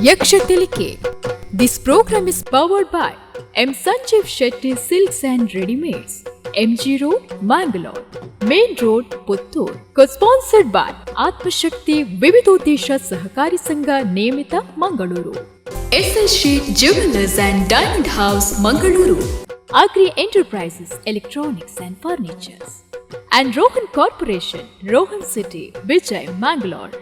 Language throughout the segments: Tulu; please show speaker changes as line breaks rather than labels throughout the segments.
Yaksha Tilike. This program is powered by M. Sanjeev Shetty Silks and Readymades, MG Road, Mangalore, Main Road, Puttur. Co-sponsored by Atmashakti Vividodesha Sahakari Sangha Niyamita, Mangaluru. SL Sheet Jewelers and Diamond House, Mangaluru. Agri Enterprises, Electronics and Furnitures. And Rohan Corporation, Rohan City, Vijay, Mangalore.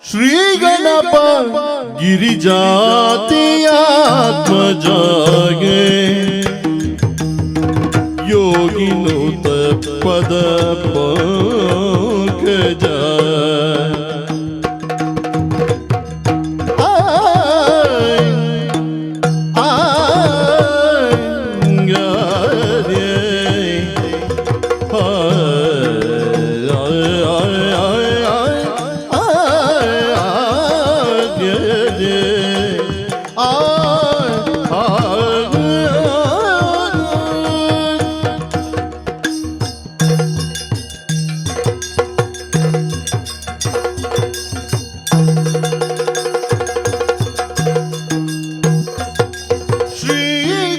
Shri Ganapa ಗಿರಿಜಾತಿಯಾತ್ಮಜಾಗೆ ಯೋಗಿನುತ ಪದ ಪಂಕಜ. ಆಯ್, ಆಯ್, ಶ್ರೀ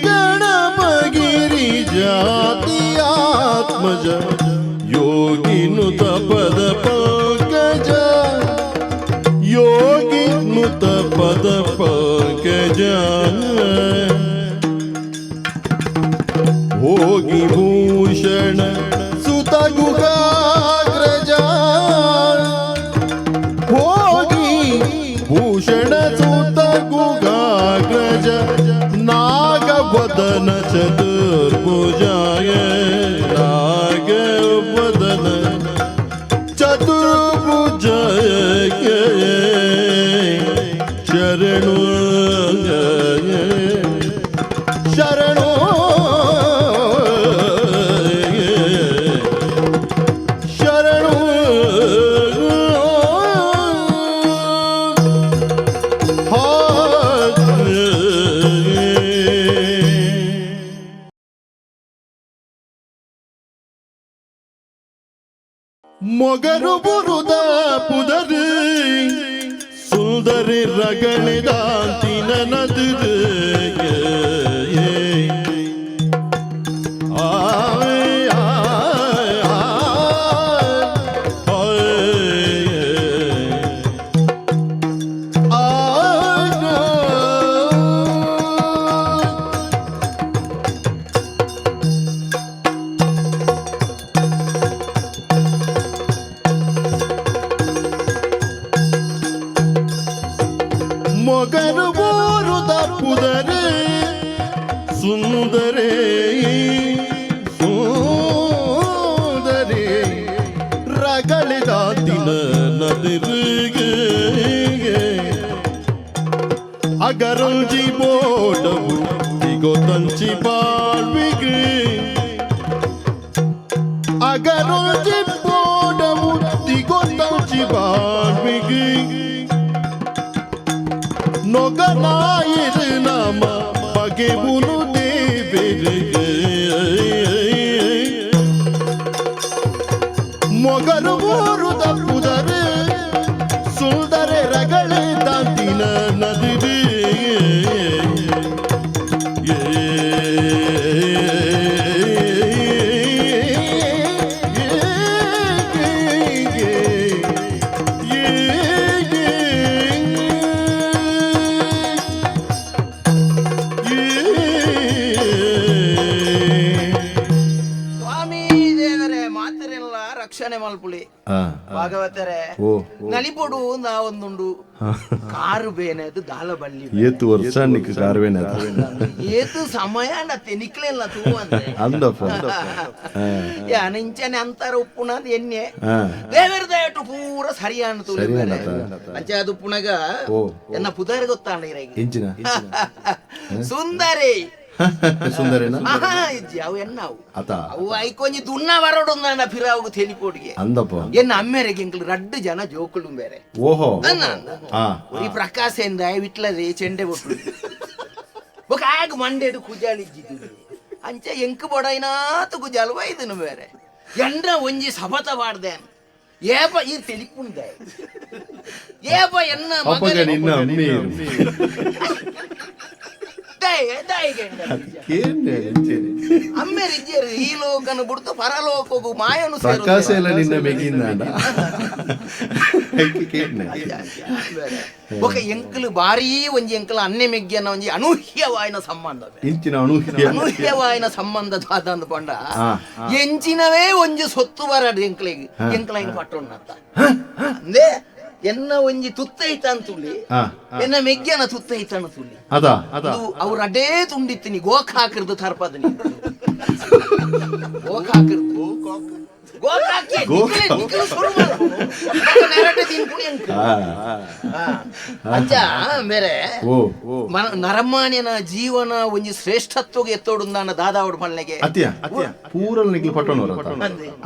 ಗಣಪಗಿರಿ ಜಾತಿಯಾತ್ಮಜ ಯೋಗಿನುತ ಪದ ಪಂಕಜ, ಯೋಗಿನುತ ಪದ ಪಂಕಜ. ಭೋಗಿ ಭೂಷಣ ಸುತ ಗುಹಾಗ್ರಜ, ಭೋಗಿ ಭೂಷಣ ಸುತ ಗುಹಾಗ್ರಜ, ನಾಗವದನ ಚತುರ್ಭುಜಾಯ, ನಾಗವದನ ಚತುರ್ಭುಜ ಶರಣು ಶರಣು ಶರಣು. ಮೊಗರು ಬುರುದ ಪುದರಿ ಸುಂದರಿ ರಗಳಿದಾಂತಿನ ನದಿರು. ಆಯ್ ಆಯ್ ಆಯ್ ಆಯ್ ಆಯ್. ಮೊಗರು ಬೋರುದ ಪುದರೆ ಸುಂದರೇ ಸುಂದರೇ ರಗಳಿದ ದಿನ ನದಿರುಗೆ. ಅಗರಂಜಿ ಬೋಡವು ತಿಗೊತಂಚಿ ಬಾಳ್ವಿಗೆ, ಅಗರಂಜಿ ಬೋಡವು ತಿಗೊತಂಚಿ ಬಾಳ್ವಿಗೆ. ನೊಗನಾಯಿರು ನಮ ಬಗೆಬುನು ದೇವರಿಗೆ. ಮೊಗರು ಊರುದ ಪುದರೆ ಸುಂದರೆ ರಗಳೆ ದಾಂತಿನ ನದಿದೆ.
ಸ್ವಾಮಿ ದೇವರೇ, ಮಾತರೆಲ್ಲ ರಕ್ಷಣೆ ಮಲ್ಪುಳಿ ಭಾಗವತರೇ.
ಓ.
ನಲಿಪೊಡು ನಾವೊಂದುಂಡು ಕಾರು ಬೇನೆದು ದಾಲ ಬಳ್ಳಿ.
ಏತು ವರ್ಷ ನಿಕ್ ಕಾರ್ವೇನ?
ಏತು ಸಮಯ ನಿಕ್ಲೆಲ್ಲ ತೂ ಅಂದ್ರೆ.
ಅಂದಪ್ಪ.
ಯಾನ್ ಇಂಚನೆ ಅಂತಾರ ಉಪ್ಪುನ ಎಣ್ಣೆ. ದೇವರ ದಯಟು ಪೂರ ಸರಿಯಾನ ತೂಲು.
ಸರಿಯಾನತ.
ಅಂಚೆ ಅದು ಉಪ್ಪುನಗ
ಓ.
ಎನ್ನ ಪುದಾರ್ ಗೊತ್ತಾಂಡ ಇರೆಗ್?
ಇಂಚಿನ?
ಸುಂದರಿ.
ಸುಂದರೇನ?
ಆಹಾ, ಇಜ್ಜಿ, ಅವು ಎನ್ನವು.
ಅತ.
ಅವು ಐಕೊಂಜಿ ದುನ್ನ ಬರೋಡು ನನ್ನ ಫಿರಾವು ತೆಲಿಪೋಡಿಗೆ.
ಅಂದಪ್ಪ.
ಎನ್ನ ಅಮ್ಮೆರೆಗೆ ಎಂಕ್ಲು ರಡ್ಡು ಜನ ಜೋಕುಲು ಬೇರೆ.
ಓಹೋ.
ಅನ್ನ. ಒರಿ ಪ್ರಕಾಶ ಎಂದ ವಿಟ್ಲದೆ ಚೆಂಡೆ ಬೊಟ್ಟು. ಬೊಕ ಆಗ ಮಂಡೆಡು ಕುಜಾಲಿಜ್ಜಿದ್ದು ಅಂಚ ಎಂಕ್ ಬೊಡೈನಾತು ಕುಜಾಲು ಬೈದನು ಬೇರೆ ಎಂಡ್ರ ಒಂಜಿ ಸಬತ ಪಾಡ್ದೇನ್ ಏಪ ಈ ತೆಲಿಪುಂಡೆ ಏಪ ಎನ್ನ
ಅಪಗ ನಿನ್ನ ಅಮ್ಮೆ
ಅಮ್ಮೆರಿಜ್ಜರು ಈ ಲೋಕನು ಬಿಡ್ತು ಪರಲೋಕಗೂ ಮಾಯನು
ಪ್ರಕಾಶ ಎಲ್ಲ ನಿನ್ನ ಮೆಗಿಂದ
ఒక ಎಂಕಲು ಭಾರೀ ಒಂಜಿ ಎಂಕಲು ಅನ್ನೆ ಮೆಗ್ಗಿಯನ್ನ ಒಂಜಿ ಅನೂಹ್ಯವಾಯಿನ ಸಂಬಂಧ
ಇಂಚಿನ ಅನೂಹ್ಯ
ಅನೂಹ್ಯವಾಯಿನ ಸಂಬಂಧ ದಾದಂದು ಪಂಡ ಎಂಚಿನವೇ ಒಂಜಿ ಸೊತ್ತು ಬರಡು ಎಂಕ್ಲಿಗೆ ಎಂಕ್ಲೈನ್ ಪಟ್ಟೊಣ್ಣತ್ತ ಅಂದೆ ಎನ್ನ ಒಂಜಿ ತುತ್ತೈತ ಅಂತುಳ್ಳಿ ಎನ್ನ ಮೆಗ್ಗ್ಯನ ತುತ್ತೈತ ಅಂತುಳ್ಳಿ
ಅದ ಅದ
ಅವ್ರ ಅಡೇ ತುಂಡಿತ್ತೀನಿ ಗೋಕಾಕರ್ದು ತರ್ಪದನಿ ಗೋಕಾಕರ್ದು ಗೋಕಾಕಿ ನಿಕ್ಕಲು ಶುರು ಅಂಚ ಬೇರೆ ನರಮಾನ್ಯನ ಜೀವನ ಒಂಜಿ ಶ್ರೇಷ್ಠತ್ವಗೆ ಎತ್ತೋಡುಂದಾನ ದಾದಾವಡು ಮಲ್ಲೆಗೆ
ಅತಿಯ ಅತಿಯ ಪೂರಲ್ ನಿಕ್ಲು ಪಟ್ಟಣವರ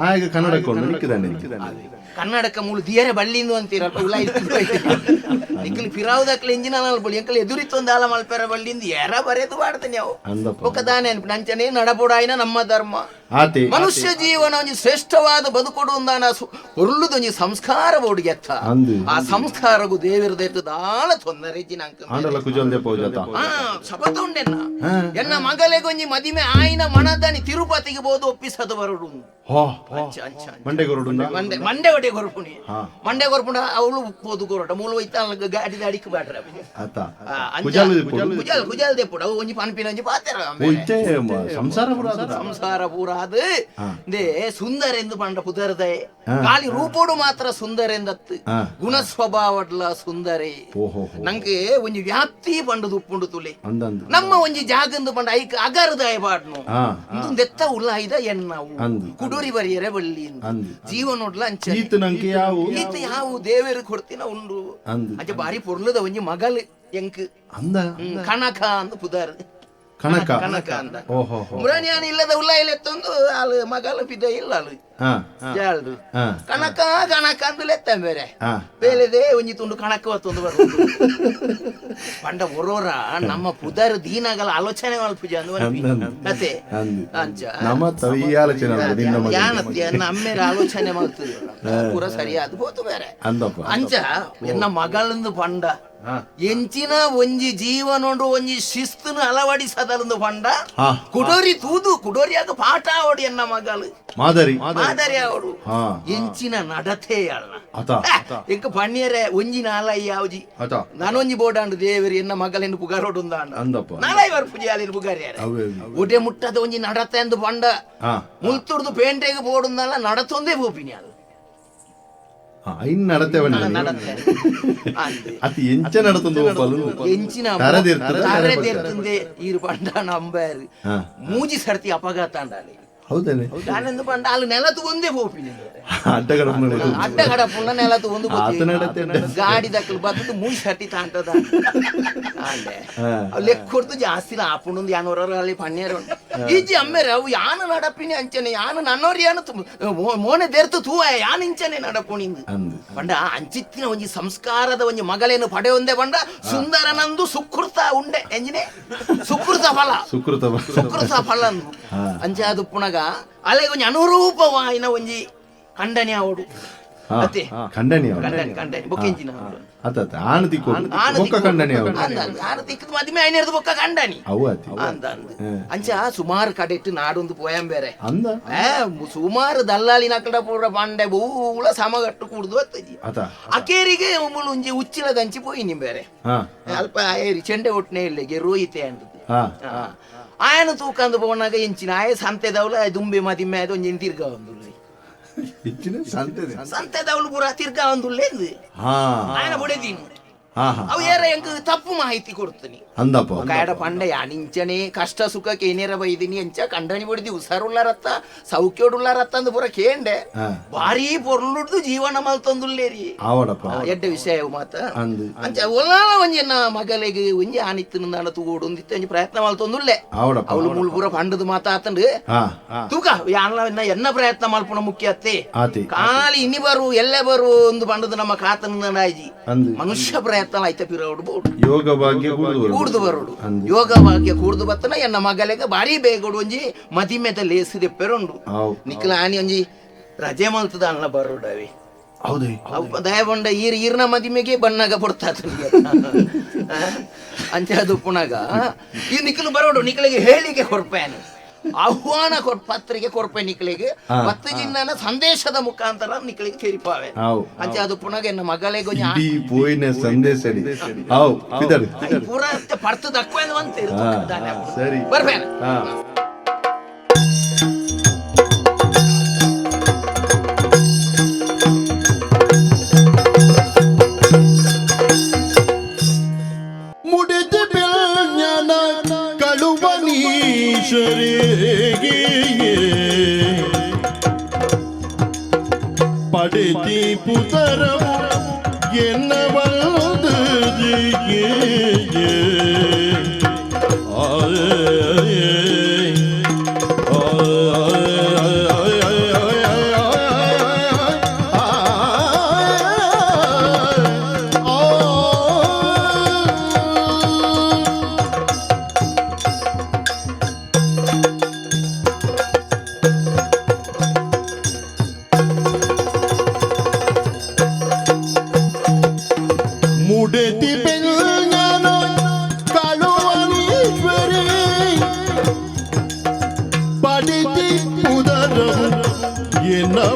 ಆಗ ಕನ್ನಡಕ್ಕೆ ನಿಕ್ಕಿದಾನೆ
ಕನ್ನಡಕ ಮೂಲು ದಿಯರೆ ಬಳ್ಳಿಂದು ಅಂತೀರಲ್ಪ ಉಲ ನಿಕ್ಕಲು ಪಿರಾವುದಕ್ಲೆ ಇಂಜಿನ ಬಳ್ಳಿ ಎಂಕಲ್ ಎದುರಿತ್ತೊಂದು ಆಲ ಮಲ್ಪೆರ ಬಳ್ಳಿಂದು ಎರ ಬರೆದು ಬಾಡ್ತೇನೆ ಅವು ಒಕ್ಕ ದಾನೆ ನಂಚನೆ ನಡಪೊಡಾಯಿನ ನಮ್ಮ ಧರ್ಮ ಮನುಷ್ಯ ಜೀವನ ಒಂಜಿ ಶ್ರೇಷ್ಠವಾದ ಬದುಕೊಡುಂದಾನ ಒರ್ಲುದೊಂಜಿ ಸಂಸ್ಕಾರ ಬೋಡಿಗೆತ್ತ ಆ ಸಂಸ್ಕಾರಗು ದೇವಿರದ ದಾಳ ತೊಂದರೆ ಶಪಥ ಉಂಡೆನ್ನ ಎನ್ನ ಮಗಲೆಗೊಂಜಿ ಮದಿಮೆ ಆಯ್ನ ಮನದಾನಿ ತಿರುಪತಿಗೆ ಬೋದು ಒಪ್ಪಿಸದು ಬರಡು ಮಂಡೆ ಮಂಡೆ ಒಡೆ ಕೊರ್ಪುಣಿ ಮಂಡೆ ಕೊರ್ಪುಣ ಅವಳು ಪೋದು ಕೊರಟ ಮೂಲ ಹೋಯ್ತ ಗಾಡಿ ಅಡಿಕ್ ಬಾಡ್ರ ಕುಜಾಲ್ ಕುಜಾಲ್ ದೇಪುಡ ಅವು ಒಂಜಿ ಪನ್ಪಿನ ಒಂಜಿ ಪಾತೆರ
ಸಂಸಾರ
ಸಂಸಾರ ಪೂರ ಅದು they ಸುಂದರ ಎಂದು ಪಂಡ ಪುದರ್ದೆ ಖಾಲಿ ರೂಪೋಡು ಮಾತ್ರ ಸುಂದರ ಎಂದತ್ತು ಗುಣ ಸ್ವಭಾವಡ್ಲ ಸುಂದರೇ ನಂಗೆ ಒಂಜಿ ವ್ಯಾಪ್ತಿ ಪಂಡದು ಉಪ್ಪುಂಡು ತುಲೆ ನಮ್ಮ ಒಂಜಿ ಜಾಗಂದು ಪಂಡ ಐಕ್ ಅಗರದಾಯ ಪಾಡ್ನು ದೆತ್ತ ಉಲ್ಲಾಯ್ದ ಎನ್ನವು ಕುಡೂರಿ ಬರಿಯರೆ ಬಳ್ಳಿ ಜೀವನೊಡ್ಲ ಅಂಚ ಈತ ಯಾವ ದೇವರು ಕೊಡ್ತಿನ ಉಂಡು ಅಂಚ ಬಾರಿ ಪೊರ್ಲದ ಒಂಜಿ ಮಗಲ್ ಎಂಕ್ ಕನಕ ಅಂದ್ ಪುದರ್
ಕನಕ
ಕನಕ ಅಂದ ಮುರಾನಿಯಾನ ಇಲ್ಲದ ಉಲ್ಲಾಯಿಲ್ ಎತ್ತೊಂದು ಆಳು ಮಗಲ್ ಪಿದ ಇಲ್ಲ ಅಳು ಜಾಲ್ದು ಕನಕ ಕನಕ ಅಂದು ಲೆತ್ತ ಬೇರೆ ಬೇಲೆದೇ ಒಂಜಿ ತುಂಡು ಕಣಕ ಹೊತ್ತೊಂದು ಬರುದು ಪಂಡ ಒರೋರ ನಮ್ಮ ಪುದರ್ ದೀನಗಲ ಆಲೋಚನೆ ಮಲ್ಪುಜ ಅಂದು ಮತ್ತೆ ಅಂಚ ಅಮ್ಮೇರ ಆಲೋಚನೆ ಮಲ್ತದೆ ಪೂರ ಸರಿಯಾದ ಪೋತು ಬೇರೆ ಅಂಚ ಎನ್ನ ಮಗಳಂದು ಪಂಡ ಎಂಚಿನ ಒಂಜಿ ಜೀವನೊಂಡು ಒಂಜಿ ಶಿಸ್ತುನು ಅಳವಡಿಸದಲಂದು ಪಂಡ ಕುಡೋರಿ ತೂದು ಕುಡೋರಿಯಾಗ ಪಾಠ ಅವಡು ಎನ್ನ ಮಗಳು
ಮಾದರಿ
ಮಾದರಿ ಅವಡು ಎಂಚಿನ ನಡತೆ ಅಲ್ಲ ಎಂಕ ಪಣ್ಯರೆ ಒಂಜಿ ನಾಲೈ ಯಾವ್ಜಿ ನಾನೊಂಜಿ ಬೋಡಾಂಡು ದೇವರಿ ಎನ್ನ ಮಗಳೆನ್ನು ಪುಗಾರೋಡು ನಾಲೈ ವರ್ ಪೂಜೆ ಪುಗಾರ್ಯಾರ ಒಡೆ ಮುಟ್ಟದ ಒಂಜಿ ನಡತೆ ಎಂದು ಪಂಡ ಮುಲ್ತುರ್ದು ಪೇಂಟೆಗೆ ಬೋಡುಂದಲ್ಲ ನಡತೊಂದೇ ಪೋಪಿನಿ ಅದು
ಅತಿ ಎಂಚ ನಡತೊಂದು
ಎಂಚಿನ ಈರು ಪಂಡ ನಂಬಾರು ಮೂಜಿ ಸರ್ತಿ ಅಪಘಾತ ಅಂಡಾಲಿ
ಹೌದೇನೆ
ನಾನೆಂದು ಪಂಡ ಅಲ್ಲಿ ನೆಲತು ಒಂದೇ ಪೋಪಿನಿ
ಅಡ್ಡ
ಕಡಪುಳ್ಳ ನೆಲತು ಒಂದು ಗಾಡಿ ದಕ್ಕಲು ಬತ್ತದು ಮೂಜಿ ಸರ್ತಿ ತಾಂಟದ ಅಂದೆ ಲೆಕ್ಕ ಕೊಡ್ತು ಜಾಸ್ತಿ ಆಪುಂಡು ಯಾನೋರ ಅಲ್ಲಿ ಪಣ್ಯರು ಈಜಿ ಅಮ್ಮೇರೆ ಅವು ಯಾನು ನಡಪಿನಿ ಅಂಚನೆ ಯಾನು ನನ್ನೋರು ಯಾನು ಮೋನೆ ದೇರ್ತು ತೂವ ಯಾನು ಇಂಚನೆ ನಡಪುಣಿಂದು ಪಂಡ ಅಂಚಿತ್ತಿನ ಒಂಜಿ ಸಂಸ್ಕಾರದ ಒಂಜಿ ಮಗಳೇನು ಪಡೆಯೊಂದೇ ಪಂಡ ಸುಂದರನಂದು ಸುಕೃತ ಉಂಡೆ ಎಂಜಿನೆ ಸುಕೃತ ಫಲ
ಸುಕೃತ
ಸುಕೃತ ಫಲ ಅಂದು ಅಂಚೆ ಅದು ಪುನಗ ಅಲೆ ಒಂಜಿ ಅನುರೂಪವಾಯಿನ ಒಂಜಿ ಖಂಡನೆ ಅವಡು ಅತ್ತೆ
ಖಂಡನೆ
ಖಂಡನೆ ಖಂಡನೆ ಬೊಕ್ಕೆಂಚಿನ
ಆಣ ತಿಕ್ಕು ಬೊಕ್ಕ ಖಂಡನೆ
ಆಣ ತಿಕ್ಕದು ಮದಿಮೆ ಐನೇರ್ದು ಬೊಕ್ಕ ಖಂಡನಿ
ಅವು ಅತಿ
ಅಂದ ಅಂಚ ಸುಮಾರು ಕಡೆಟ್ಟು ನಾಡೊಂದು ಪೋಯಂ ಬೇರೆ
ಅಂದ
ಸುಮಾರು ದಲ್ಲಾಳಿ ನಕಡ ಪೂರ ಪಂಡೆ ಬೂಳ ಸಮಗಟ್ಟು ಕುಡ್ದು ಅತ್ತಜಿ ಅಕೇರಿಗೆ ಒಂಜಿ ಉಚ್ಚಿಲದಂಚಿ ಪೋಯಿನಿ ಬೇರೆ ಅಲ್ಪ ಏರಿ ಚೆಂಡೆ ಒಟ್ಟನೆ ಇಲ್ಲಿಗೆ ರೋಹಿತೆ ಅಂದದ್ದು ಆಯನ ತೂಕಂದು ಪೋನಾಗ ಎಂಚಿನ ಆಯ ಸಂತೆದವಳು ದುಂಬೆ ಮದಿಮೆ ಅದು ಒಂಜಿನ ತಿರ್ಗ ಒಂದುಳ್ಳಿ ಸಂತೆದವಳು ಪೂರ ತಿರ್ಗ ಒಂದುಳ್ಳೆ ಆಯನ ಬೊಡೆದೀನು ಅವು ಏರ ಎಂಕ್ ತಪ್ಪು ಮಾಹಿತಿ ಕೊಡ್ತೀನಿ
ಅಂದಪ್ಪ
ಕಾಯಡ ಪಂಡ ಯಾನಿಂಚನೆ ಕಷ್ಟ ಸುಖಕ್ಕೆ ಏನೇರ ಬೈದಿನಿ ಎಂಚ ಕಂಡನಿ ಬಡಿದಿ ಹುಷಾರುಳ್ಳಾರತ್ತ ಸೌಖ್ಯೋಡುಳ್ಳಾರತ್ತ ಅಂದ್ ಪೂರ ಕೇಂಡೆ ಭಾರಿ ಪೊರ್ಲುಡ್ದು ಜೀವನ ಮಲ್ತೊಂದುಲ್ಲೇರಿ
ಆವಡಪ್ಪ
ಎಡ್ಡೆ ವಿಷಯ ಮಾತ ಅಂಚ ಒಲಾಲ ಒಂಜಿ ಎನ್ನ ಮಗಲಿಗೆ ಒಂಜಿ ಆನಿತ್ತಿನ ತೂಗೋಡು ಒಂಜಿ ಪ್ರಯತ್ನ ಮಲ್ತೊಂದುಲ್ಲೆ
ಆವಡಪ್ಪ
ಅವಳು ಮೂಳು ಪೂರ ಪಂಡದು ಮಾತಾತಂಡು ತೂಕ ಯಾನ್ಲ ಎನ್ನ ಪ್ರಯತ್ನ ಮಲ್ಪುಣ ಮುಖ್ಯ ಅತ್ತೆ
ಆತಿ
ಖಾಲಿ ಇನಿ ಬರು ಎಲ್ಲೆ ಬರು ಒಂದು ಪಂಡದು ನಮ್ಮ ಕಾತನ ಮನುಷ್ಯ ಪ್ರಯತ್ನ ಎತ್ತಲ ಐತ ಪಿರವಡು ಬೋಡು
ಯೋಗ ಭಾಗ್ಯ
ಕೂಡ್ದು ಬರೋಡು ಯೋಗ ಭಾಗ್ಯ ಕೂಡ್ದು ಬತ್ತನ ಎನ್ನ ಮಗಲೆಗ ಬಾರಿ ಬೇಗಡು ಒಂಜಿ ಮದಿಮೆದ ಲೇಸಿದೆ ಪೆರೊಂಡು ನಿಕ್ಲ ಆನಿ ಒಂಜಿ ರಜೆ ಮಲ್ತದ ಅಣ್ಣ ಬರೋಡವಿ.
ಹೌದು
ದಯಬಂಡ ಈರ್ ಈರ್ನ ಮದಿಮೆಗೆ ಬಣ್ಣಾಗ ಪೊಡ್ತಾತ ಅಂಚೆ ಅದು ಪುಣಗ ಈ ನಿಖಲು ಬರೋಡು ನಿಖಲಿಗೆ ಹೇಳಿಕೆ ಕೊರ್ಪೇನು ಆಹ್ವಾನ ಕೊರ್ ಪತ್ರಿಕೆ ಕೊರ್ಪೆ ನಿಖಲಿಗೆ ಪತ್ತು ಜಿನ್ನ ಸಂದೇಶದ ಮುಖಾಂತರ ನಿಖಲಿಗೆ ತೆರಿಪಾವೆ ಅಂಚೆ ಅದು ಪುಣಗ ಎನ್ನ ಮಗಳಿಗೆ
ಪೋಯಿನ ಸಂದೇಶ
ಪೂರ ಪರ್ತು ದಕ್ವೇನು ಅಂತ
ಸರಿ
ಬರ್ಪೇನು.
படுத்தி புதரம் என்ன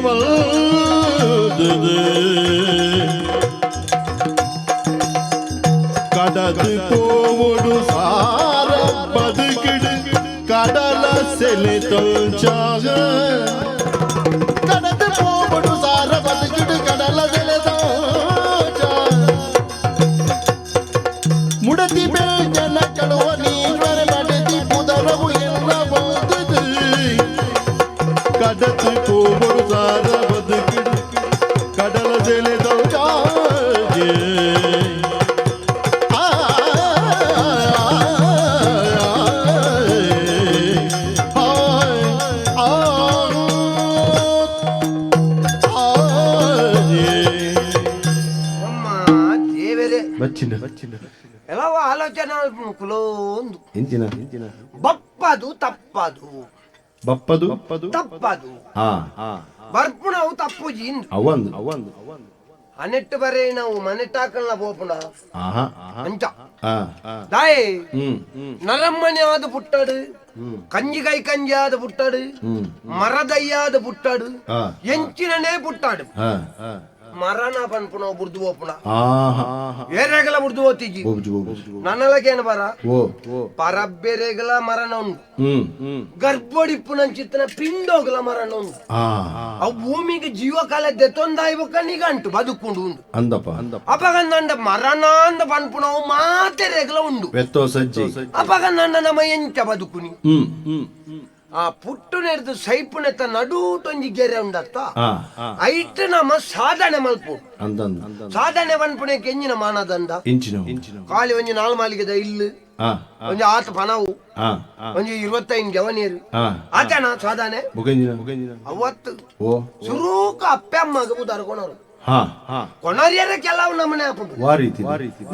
வந்து கடது போவோடு சார பதுக்கிடு கடல செலுத்தாக கடது போவோடு சார பதுக்கிடு கடல செலுத்தாக முடத்தி பேஜன கழுவ நீஸ்வர படுத்தி புதரவு என்ன வந்தது கடத்து போவோடு சார பதுக்கிடு கடல செலுத்தாக
ಬಪ್ಪದು ತಪ್ಪದು
ಬಪ್ಪದು
ತಪ್ಪದು ಬರ್ಪುಣವು ತಪ್ಪುಜಿ
ಅವಂದು ಅವಂದು
ಅನೆಟ್ಟು ಬರೇ ನಾವು ಮನೆಟ್ಟಾಕಲ್ಲ ಪೋಪುಣ ಅಂಚ ದಾಯೆ ನರಮ್ಮನೆ ಆದ ಪುಟ್ಟಡು ಕಂಜಿ ಕೈ ಕಂಜಿ ಆದ ಪುಟ್ಟಡು ಮರದಯ್ಯಾದ ಪುಟ್ಟಡು ಎಂಚಿನನೇ ಪುಟ್ಟಾಡು ಮರಣ ಪನ್ಪುಣ ಬುರ್ದು ಪೋಪುಣ ಏರೆಗಲ ಬುರ್ದು ಹೋತಿಜಿ ನನ್ನಲಕೇನು ಬರ ಪರಬ್ಬೆರೆಗಲ ಮರಣ ಉಂಡು ಗರ್ಭೊಡಿಪ್ಪುನಂಚಿತ್ತನ ಪಿಂಡೋಗಲ ಮರಣ ಉಂಡು ಅವು ಭೂಮಿಗೆ ಜೀವಕಾಲ ದೆತ್ತೊಂದಾಯ್ಬಕ್ಕ ನಿಗಂಟು ಬದುಕೊಂಡು ಉಂಡು
ಅಂದಪ್ಪ
ಅಪಗಂದಂಡ ಮರಣ ಅಂದ ಪನ್ಪುಣವು ಮಾತೆರೆಗಲ ಉಂಡು ಅಪಗಂದಂಡ ನಮ್ಮ ಎಂಚ ಬದುಕುನಿ ಆ ಪುಟ್ಟು ನೆರೆದು ಸೈಪುನೆತ್ತ ನಡೂಟೊಂಜಿ ಗೆರೆ ಉಂಡತ್ತ ಐಟ್ ನಮ್ಮ ಸಾಧನೆ ಮಲ್ಪು ಸಾಧನೆ ಪನ್ಪುಣೆ ಕೆಂಜಿನ ಮಾನದಂಡ ಖಾಲಿ ಒಂಜಿ ನಾಲ್ ಮಾಲಿಗೆದ ಇಲ್ಲು ಒಂಜಿ ಆತ ಪನವು ಒಂಜಿ 25 ಜವನೀರು ಆತನ ಸಾಧನೆ ಅವತ್ತು ಸುರೂಕ ಅಪ್ಪಮ್ಮಗ ಬುದಾರ ಕೊನರು ಕೊನರಿಯರ ಕೆಲವು ನಮ್ಮನೆ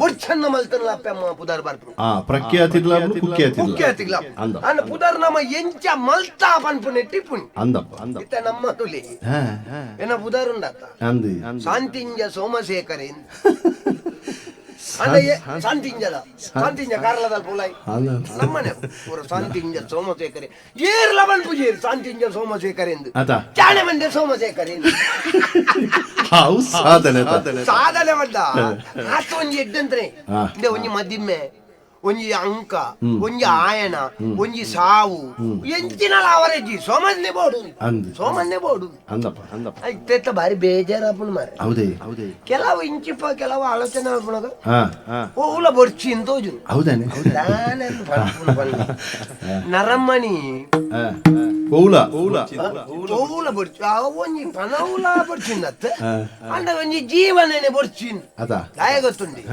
ಬುಡ್ಚನ್ನ ಮಲ್ತನಲ ಅಪ್ಪಮ್ಮ ಪುದಾರ್ ಬರ್ಪು
ಪ್ರಖ್ಯಾತಿಲ್ಲ
ಕುಖ್ಯಾತಿಲ್ಲ ಅಂದ ಪುದಾರ್ ನಮ್ಮ ಎಂಚ ಮಲ್ತಾ ಪನ್ಪುನೆ ಟಿಪ್ಪುಣಿ
ಅಂದಪ್ಪ
ಇತ್ತ ನಮ್ಮ ತುಲಿ ಏನ ಪುದಾರ್ ಉಂಡತ್ತ ಶಾಂತಿಂಜ ಸೋಮಶೇಖರ ಶಾಂತಿಂಜದ ಶಾಂತಿಂಜ ಕಾರ್ಲದ ಪುಲಾಯ್ ನಮ್ಮನೆ ಪೂರ ಶಾಂತಿಂಜ ಸೋಮಶೇಖರ ಏರ್ಲ ಪನ್ಪುಜೇರು ಶಾಂತಿಂಜ ಸೋಮಶೇಖರ ಎಂದು ಚಾಣೆ ಬಂದೆ ಸೋಮಶೇಖರ ಎಂದು
ಸಾಧನೆ
ಸಾಧನೆ ಬಂದ ಆತ ಒಂಜಿ ಎಡ್ಡಂತ್ರೆ ಇಂದೆ ಒಂಜಿ ಮದಿಮ್ಮೆ ಒಂಜಿ ಅಂಕ ಒಂಜಿ ಆಯನ ಒಂಜಿ ಸಾವು ಎಂಚಿನ ಅವರೇಜಿ ಸೋಮನ್ನೇ ಬೋಡು ಸೋಮನ್ನೇ ಬೋಡು
ಅಂದಪ್ಪ ಅಂದಪ್ಪ
ಇತ್ತ ಬಾರಿ ಬೇಜಾರಾಪುಣ ಮಾರೆ
ಹೌದೇ ಹೌದೇ
ಕೆಲವು ಇಂಚಿಪ್ಪ ಕೆಲವು ಆಲೋಚನೆ ಆಪುಣಗ ಓಲ ಬೊರ್ಚಿ ಅಂತೋಜು
ಹೌದಾನೆ
ನರಮ್ಮಣಿ
ಓಲ ಓಲ
ಓಲ ಬೊರ್ಚಿ ಒಂಜಿ ಪನೌಲ ಬೊರ್ಚಿಂದತ್ತ ಅಂಡ ಒಂಜಿ ಜೀವನನೆ ಬೊರ್ಚಿನ್
ಅದ
ದಾಯ ಗೊತ್ತುಂಡಿ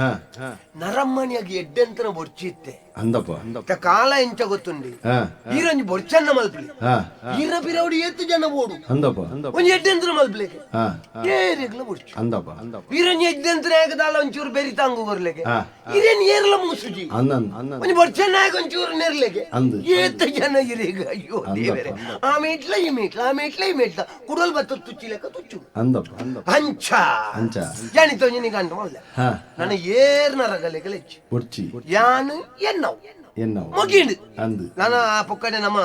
ನರಮ್ಮಣಿಯಾಗಿ ಎಡ್ಡೆಂತನ ಬೊರ್ಚಿ ಇತ್ತೆ
ಅಂದಪ್ಪ
ಕಾಲ ಎಂಚ ಗೊತ್ತುಂಡಿ ಈರಂಜಿ ಬೊರ್ಚನ್ನ ಮಲ್ಪಲಿ ಈರ ಪಿರವಡಿ ಏತ್ ಜನ ಬೋಡು
ಅಂದಪ್ಪ
ಒಂಜಿ ಎಡ್ಡೆಂತ್ರ ಮಲ್ಪಲಿಕ್ಕೆ ಏರಿಗ್ಲ ಬೊರ್ಚು
ಅಂದಪ್ಪ
ಈರಂಜಿ ಎಡ್ಡೆಂತ್ರ ಯಾಕದಾಲ ಒಂಚೂರು ಬೆರಿ ತಾಂಗು ಬರ್ಲಿಕ್ಕೆ ಇರೇನ್ ಏರ್ಲ ಮುಸುಜಿ ಒಂಜಿ ಬೊರ್ಚನ್ನ ಆಗ ಒಂಚೂರು ನೆರ್ಲಿಕ್ಕೆ ಏತ್ ಜನ ಇರೇಗ ಅಯ್ಯೋ ದೇವರೇ ಆ ಮೇಟ್ಲ ಈ ಮೇಟ್ಲ ಆ ಮೇಟ್ಲ ಈ ಮೇಟ್ಲ ಕುಡಲ್ ಬತ್ತ ತುಚ್ಚಿ ಲೆಕ್ಕ ತುಚ್ಚು
ಅಂದಪ್ಪ
ಅಂಚ
ಅಂಚ
ಜಾನಿತ ಒಂಜಿ ನಿಗಂಟು ಅಲ್ಲ ನನ್ನ ಏರ್ನ ರಗಲೆಗೆ ಲೆಚ್ಚು
ಬೊರ್ಚಿ
ಯಾನು ಎನ್ನವು
ಎನ್ನವು
ಮುಗಿಂಡು
ಅಂದು
ನಾನು ಆ ಪೊಕ್ಕಡೆ ನಮ್ಮ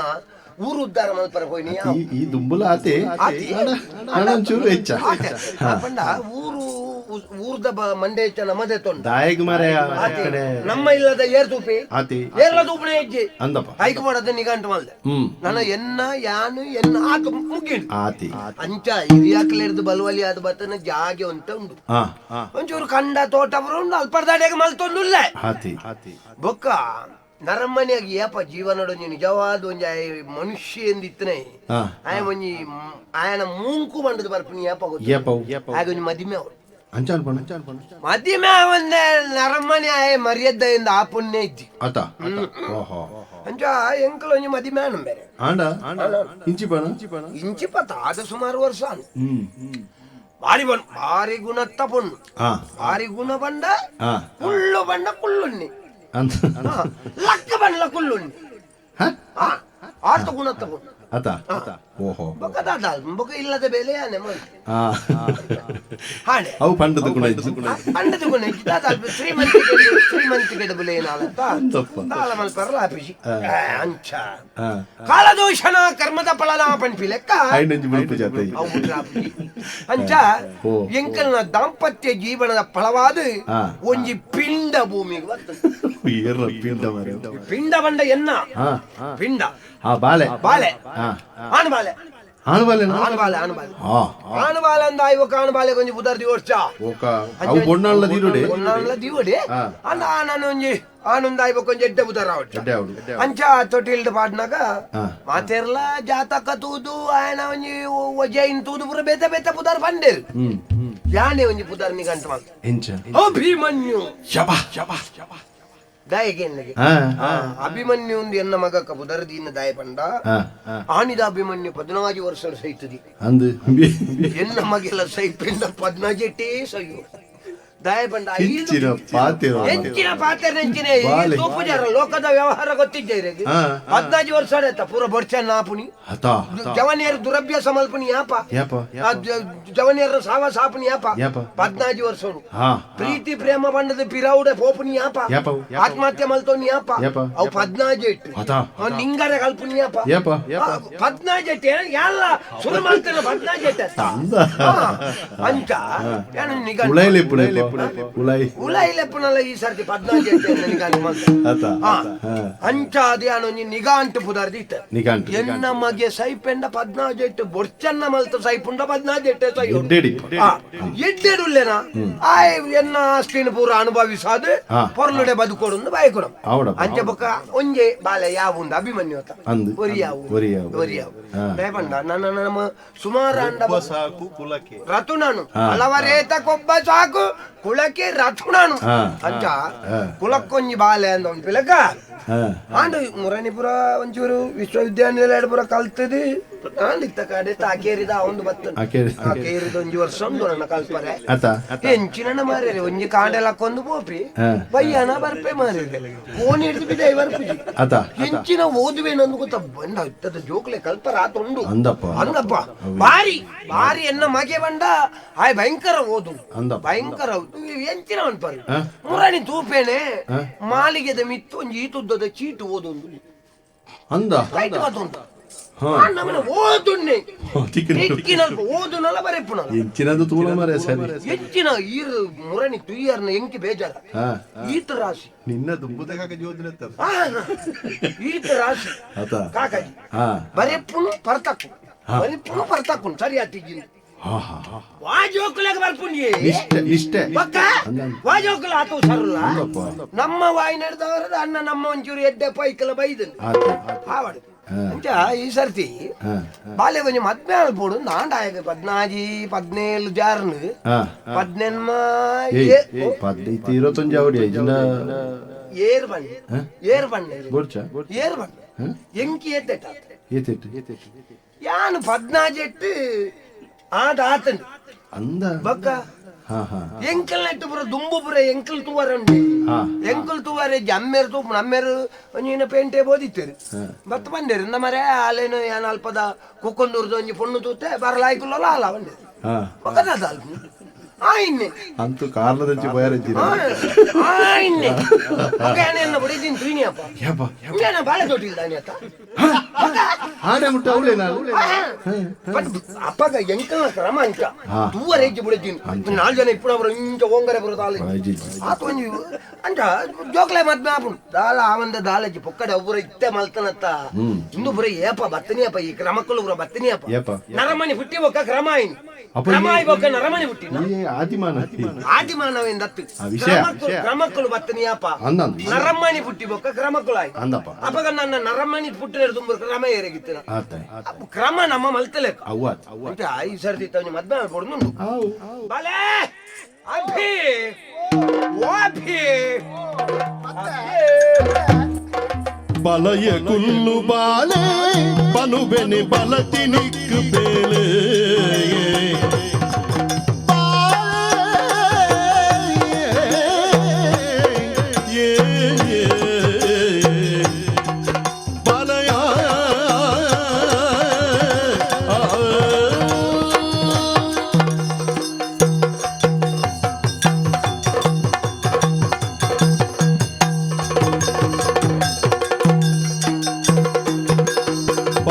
ಊರು ಉದ್ದಾರ ಮಲ್ಪರ ಹೋಯ್ನಿ
ಈ ದುಂಬುಲ ಆತೆ ನಾನೊಂಚೂರು ಹೆಚ್ಚ
ಪಂಡ ಊರು ಊರ್ದ ಮಂಡೆ ಹೆಚ್ಚ ನಮ್ಮದೇ ತೊಂಡ
ದಾಯಗ್ ಮಾರಾಯ
ನಮ್ಮ ಇಲ್ಲದ ಏರ್ ತೂಪಿ
ಆತಿ
ಏರ್ಲ ತೂಪಣೆ ಹೆಜ್ಜೆ
ಅಂದಪ್ಪ
ಹೈಕ್ ಮಾಡೋದ ನಿಗಂಟು ಮಲ್ದೆ ನನ್ನ ಎನ್ನ ಯಾನು ಎನ್ನ ಆತ ಮುಗಿಂಡು
ಆತಿ
ಅಂಚ ಹಿರಿಯಾಕ್ಲೇರ್ದು ಬಲವಲಿ ಆದ ಬತ್ತನ ಜಾಗೆ ಅಂತ ಉಂಡು ಒಂಚೂರು ಕಂಡ ತೋಟ ಬರೋ ಉಂಡು ಅಲ್ಪರ್ದಾಡಿಯಾಗ ಮಲ್ತೊಂದುಲ್ಲ
ಆತಿ
ಬೊಕ್ಕ ನರಮನೆಯಾಗಿ ಏಪ ಜೀವನಡು ನಿಜವಾದ ಒಂಜಿ ಮನುಷ್ಯ ಎಂದಿತ್ತನೆ ಆಯ ಒಂಜಿ ಆಯನ ಮೂಂಕು ಬಂಡದ ಬರ್ಪಿನಿ ಏಪ ಗೊತ್ತು ಆಗ ಒಂಜಿ ಮದಿಮೆ ಅವಳು ಮದಿಮೆ ಒಂದೇ ನರಮನೆ ಆಯ ಮರ್ಯಾದೆಯಿಂದ ಆ ಪುಣ್ಯ ಇದ್ದಿ
ಆತ
ಅಂಚ ಎಂಕಲ್ ಒಂಜಿ ಮದಿಮೆ ಅಣ್ಣ ಬೇರೆ
ಆಂಡ ಇಂಚಿಪಣ
ಇಂಚಿಪ ತಾದ ಸುಮಾರು ವರ್ಷ ಭಾರಿ ಬಣ್ಣ ಭಾರಿ ಗುಣತ್ತ ಪೊಣ್ಣು ಭಾರಿ ಗುಣ ಬಂಡ ಕುಳ್ಳು ಬಂಡ ಕುಳ್ಳುನ್ನಿ ಲಕ್ಕ ಬಂಡ್ಲ ಕುಳ್ಳುನ್ನಿ ಆತ ಗುಣತ್ತ ಪೊಣ್ಣು
ಆತ ಓಹೋ
ಬೊಕ್ಕ ಬೊಕ್ಕ ಇಲ್ಲದ ಬೆಲೆ ಆನೆ ಹಾಡೆ
ಅವು ಪಂಡದ ಗುಣ
ಪಂಡದ ಗುಣ ಶ್ರೀಮಂತಿಕೆ ಶ್ರೀಮಂತಿಕೆ ಬುಲೆ ಏನಾಲತ್ತ ತಾಳ ಮಲ್ಪರಲ ಆಪಿಸಿ ಅಂಚ ಕಾಲದೋಷಣ ಕರ್ಮದ ಫಲನ ಪನ್ಪಿ ಲೆಕ್ಕ ಅಂಚ ಎಂಕಲ್ನ ದಾಂಪತ್ಯ ಜೀವನದ ಫಲವಾದ ಒಂಜಿ ಪಿಂಡ ಭೂಮಿಗೆ ಬರ್ತದೆ. ಪಿಂಡ ಬಂಡ ಎನ್ನ ಪಿಂಡ
ಬಾಲೆ
ಬಾಲೆ ಆಣ್ ಬಾಲೆ
ಆಣ್ ಬಾಲೆ
ಆಣ್ ಬಾಲೆ ಆಣ್ ಬಾಲೆ ಆಣ್ ಬಾಲೆ ಅಂದ ಐವಕ ಆಣ್ ಬಾಲೆ ಕೊಂಚ ಬುಧರ್ ದಿವಸ
ಅವು ಬೊಣ್ಣಾಳ್ಲ ದೀರುಡೆ
ಬೊಣ್ಣಾಳ್ಲ ದೀವಡೆ ಅಂದ ನಾನು ಒಂಜಿ ಆನಂದ ಐವ ಕೊಂಚ ಎಡ್ಡೆ ಬುಧರ್ ಆವಟ್ ಅಂಚ ತೊಟ್ಟಿಲ್ದ ಪಾಡ್ನಾಗ ಮಾತೆರ್ಲ ಜಾತಕ ತೂದು ಆಯನ ಒಂಜಿ ಜೈನ್ ತೂದು ಪೂರ ಬೇತೆ ಬೇತೆ ಬುಧರ್ ಬಂಡೇರು ಯಾನೆ ಒಂಜಿ ಬುಧರ್ ನಿಗಂಟ ಮಾಲ್ತ ಅಭಿಮನ್ಯು
ಶಬಾ ಶಬಾ ಶಬಾ
ದಾಯಗೆ ಅಭಿಮನ್ಯು ಒಂದು ಎನ್ನ ಮಗಕ್ಕ ಬುಧರದೀನ ದಾಯ ಪಂಡ ಆನಿದ ಅಭಿಮನ್ಯು 14 ವರ್ಷ ಸೈತದಿ ಎನ್ನ ಮಗೆಲ್ಲ ಸೈಪಿಂದ 14 ಸೈಯು ದಾಯ ಪಂಡ ಹೆಚ್ಚಿನ ಪಾತ್ರ ನೆಂಚಿನ ತೂಪುಜಾರ ಲೋಕದ ವ್ಯವಹಾರ ಗೊತ್ತಿದ್ದೆ 14 ವರ್ಷ ಆಯ್ತ ಪೂರ ಬೊರ್ಚ ನಾಪುನಿ ಜವನಿಯರು ದುರಭ್ಯಾಸ ಮಲ್ಪುನಿ ಯಾಪ ಜವನಿಯರ ಸಾವ ಸಾಪುನಿ ಯಾಪ 14 ವರ್ಷ ಪ್ರೀತಿ ಪ್ರೇಮ ಬಂಡದ ಪಿರೌಡೆ ಪೋಪುನಿ ಯಾಪ ಆತ್ಮಹತ್ಯೆ ಮಲ್ತೋನಿ ಯಾಪ ಅವು 14 ಇಟ್ಟು ನಿಂಗರೆ ಕಲ್ಪುನಿ ಯಾಪ 14 ಇಟ್ಟು ಎಲ್ಲ ಸುರು ಮಲ್ತಿನ 14 ಇಟ್ಟು ಅಂಚ ಉಲಾಯಿಲೆಪ್ಪನಲ್ಲ ಈ ಸರ್ತಿ 14 ಅಂಚಾದ ನಿಗಾಂಟು ಪುದಾರ್ದಿ ಇತ್ತ ಎನ್ನ ಮಗೆ ಸೈಪೆಂಡ 14 ಇಟ್ಟು ಬೊರ್ಚನ್ನ ಮಲ್ತ ಸೈಪುಂಡ 14 ಇಟ್ಟೆ ಸೈ ಎಡ್ಡೆಡುಲ್ಲೇನ ಆಯ್ ಎನ್ನ ಆಸ್ತಿನ ಪೂರ ಅನುಭವಿಸಾದ ಪೊರ್ಲುಡೆ ಬದುಕೋಡು ಬಾಯ್ಕೊಡ ಅಂಚೆ ಬೊಕ್ಕ ಒಂಜೆ ಬಾಲೆ ಯಾವುಂದು ಅಭಿಮನ್ಯು ಒರಿಯಾವು ಒರಿಯಾವು ದಯಪಂಡ ನನ್ನ ನಮ್ಮ ಸುಮಾರು ಅಂಡ ರತುನಾನು ಹಲವರೇತ ಕೊಬ್ಬ ಸಾಕು ಕುಳಕ್ಕೆ ರಥುಣಾನು ಅಂಚ ಕುಲಕ್ಕೊಂಜಿ ಬಾಲೆ ಅಂದ ಒಂದು ಪಿಲಕ ಆಂಡು ಮುರಣಿಪುರ ಒಂಚೂರು ವಿಶ್ವವಿದ್ಯಾನಿಲಯ ಪುರ ಕಲ್ತದು ಆಂಡ್ ಇತ್ತ ಕಡೆ ತಾಕೇರಿದ ಒಂದು ಬತ್ತ ಆಕೇರಿದ ಒಂಜಿ ವರ್ಷ ಒಂದು ನನ್ನ ಕಲ್ಪರೆ ಎಂಚಿನ ಮಾರ್ರೆ ಒಂಜಿ ಕಾಂಡೆಲಕ್ಕೊಂದು ಪೋಪಿ ಬಯ್ಯನ ಬರ್ಪೆ ಮಾರ್ರೆ ಫೋನ್ ಹಿಡಿದು ಬಿದ್ದೆ ಬರ್ಪಿ ಎಂಚಿನ ಓದುವೇನಂದು ಗೊತ್ತ ಬಂಡ ಇತ್ತದ ಜೋಕ್ಲೆ ಕಲ್ಪರ ಆತ ಉಂಡು ಅಂದಪ್ಪ ಭಾರಿ ಭಾರಿ ಎನ್ನ ಮಗೆ ಬಂಡ ಆಯ್ ಭಯಂಕರ ಓದು ಭಯಂಕರ ಎಂಚಿನ ಅನ್ಪಾರು ಮುರಣಿ ತೂಪೇನೆ ಮಾಲಿಗೆದ ಮಿತ್ತು ಒಂಜಿ ಈತುದ್ದದ ಚೀಟು ಓದೊಂದು
ಅಂದ
ನಮ್ಮನೆ ಓದುನ್ನೆ ಓದುನಲ್ಲ ಬರೆಪುನಲ್ಲ
ಎಂಚಿನದು ತೂಲ ಮಾರೆ ಸರಿ
ಎಂಚಿನ ಈರ್ ಮುರಣಿ ತುಯ್ಯರ್ನ ಎಂಕಿ ಬೇಜಾರ ಈತ ರಾಶಿ
ನಿನ್ನ ದುಂಬುದ ಕಾಕ ಜೋದಿನ
ಈತ ರಾಶಿ ಕಾಕಾಜಿ ಬರೆಪುನು ಪರ್ತಕ್ಕು ಬರೆಪುನು ಪರ್ತಕ್ಕು ಸರಿ ಆತಿದ್ದೀನಿ ನಮ್ಮ ವಾಯಿ ನಡೆದವರ ಅಣ್ಣ ನಮ್ಮ ಒಂಚೂರು ಎಡ್ಡೆ ಪೈಕಲ ಬೈದು ಆವಡು ಅಂಚ ಈ ಸರ್ತಿ ಬಾಲ್ಯ ಕೊಂಚ ಮದ್ಮೆ ಆಳ್ಬೋಡು ನಾಂಡಾಯಕ 14 17 ಜಾರ್ನು 18
ಇರತ್ತೊಂಜಿ ಅವಡಿ
ಏರ್ ಬಣ್ಣ ಏರ್ ಬಣ್ಣ ಏರ್ ಬಣ್ಣ ಎಂಕಿ ಏತೆಟ ಯಾನು ಪದ್ನಾಜೆಟ್ಟು ಆದ ಆತನು
ಅಂದ
ಬಕ್ಕ ಎಂಕಲ್ ನೆಟ್ಟು ಪೂರ ದುಂಬು ಪೂರ ಎಂಕಲ್ ತೂವರ ಉಂಟು ಎಂಕಲ್ ತೂವರೆ ಅಮ್ಮೇರು ತೂಪು ಅಮ್ಮೇರು ಒಂಜಿನ ಪೇಂಟೆ ಬೋದಿತ್ತೇರು ಬತ್ತ ಬಂದೇರು ನಮ್ಮ ಮರೆ ಆಲೇನು ಏನ್ ಅಲ್ಪದ ಕುಕ್ಕೊಂದೂರ್ದು ಒಂಜಿ ಪೊಣ್ಣು ತೂತೆ ಬರಲಾಯ್ಕುಲ್ಲ ಅಲ್ಲ ಬಂದೇರು ಬಕ್ಕದ ಅಲ್ಪ ಆಯ್ನೆ
ಅಂತೂ ಕಾರ್ಲದಂಚಿ ಬಯರಿದ್ದೀರ
ಆಯ್ನೆ ಮಗನ ಬಡಿದೀನಿ ತುಯ್ನಿಯಪ್ಪ ಇಂಗೇನ ಬಾಳೆ ತೊಟ್ಟಿಲ್ದಾನೆ ಆತ
ಆನೆ ಮುಟ್ಟ ಅವಳೇನಾ
ಅಪ್ಪಗ ಎಂಕಲ್ನ ಕ್ರಮ ಅಂಚ ತೂವರ ಹೆಜ್ಜೆ ಬಿಡಿದ್ದೀನಿ ನಾಲ್ಕು ಜನ ಇಪ್ಪು ಅವರು ಇಂಚ ಓಂಗರೆ ಬರುತ್ತಾಳೆ ಆತ ಒಂಜಿ ಅಂಚ ಜೋಕ್ಲೆ ಮದ್ಮೆ ಆಪುಂಡು ದಾಲ ಆವಂದ ದಾಲಜ್ಜಿ ಪೊಕ್ಕಡೆ ಒಬ್ಬರ ಇತ್ತೆ ಮಲ್ತನತ್ತ ಇಂದು ಪುರ ಏಪ ಬತ್ತನಿಯಪ್ಪ ಈ ಕ್ರಮಕ್ಕಳು ಪುರ ಬತ್ತನಿಯಪ್ಪ ನರಮನಿ ಹುಟ್ಟಿ ಒಕ್ಕ ಕ್ರಮ ಆಯ್ನು ಕ್ರಮ ಆಯ್ಬೊಕ್ಕ ನರಮನಿ ಹುಟ್ಟಿ
ಆದಿಮಾನ
ಆದಿಮಾನವೆಂದ ಕ್ರಮಕ್ಕಳು ಬತ್ತನಿಯಪ್ಪ ನರಮನಿ ಪುಟ್ಟಿ ಬೊಕ್ಕ ಕ್ರಮಕ್ಕಳು ಆಯ್ತು ಅಪ್ಪಗ ನನ್ನ ನರಮನಿ ಪುಟ್ಟಿನ ತುಂಬ ಕ್ರಮ ಏರಿಗಿತ್ತು ಕ್ರಮ ನಮ್ಮ ಮಲ್ತಲೆ ಈ ಸರ್ತಿ ಮದ್ವೆ ಮಾಡ್ಕೊಡ್ದು ಬಾಲೆ ಅಭಿ ಓ ಅಭಿ
ಬಲಯ ಕುಲ್ಲು ಬಾಲೆ ಬನುಬೆನೆ ಬಲತಿನಿಕ್ ಬೇಲೆ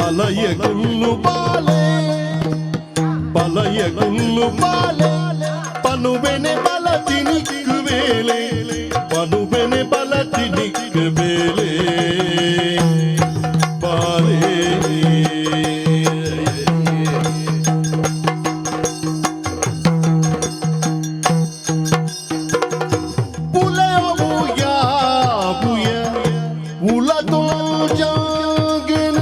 ಬಲಯ ಗುಲ್ಲು ಬಾಲೆ ಬಲಯ ಗುಲ್ಲು ಬಾಲೆ ಪನುಬೆನೆ ಬಲತಿನಿಕ್ ಬೇಲೆ ಪನುಬೆನೆ ಬಲತಿನಿಕ್ ಬೇಲೆ ಬಾಲೆ ಪುಲವು ಯಾಬುಯ ಉಲತೋ ಜಾಗನ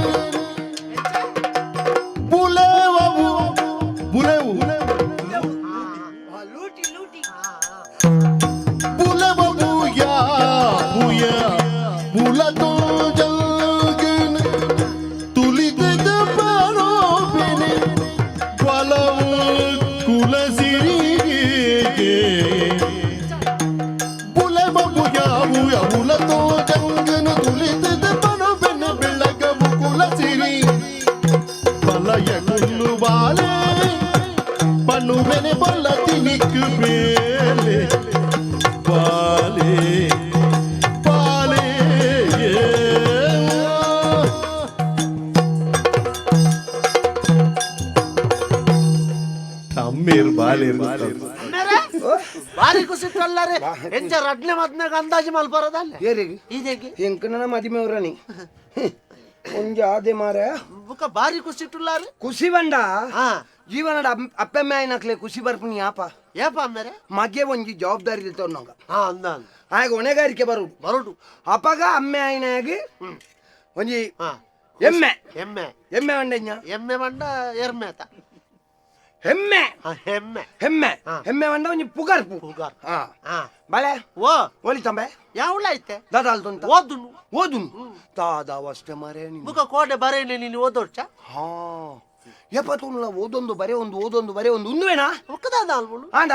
ಅಂದಾಜು ಮಲ್ಪರದಲ್ಲ
ಎಂಕನ ಮದಿಮೆ ಅವರಣಿ ಒಂಜಿ ಆದೆ ಮಾರ
ಬುಕ್ಕ ಬಾರಿ ಖುಷಿ ಇಟ್ಟುಲ್ಲಾರು
ಖುಷಿ ಬಂಡ ಜೀವನದ ಅಪ್ಪಮ್ಮೆ ಆಯ್ನಕ್ಲೆ ಖುಷಿ ಬರ್ಪುನಿ ಯಾಪ
ಏಪ ಅಂದರೆ
ಮಗೆ ಒಂಜಿ ಜವಾಬ್ದಾರಿ ಇರ್ತವನ್ನಂಗ
ಅಂದ
ಆಗ ಹೊಣೆಗಾರಿಕೆ ಬರುಡು
ಬರುಡು
ಅಪಗ ಅಮ್ಮೆ ಆಯ್ನಾಗಿ ಒಂಜಿ ಎಮ್ಮೆ
ಎಮ್ಮೆ
ಎಮ್ಮೆ ಬಂಡ
ಎಮ್ಮೆ ಬಂಡ ಎರ್ಮೆ ಆತ
ಹೆಮ್ಮೆ
ಹೆಮ್ಮೆ
ಹೆಮ್ಮೆ ಹೆಮ್ಮೆ ಬಂಡ ಒಂಜಿ ಪುಗಾರ್ಪು
ಪುಗಾರ್
ಬಲೆ
ಓ
ಒಲಿ ತಂಬೆ
ಯಾವಳ ಐತೆ
ದಾದ ಅಲ್ತೊಂತ
ಓದುನು
ಓದುನು ದಾದ ಅಷ್ಟೇ ಮಾರೇ
ಬುಕ್ಕ ಕೋಟೆ ಬರೇನೆ ನೀನು ಓದೋಡ್ಚ
ಹಾ ಎಪ್ಪತ್ತೊಂದು ಓದೊಂದು ಬರೆ ಒಂದು ಓದೊಂದು ಬರೆ ಒಂದು ಉಂದುವೇನಾ
ಒಕ್ಕದಾದ ಅಲ್ವುಳು
ಆಂಡ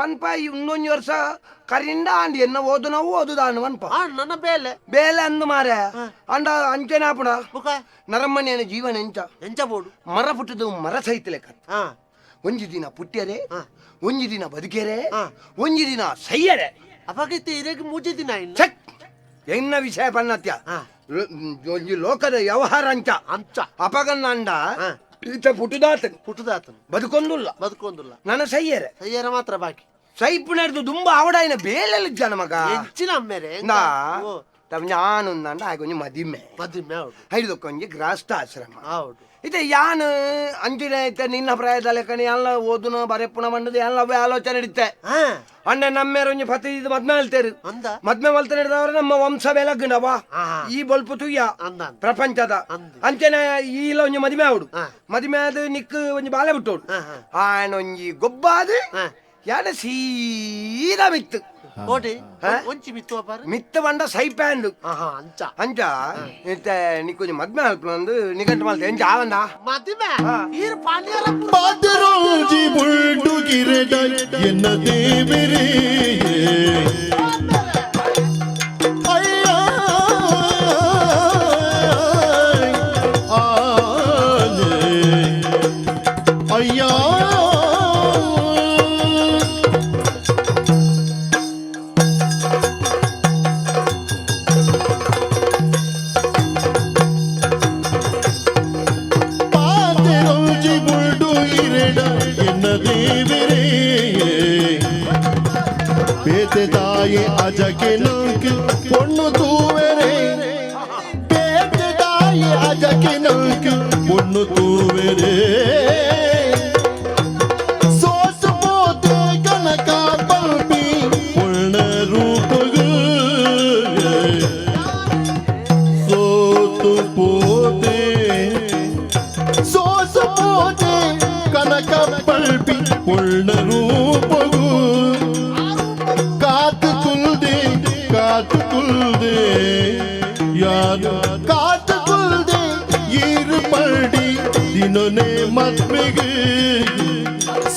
ಪನ್ಪ ಇನ್ನೊಂದು ವರ್ಷ ಕರಿಂದ ಆಂಡ್ ಎನ್ನ ಓದು ನಾವು ಓದುದಾನು ಅನ್ಪ
ನನ್ನ ಬೇಲೆ
ಬೇಲೆ ಅಂದು ಮಾರೆ ಅಂಡ ಅಂಚೆನಾಪುಣ
ಬುಕ್ಕ
ನರಮ್ಮನೆಯ ಜೀವನ ಎಂಚ
ಎಂಚ ಬೋಡು
ಮರ ಪುಟ್ಟದು ಮರ ಸಹಿತಲೆ ಕತ್ ಒಂಜಿ ದಿನ ಪುಟ್ಟ್ಯರೆ ಒಂಜಿ ದಿನ ಬದುಕೆರೆ ಒಂಜಿ ದಿನ ಸೈಯರೆ
ಅಪಗಿತ್ತೆ ಇರೇಗೆ ಮೂಜಿ ದಿನ ಇಲ್ಲ
ಚೆಕ್ ಎನ್ನ ವಿಷಯ ಪನ್ನತ್ಯ ಒಂಜಿ ಲೋಕದ ವ್ಯವಹಾರ ಅಂಚ
ಅಂಚ
ಅಪಗನ್ನಂಡ ಈತ ಪುಟ್ಟುದಾತನ್
ಪುಟ್ಟುದಾತನ್
ಬದುಕೊಂದುಲ್ಲ
ಬದುಕೊಂದುಲ್ಲ
ನನ್ನ ಸೈಯರೆ
ಸೈಯರೆ ಮಾತ್ರ ಬಾಕಿ
ಸೈಪು ನಡೆದು ದುಂಬ ಅವಡಾಯಿನ ಬೇಲೆಲ್ಲ ಜನ ಮಗ
ಹೆಚ್ಚಿನ ಅಮ್ಮೇರೆ
ನಾ ಯಾನೊಂದಂಡ ಆಗ ಒಂಜಿ ಮದಿಮೆ
ಮದಿಮೆ ಹೌದು
ಐದಕ್ಕೊಂಜಿ ಗೃಹಸ್ಥಾಶ್ರಮ
ಹೌದು
ಇದೆ ಯಾನ್ ಅಂಚಿನ ಐತೆ ನಿನ್ನ ಪ್ರಾಯದ ಲೆಕ್ಕನೆ ಎಲ್ಲ ಓದುನ ಬರೆಪುಣ ಮಂಡದ ಎಲ್ಲ ಅವೇ ಆಲೋಚನೆ ಇಡುತ್ತೆ ಅಣ್ಣ ನಮ್ಮೇರ ಒಂಜಿ ಪತಿ ಇದು ಮದ್ಮೆ ಹೇಳ್ತೇರು ಮದ್ಮೆ ಮಲ್ತ ನಡೆದವ್ರೆ ನಮ್ಮ ವಂಶ ಬೆಲಗ್ನವ ಈ ಬೊಲ್ಪು ತುಯ್ಯ ಪ್ರಪಂಚದ ಅಂಚೆನ ಈಲ ಒಂಜಿ ಮದಿಮೆ ಆವಡು ಮದಿಮೆ ಆದ ನಿಕ್ ಒಂಜಿ ಬಾಲೆ ಬಿಟ್ಟೋಡು ಆಯನ ಒಂಜಿ ಗೊಬ್ಬಾದ ಯಾನ ಸೀದಾ ಮಿತ್ತು
ಓಡಿ ಒಂಚಿ ಮಿತ್ತು ಅಪಾರ
ಮಿತ್ತ ಬಂಡ ಸೈಪ್ಯಾಂಡು
ಅಂಚ
ಅಂಚ ಇತ್ತೆ ನಿಕ್ಕೊಂಜಿ ಮದ್ಮೆ ಅಲ್ಪನಂದು ನಿಗಂಟು ಮಲ್ತೆ ಎಂಚ ಆವಂದ
ಮದಿಮೆ ಈರ್ ಪಾಂಡ್ಯರ
ಪಾದರೋಜಿ ಬುಲ್ಡುಗಿರೆಡ ಎನ್ನ ದೇವರೇ ಅಯ್ಯ ಅಯ್ಯ ಪಾದರೋಜಿ ಬುಲ್ಡುಗಿರೆಡ ಎನ್ನ ದೇವರೇ ಪೇತೆ ತಾಯಿ ಅಜಕೆ ನಂಕ್ ಪೊಣ್ಣು ತೂವೆರೆ ಪೇತೆ ತಾಯಿ ಅಜಕೆ ನಂಕ್ ಪೊಣ್ಣು ತೂವೆರೆ ಸೋಸು ಪೋತೆ ಕನಕ ಪಲ್ಪಿ ಪೊಣ್ಣ ರೂಪಗು ಸೋತು ಪೋತೆ ಸೋಸು ಪೋತೆ ಕನಕ ಪಲ್ಪಿ ಪೊಣ್ಣ ರೂಪಗು ಕಾತು ಕುಲ್ದೆ ಕಾತು ಕುಲ್ದೆ ಯಾರು ಕಾತು ಕುಲ್ದೆ ಈರು ಪಲ್ಡಿ ದಿನನೇ ಮದ್ಮೆಗೆ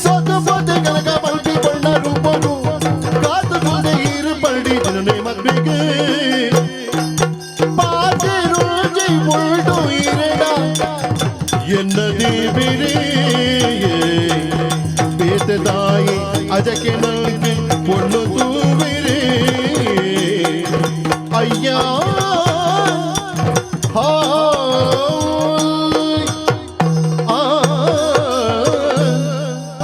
ಸೋತು ಪೋತೆ ಕನಕ ಪಲ್ಪಿ ಪೊಣ್ಣ ರೂಪಗು ಕಾತು ಕುಲ್ದೆ ಈರು ಪಲ್ಡಿ ದಿನನೇ ಮದ್ಮೆಗೆ ಪಾತೆ ರೋಜಿ ಬುಲ್ಡು ಇರೆಡ ಎನ್ನ ದೇವಿರೇ ಪೇತೆ ತಾಯಿ ಅಜಕೆ ನಂಗೆ ಪೊಣ್ಣು ತೂವಿರೇ ಅಯ್ಯ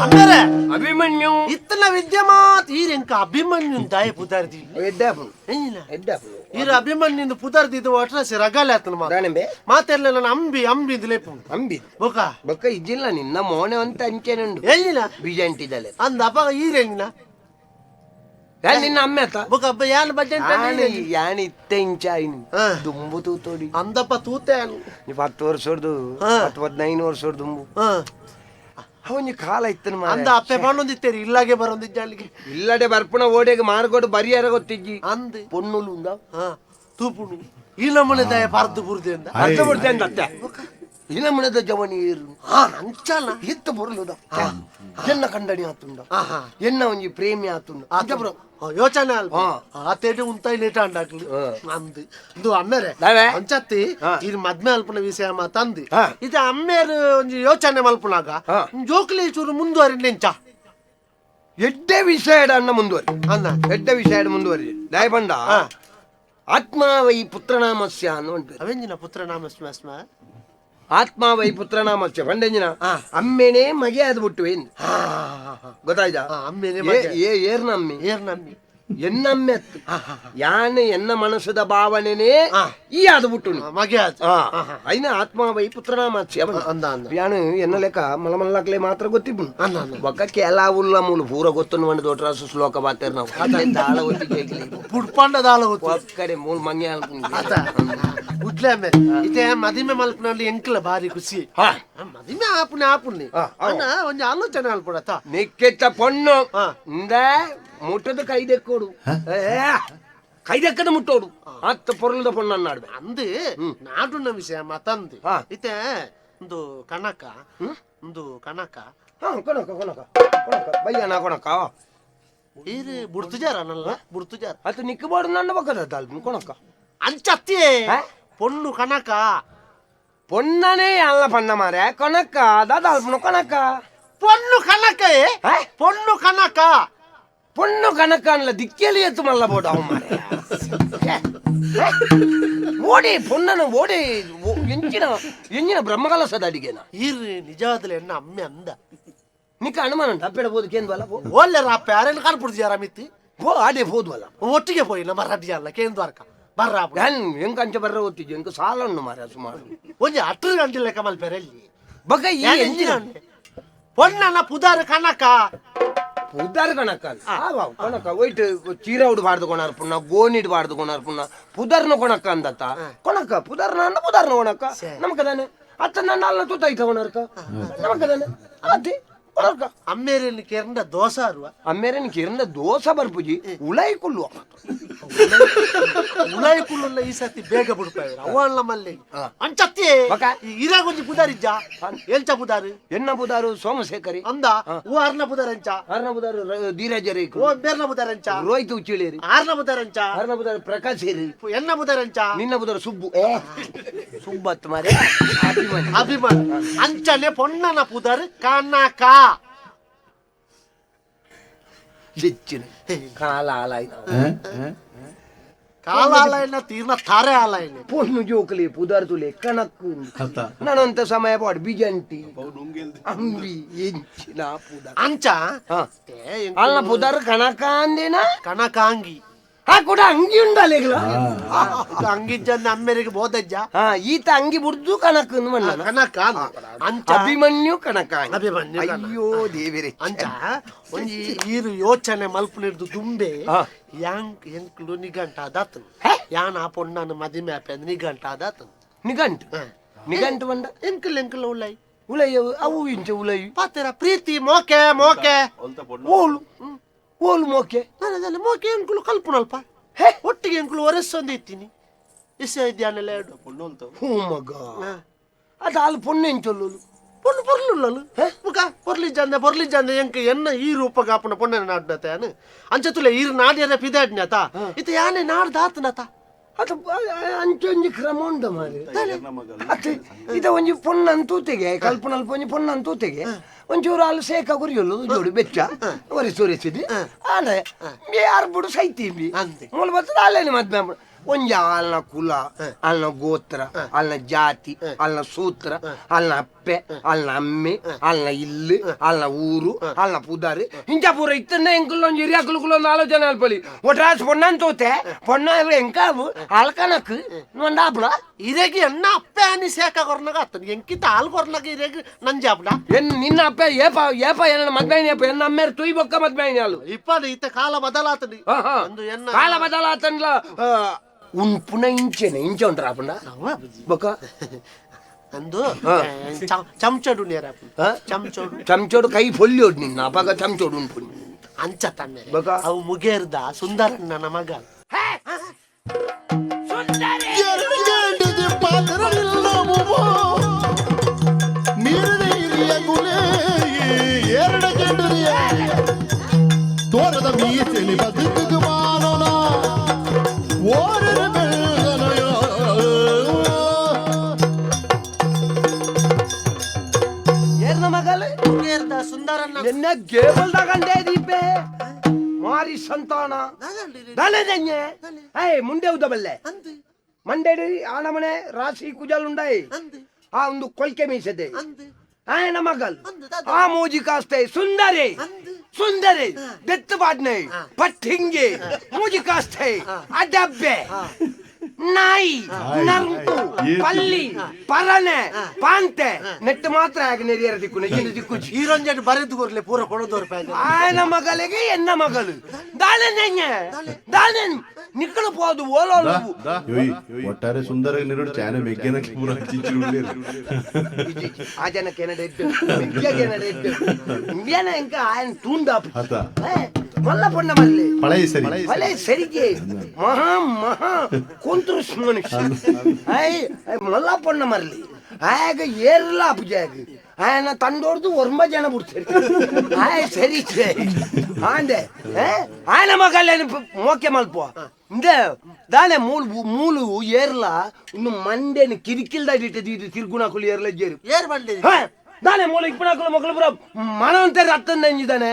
ಅಮ್ಮರೆ
ಅಭಿಮನ್ಯು
ಇತ್ತನ ವಿದ್ಯಮಾತ್ ಈರ್ ಎಂಕ ಅಭಿಮನ್ಯುನ್ ದಾಯ ಪುದಾರ್ದಿ
ಎಡ್ಡಾಪುನು
ಎಂಜಿನ
ಎಡ್ಡಾಪುನು
ಈರ್ ಅಭಿಮನ್ಯುನ್ ಪುದಾರ್ದಿದ್ದು ಒಟ್ರಾಸಿ ರಗಾಲೆ ಆತನ ಮಾತು
ದಾನೆಂಬೆ
ಮಾತೆಲ್ಲ ನನ್ನ ಅಂಬಿ ಅಂಬಿ ಲೇಪು
ಅಂಬಿ
ಬೊಕ
ಬೊಕ್ಕ ಇಜ್ಜಿಲ್ಲ ನಿನ್ನ ಮೋನೆ ಅಂತ ಅಂಚೆನುಂಡು
ಎಂಜಿನ
ಬಿಜಂಟಿದಲೆ
ಅಂದ ಅಪ್ಪ ಈರ್ ಎಂಜಿನ
ನಿನ್ನ ಅಮ್ಮೆ ಆತ
ಬೊಕ ಅಬ್ಬ ಯಾನ್ ಬಜೆಂಟ್
ಯಾನ್ ಇತ್ತೆ ಇಂಚಾಯಿನಿ ದುಂಬು ತೂತೋಡಿ
ಅಂದಪ್ಪ ತೂತೆ
ನೀ 10 ವರ್ಷದ್ದು 10 15 ವರ್ಷದ್ದು ದುಂಬು ಅವನಿ ಕಾಲ ಇತ್ತನ
ಅಂದ ಅಪ್ಪೆ ಪಣ್ಣೊಂದಿತ್ತೇರಿ ಇಲ್ಲಾಗೆ ಬರೊಂದಿದ್ದ ಅಲ್ಲಿಗೆ
ಇಲ್ಲಡೆ ಬರ್ಪುಣ ಓಡೆಗೆ ಮಾರ್ಗೋಡು ಬರಿಯಾರ ಗೊತ್ತಿಜ್ಜಿ
ಅಂದ್
ಪೊನ್ನುಲು ಉಂದ
ತೂಪುಣು ಈ ನಮ್ಮನೆ ದಯ ಪಾರ್ದು ಬುರ್ದೆ ಅಂದ
ಅರ್ಧ ಬುರ್ದೆ ಅಂದ ಅತ್ತೆ ಈ ನಮ್ಮನೆದ ಜವನಿ ಏರು
ಅಂಚಲ
ಇತ್ತ ಬೊರ್ಲುದ ಎನ್ನ ಕಂಡಣಿ ಆತುಂಡ ಎನ್ನ ಒಂಜಿ ಪ್ರೇಮಿ ಆತುಂಡ
ಆತ ಯೋಚನೆ ಅಲ್ಪ ಆತೇಟೆ ಉಂತಾಯಿ ಲೇಟ ಅಂಡಾಕ್ಲಿ ಅಂದ್ ಇಂದು ಅಮ್ಮೇರೆ ಅಂಚತ್ತಿ ಇದು ಮದ್ಮೆ ಅಲ್ಪನ ವಿಷಯ ಮಾತಂದು ಇದು ಅಮ್ಮೇರು ಒಂಜಿ ಯೋಚನೆ ಮಲ್ಪುನಾಗ ಜೋಕ್ಲಿ ಚೂರು ಮುಂದುವರಿ ನೆಂಚ
ಎಡ್ಡೆ ವಿಷಯ ಅಣ್ಣ ಮುಂದುವರಿ
ಅಣ್ಣ
ಎಡ್ಡೆ ವಿಷಯ ಮುಂದುವರಿ ದಯಬಂಡ ಆತ್ಮ ವೈ ಪುತ್ರನಾಮಸ್ಯ ಅನ್ನೋ ಉಂಟು
ಅವೆಂಜಿನ ಪುತ್ರನಾಮಸ್ಮ
ಆತ್ಮ ವೈ ಪುತ್ರನಾಮಸ್ಯ ಪಂಡೆಂಜಿನ ಅಮ್ಮೇನೆ ಮಗೆ ಅದು ಬಿಟ್ಟು ಏನು ಗೊತ್ತಾಯ್ತಾ
ಅಮ್ಮೇನೆ
ಏರ್ನ ಅಮ್ಮೆ
ಏರ್ನ ಅಮ್ಮೆ
ಎನ್ನ ಅಮ್ಮೆ ಅತ್ತು ಯಾನ್ ಎನ್ನ ಮನಸ್ಸದ ಭಾವನೆನೇ ಈ ಅದು ಬಿಟ್ಟು
ಮಗೆ
ಐನ ಆತ್ಮ ವೈ ಪುತ್ರನಾಮಸ್ಯ
ಅಂದ ಅಂದ
ಯಾನು ಎನ್ನ ಲೆಕ್ಕ ಮಲಮಲ್ಲಕ್ಲೆ ಮಾತ್ರ ಗೊತ್ತಿಬ್ಬನು ಒಕ್ಕ ಕೆಲವುಲ್ಲ ಮೂಲು ಪೂರ ಗೊತ್ತನ್ನು ಒಂದು ದೊಡ್ಡ ಶ್ಲೋಕ ಬಾತೇರ್ ನಾವು ದಾಳ ಒತ್ತಿ
ಪುಡ್ಪಂಡ ದಾಳ ಒತ್ತಿ
ಒಕ್ಕಡೆ ಮೂಲು ಮಂಗೆ
ಉಡ್ಲೆ ಆಮೇಲೆ ಇತ್ತೆ ಮದಿಮೆ ಮಲ್ಪನಲ್ಲಿ ಎಂಕ್ಲ ಬಾರಿ ಖುಷಿ ಮದಿಮೆ ಆಪುನೆ ಆಪುನೆ ಅಣ್ಣ ಒಂಜಿ ಆಲೋಚನೆ ಅಲ್ಪಡತ
ನಿಕ್ಕೆತ್ತ ಪೊಣ್ಣು ಇಂದ ಮುಟ್ಟದ ಕೈದೆಕ್ಕೋಡು ಕೈದೆಕ್ಕದ ಮುಟ್ಟೋಡು ಅತ್ತ ಪೊರ್ಲದ ಪೊಣ್ಣು ಅನ್ನಾಡ್ಬೆ
ಅಂದು ನಾಡುನ ವಿಷಯ ಮತಂದು ಇತ್ತೆ ಒಂದು ಕನಕ ಒಂದು ಕನಕ
ಕೊನಕ ಕೊನಕ ಕೊನಕ ಬಯ್ಯನ ಕೊನಕ
ಈರು ಬುಡ್ತುಜಾರ ನಲ್ಲ ಬುಡ್ತುಜಾರ
ಅದು ನಿಕ್ಕಬೋಡು ನನ್ನ ಪಕ್ಕದ ಅಲ್ಪ ಕೊನಕ
ಅಂಚತ್ತಿ ಪೊಣ್ಣು ಕನಕ
ಪೊಣ್ಣನೇ ಅಲ್ಲ ಪಣ್ಣ ಮಾರೆ ಕೊನಕ ದಾದ ಅಲ್ಪನ ಕೊನಕ
ಪೊಣ್ಣು ಕನಕ ಪೊಣ್ಣು ಕನಕ
ಪೊಣ್ಣು ಕನಕ ಅನ್ಲ ದಿಕ್ಕೇಲಿ ಎತ್ತು ಮಲ್ಲ ಬೋಡು ಅವ ಮಾರೆ ಓಡಿ ಪೊಣ್ಣನ ಓಡಿ ಎಂಚಿನ ಎಂಜಿನ ಬ್ರಹ್ಮಕಲಸದ ಅಡಿಗೆನ
ಈರು ನಿಜವಾದಲೆ ಎನ್ನ ಅಮ್ಮೆ ಅಂದ
ನಿಕ್ಕ ಅನುಮಾನ ಉಂಟು ಅಪ್ಪೆಡ ಬೋದು ಕೇಂದ್ವಲ್ಲ
ಓಲ್ಲೆರ ಅಪ್ಪೆ ಯಾರೇನು ಕಾಣ್ಬಿಡ್ತೀಯಾರ ಮಿತ್ತಿ
ಪೋ ಆಡೆ ಹೋದ್ವಲ್ಲ
ಒಟ್ಟಿಗೆ ಪೋಯಿ ನಮ್ಮ ರಡ್ಡಿ ಅಲ್ಲ ಕೇಂದ್ವಾರ್ಕ ಬರ್ರ
ಹೆಂಗ ಅಂಚೆ ಬರ್ರ ಓದ್ತಿದ್ದೆ ಎಂಕ ಸಾಲ ಉಂಡು ಮಾರ ಸುಮಾರು
ಒಂಜಿ ಅಟ್ರು ಗಂಟೆ ಲೆಕ್ಕ ಮಲ್ಪೆರಲ್ಲಿ
ಬಗ ಈ ಎಂಜಿನ
ಪೊಣ್ಣನ ಪುದಾರು ಕನಕ
ಪುದಾರ್ ಕಣಕ ಕೊಣಕ ಒಯ್ಟ್ ಚೀರೌಡು ಬಾರ್ದು ಕೊಣಾರ್ ಪುಣ್ಣ ಗೋನಿಡ್ ಬಾರ್ದು ಕೊಣಾರ್ ಪುಣ್ಣ ಪುದರ್ನ ಕೊಣಕ ಅಂದತ್ತ ಕೊಣಕ ಪುದರ್ನ ಅಂದ ಪುದರ್ನ ಕೊಣಕ ನಮಕ ತಾನೆ ಅತ್ತ ನನ್ನ ಅಲ್ಲ ತೂತಾಯ್ತ ಕೊಣರ್ಕ ನಮಕ ತಾನೆ ಅದೇ
ಅಮ್ಮೇರೇನು ಕೆರಂಡ ದೋಸೆ ಅರುವ
ಅಮ್ಮೇರೇನು ಕೆರಂಡ ದೋಸೆ ಬರ್ಪುಜಿ ಉಳಾಯಿ ಕುಳ್ಳುವ
ಉಳಾಯಿ ಕುಳ್ಳುಲ್ಲ ಈ ಸತಿ ಬೇಗ ಬಿಡ್ಪಾಯಿರ ಅವಲ್ಲ ಮಲ್ಲೆ ಅಂಚತ್ತಿ ಇರಾಗೊಂಜಿ ಪುದಾರಿಜ್ಜ ಎಂಚ ಪುದಾರು
ಎನ್ನ ಪುದಾರು ಸೋಮಶೇಖರಿ
ಅಂದ ಓ ಅರ್ನ ಪುದಾರಂಚ
ಅರ್ನ ಪುದಾರು ಧೀರಜ
ಓ ಬೇರ್ನ ಪುದಾರಂಚ
ರೋಹಿತ್ ಉಚ್ಚಿಳೇರಿ
ಆರ್ನ ಪುದಾರಂಚ
ಅರ್ನ ಪುದಾರು ಪ್ರಕಾಶ್ ಹೇರಿ
ಎನ್ನ ಪುದಾರಂಚ
ನಿನ್ನ ಪುದಾರು ಸುಬ್ಬು ಸುಬ್ಬತ್ ಮಾರೆ
ಅಭಿಮಾನ ಅಂಚನೆ ಪೊನ್ನನ ಪುದಾರು ಕನಕ
ಕಾಲ ಆಲಾಯ್ನ
ಕಾಲ ಆಲಾಯ್ನ ತೀರ್ನ ತಾರೆ ಆಲಾಯ್ನ
ಪೊಣ್ಣು ಜೋಕಲಿ ಪುದಾರ್ತುಲೆ ಕಣಕ್ಕು ನಾನಂತ ಸಮಯ ಪಾಡು ಬಿಜಂಟಿ ಅಂಬಿ ಎಂಚಿನ ಪುದಾರ್
ಅಂಚ
ಅಲ್ಲ ಪುದಾರ್ ಕನಕ ಅಂದೇನ
ಕನಕಾಂಗಿ
ಆ ಕೂಡ ಅಂಗಿ ಉಂಡಲ್ಲ
ಅಂಗಿಜ್ಜ ಅಮ್ಮೆರಿಗೆ ಬೋದಜ್ಜ
ಈತ ಅಂಗಿ ಬುಡ್ದು ಕನಕ
ಕನಕ ಅಂಚ
ಅಭಿಮನ್ಯು ಕನಕ
ಅಭಿಮನ್ಯು
ಅಯ್ಯೋ ದೇವಿರೇ
ಅಂಚ ಒಂಜಿ ಈರು ಯೋಚನೆ ಮಲ್ಪುನಿಡ್ದು ದುಂಬೆ ಯಾಂಕ್ ಎಂಕ್ಲು ನಿಘಂಟ ಅದಾತನು ಯಾನ್ ಆ ಪೊಣ್ಣನ ಮದಿಮೆ ಆಪೆ ನಿಘಂಟ ಅದಾತನು
ನಿಘಂಟು ನಿಘಂಟು ಬಂದ
ಎಂಕಲ್ ಎಂಕಲ್ ಉಲೈ
ಉಲೈ ಅವು ಇಂಚ ಉಲೈ
ಪಾತೆರ ಪ್ರೀತಿ ಮೋಕೆ ಮೋಕೆ
ಓಲು ಓಲು ಮೋಕೆ
ಮೋಕೆ ಎಂಕುಲು ಕಲ್ಪುನಲ್ಪ ಒಟ್ಟಿಗೆ ಎಂಕುಲು ಒರೆಸ್ಸೊಂದು ಇತ್ತೀನಿ ಇಸೆ ಇದ್ಯಾನೆಲ್ಲ ಎರಡು
ಹ್ಞೂ ಮಗ ಅದು ಅಲ್ಲಿ ಪೊಣ್ಣೆ ಎಂಚೊಲ್ಲು
ಪೊಣ್ಣು ಪೊರ್ಲುಲ್ಲಲು ಮುಖ ಪೊರ್ಲಿ ಜಂದೆ ಪೊರ್ಲಿ ಜಂದೆ ಎಂಕ ಎನ್ನ ಈ ರೂಪ ಗಾಪನ ಪೊಣ್ಣೆ ನಾಡ್ನತೆ ಅಂಚತುಲೆ ಈರು ನಾಡ್ಯರ ಪಿದಾಡ್ನತ ಇತ ಯಾನೆ ನಾಡ್ದಾತನತ
ಅದು ಅಂಚೊಂಜಿ ಕ್ರಮ ಉಂಡ ಮಾರೆ ಅದು ಇದ ಒಂಜಿ ಪೊಣ್ಣನ್ ತೂತೆಗೆ ಕಲ್ಪನಲ್ಪ ಒಂಜಿ ಪೊಣ್ಣನ್ ತೂತೆಗೆ ಒಂಚೂರು ಅಲ್ಲಿ ಸೇಕ ಗುರಿಯೊಲ್ಲು ಜೋಡು ಬೆಚ್ಚ ಒರೆಸಿ ಒರೆಸಿದ್ ಆಂಡ ಯಾರು ಬಿಡು ಸೈತಿ ಮೂಲ ಬರ್ತದೆ ಅಲ್ಲೇನೆ ಮದ್ವೆ ಒಂಜಿ ಆಲ್ನ ಕುಲ ಆಲ್ನ ಗೋತ್ರ ಆಲ್ನ ಜಾತಿ ಆಲ್ನ ಸೂತ್ರ ಆಲ್ನ ಅಪ್ಪೆ ಆಲ್ನ ಅಮ್ಮೆ ಆಲ್ನ ಇಲ್ಲು ಆಲ್ನ ಊರು ಆಲ್ನ ಪುದಾರು ಇಂಚ ಪೂರ ಇತ್ತಂದೆ ಎಂಕುಲ್ ಒಂಜಿ ಹಿರಿಯಾಕುಲು ಕುಲ ಒಂದು ಆಲೋಚನೆ ಅಲ್ಪಲಿ ಒಟ್ರಾಸ್ ಪೊಣ್ಣನ್ ತೋತೆ ಪೊಣ್ಣ ಎಂಕಾವು ಆಲ್ಕನಕ್ ಒಂದಾಪುಡ
ಇರೆಗೆ ಎನ್ನ ಅಪ್ಪೆ ಅನಿ ಸೇಕ ಕೊರ್ನಾಗ ಅತ್ತನ ಎಂಕಿತ ಹಾಲು ಕೊರ್ನಾಗ ಇರೆಗೆ ನಂಜಾಪುಡ
ಎನ್ ನಿನ್ನ ಅಪ್ಪೆ ಏಪ ಏಪ ಎನ್ನ ಮದ್ವೆ ಏಪ ಎನ್ನ ಅಮ್ಮೇರು ತುಯ್ ಬೊಕ್ಕ ಮದ್ವೆ ಅಲ್ಲು
ಇಪ್ಪದು ಇತ್ತ ಕಾಲ ಬದಲಾತನಿ
ಒಂದು ಕಾಲ ಬದಲಾತನ್ಲ ಉನ್ಪುನ ಇಂಚೆನೆ ಇಂಚೆ ಉಂಟ್ರಾಪುಂಡ ಬೊಕ್ಕ
ಅಂದು ಚಮಚೋಡು ನೇರಪ್ಪ ಚಮಚೋಡು
ಚಮಚೋಡು ಕೈ ಪೊಲ್ಯೋಡು ನಿನ್ನ ಅಪಾಗ ಚಮಚೋಡು ಉನ್ಪುನಿ
ಅಂಚ ತನ್ನೆ ಅವು ಮುಗೇರ್ದ ಸುಂದರಣ್ಣನ ಮಗ
ತೋರದ ಮೀಸೆಲಿ ಬದುಕು ಮಾನೋನ
ಎನ್ನ ಗೇಬಲ್ದಾಗಂಡೆ ದೀಪೆ ಮಾರಿ ಸಂತಾನ ದಾನೆ ಏಯ್ ಮುಂಡೆ ಉದ್ದಬಲ್ಲೆ ಮಂಡೇಡಿ ಆನಮನೆ ರಾಶಿ ಕುಜಲ್ ಉಂಡಾಯಿ ಆ ಒಂದು ಕೊಲ್ಕೆ ಮೀಸದೆ ಆಯನ ಮಗಲ್ ಆ ಮೋಜಿ ಕಾಸ್ತೆ ಸುಂದರಿ ಸುಂದರಿ ದೆತ್ತು ಪಾಡ್ನೆ ಪಟ್ಟಿಂಗೆ ಮೂಜಿ ಕಾಸ್ತೆ ಅಡಬ್ಬೆ ನಾಯಿ ನರ್ಕು ಪಲ್ಲಿ ಪರನೆ ಪಾಂತೆ ನೆಟ್ಟು ಮಾತ್ರ ಆಗ ನೆರಿಯರ ದಿಕ್ಕು ನೆಜ್ಜಿನ ದಿಕ್ಕು
ಈರೊಂಜೆಟ್ ಬರೆದು ಕೊರ್ಲೆ ಪೂರ ಕೊಡೋದೋರ್
ಆಯನ ಮಗಳಿಗೆ ಎನ್ನ ಮಗಳು ದಾನೆ ನೆಂಗೆ ದಾನೆ ನಿಕ್ಕಳು ಪೋದು ಓಲೋ
ಒಟ್ಟಾರೆ ಸುಂದರ ನಿರುಡು ಚಾನೆ ಮೆಗ್ಗೆನ ಪೂರ ಚಿಂಚಿರುಳ್ಳೇರು
ಆ ಜನಕ್ಕೆ ಏನಡ ಎಡ್ಡು ಮೆಗ್ಗೆಗೆ ಏನಡ ಎಡ್ಡು ಇಂಡಿಯಾನ ಎಂಕ ಆಯನ ತೂಂದಾಪು ಮಲ್ಲ ಪೊಣ್ಣ ಮಲ್ಲೆ
ಪಳೆಯ ಸರಿ
ಪಳೆಯ ಸರಿಗೆ ಮಹಾ ಮಹಾ ಕೊಂತ್ರುಸ್ ಮನುಷ್ಯ I ಮಲ್ಲ ಪೊಣ್ಣ ಮರಲಿ ಆಗ ಏರ್ಲ ಅಪುಜಾಗ ಆಯನ ತಂಡೋರ್ದು ಒರ್ಂಬ ಜನ ಬಿಡ್ತಾರೆ ಆಯ್ ಸರಿ ಸರಿ ಆಂಡೆ ಆಯನ ಮಗಲ್ಲೇನು ಮೋಕೆ ಮಲ್ಪ ಇಂದ ದಾನೆ ಮೂಲು ಮೂಲು ಏರ್ಲ ಇನ್ನು ಮಂಡೆನ ಕಿರಿಕಿಲ್ದ ಇಟ್ಟಿದ್ದು ಇದು ತಿರ್ಗುಣಕುಲು ಏರ್ಲ ಜೇರು
ಏರ್ ಮಂಡೆ
ದಾನೆ ಮೂಲ ಇಪ್ಪಣಕುಲು ಮಕ್ಕಳು ಪೂರ ಮನವಂತೆ ರತ್ತಂದ ಎಂಜಿದಾನೆ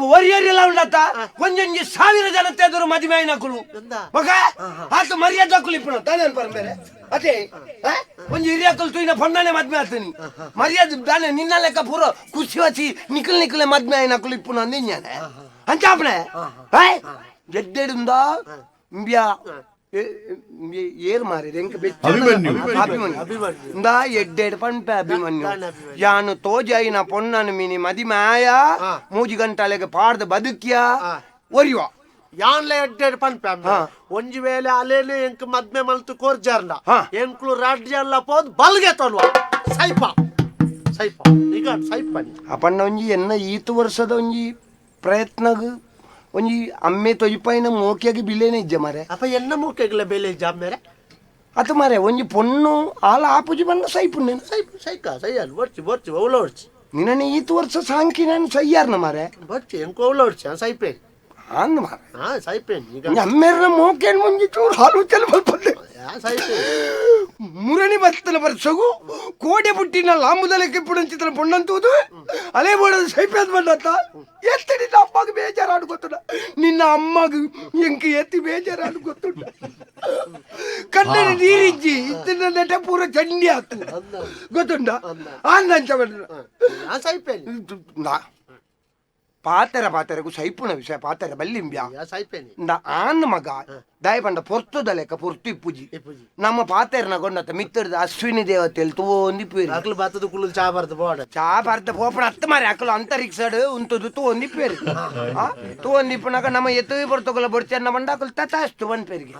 ಒರಿಯರಿಲ್ಲ ಉಂಡತ್ತ ಒಂಜೊಂಜಿ ಸಾವಿರ ಜನ ತೆದರು ಮದುವೆ ಆಯ್ನಕುಲು ಮಗ ಆತ ಮರ್ಯಾದಕುಲು ಇಪ್ಪಣ ತಾನೇ ಪರಂಬೇರೆ ಅದೇ ಒಂಜಿ ಹಿರಿಯಕುಲು ತುಯ್ನ ಪೊಣ್ಣನೆ ಮದ್ವೆ ಆಗ್ತೀನಿ ಮರ್ಯಾದೆ ದಾನೆ ನಿನ್ನ ಲೆಕ್ಕ ಪೂರ ಖುಷಿ ವಸಿ ನಿಖಲ್ ನಿಖಲೆ ಮದ್ವೆ ಆಯ್ನಕುಲು ಇಪ್ಪಣ ಅಂದಿഞ്ഞಾನೆ ಅಂಚಾಪಣೆ ಎಡ್ಡೆಡುಂದ ಇಂಬ್ಯಾ ಏರ್ ಮಾರಿದೆ ಎಂಕ ಅಭಿಮನ್ಯು ಇಂದಾ ಎಡ್ಡೆಡ್ ಪಂಪೆ ಅಭಿಮನ್ಯು ಯಾನು ತೋಜಾಯಿನ ಪೊಣ್ಣನು ಮೀನಿ ಮದಿಮಾಯ ಮೂಜಿ ಗಂಟಲೆಗೆ ಪಾಡ್ದ ಬದುಕಿಯ ಒರಿಯುವ
ಯಾನ್ಲ ಎಡ್ಡೆಡ್ ಪನ್ಪೆ ಒಂಜಿ ವೇಳೆ ಅಲೇನೆ ಎಂಕ್ ಮದ್ಮೆ ಮಲ್ತು ಕೋರ್ಜಾರ್ನ ಎಂಕ್ಲು ರಾಜ್ಯ ಅಲ್ಲ ಪೋದ್ ಬಲ್ಗೆ ತೊಲ್ವ ಸೈಪ ಸೈಪ ಈಗ ಸೈಪನಿ
ಅಪಣ್ಣ ಒಂಜಿ ಎನ್ನ ಈತು ವರ್ಷದ ಒಂಜಿ ಪ್ರಯತ್ನಗ್ ಒಂಜಿ ಅಮ್ಮೆ ತೊಜಿಪಾಯಿನ ಮೋಕಿಯಾಗಿ ಬಿಲೇನೆ ಇಜ್ಜ ಮಾರೆ.
ಅಪ್ಪ ಎನ್ನ ಮೋಕೆಗ್ಲ ಬೆಲೆ ಇಜ್ಜ ಅಮ್ಮೇರೆ?
ಅತ ಮಾರೆ ಒಂಜಿ ಪೊಣ್ಣು ಆಲ ಆಪುಜಿ ಬಂದ ಸೈಪು ನೇನು.
ಸೈಪ್ ಸೈಕ ಸೈಯಲ್ ಬರ್ಚಿ ಬರ್ಚಿ ಒವ್ಲ ಹೊಡ್ಚಿ.
ನಿನ್ನನೆ ಈತು ವರ್ಷ ಸಾಂಕಿ ನಾನು ಸೈಯಾರ್ನ ಮಾರೆ.
ಬರ್ಚಿ ಎಂಕ ಒವ್ಲ ಹೊಡ್ಚಿ ಆ ಸೈಪೇನ್.
ಅಂದ್ ಮಾರೆ.
ಹಾ ಸೈಪೇನ್ ಈಗ.
ಅಮ್ಮೇರ್ನ ಮೋಕೇನ್ ಮುಂಜಿ ಚೂರು ಹಾಲು ಚೆಲ್ಲ ಬಲ್ಪಂದೆ.
ಸೈಪೇನ್.
ಮುರಣಿ ಬರ್ತನ ಬರ್ಸಗು ಕೋಡೆ ಪುಟ್ಟಿನ ಲಾಂಬುದಲಕ್ಕೆ ಪುಡಂಚಿತನ ಪೊಣ್ಣಂತೂದು ಅಲೇ ಬೋಡದು ಸೈಪೇದ್ ಬಂದತ್ತ ಎತ್ತಿ ನಿನ್ನ ಅಮ್ಮಗ ಬೇಜಾರು ಗೊತ್ತುಂಡ, ನಿನ್ನ ಅಮ್ಮಗ ಎಂಕ ಎತ್ತಿ ಬೇಜಾರು ಗೊತ್ತುಂಡ. ಕಣ್ಣಲ್ಲಿ ನೀರಿಜ್ಜಿ ಇತ್ತಿನ ನೆಟ ಪೂರ ಚಂಡಿ ಆತು ಗೊತ್ತುಂಡ. ಆಂದಂಚ ಬಂದ
ಸೈಪೇನ್
ಪಾತೆರ ಪಾತೆರಗು ಸೈಪುನ ವಿಷಯ ಪಾತೆರ ಬಲ್ಲಿಂಬ್ಯಾ ಆನ್ ಮಗ ದಾಯ ಪಂಡ ಪೊರ್ತುದ ಲೆಕ್ಕ ಪೊರ್ತು ಇಪ್ಪುಜಿ ನಮ್ಮ ಪಾತೆರ್ನ ಗೊಂಡತ್ತ ಮಿತ್ತರ್ದ ಅಶ್ವಿನಿ ದೇವತೆಲ್ ತೂವೊಂದಿಪ್ಪೇರು
ಅಕ್ಲು ಬತ್ತದ ಕುಳ್ಳು ಚಾ ಬರ್ದ ಬೋಡ
ಚಾ ಬರ್ದ ಪೋಪಣ ಅತ್ತ ಮಾರಿ ಅಕ್ಲು ಅಂತರಿಕ್ಷಡ್ ಉಂತುದು ತೂವೊಂದಿಪ್ಪೇರು ತೂವೊಂದಿಪ್ಪುನಾಗ ನಮ್ಮ ಎತ್ತು ಪೊರ್ತುಕುಲ ಬೊಡ್ಚನ್ನ ಬಂಡ ಅಕ್ಲು ತತಾಸ್ತು ಬಂದ್ಪೇರಿಗೆ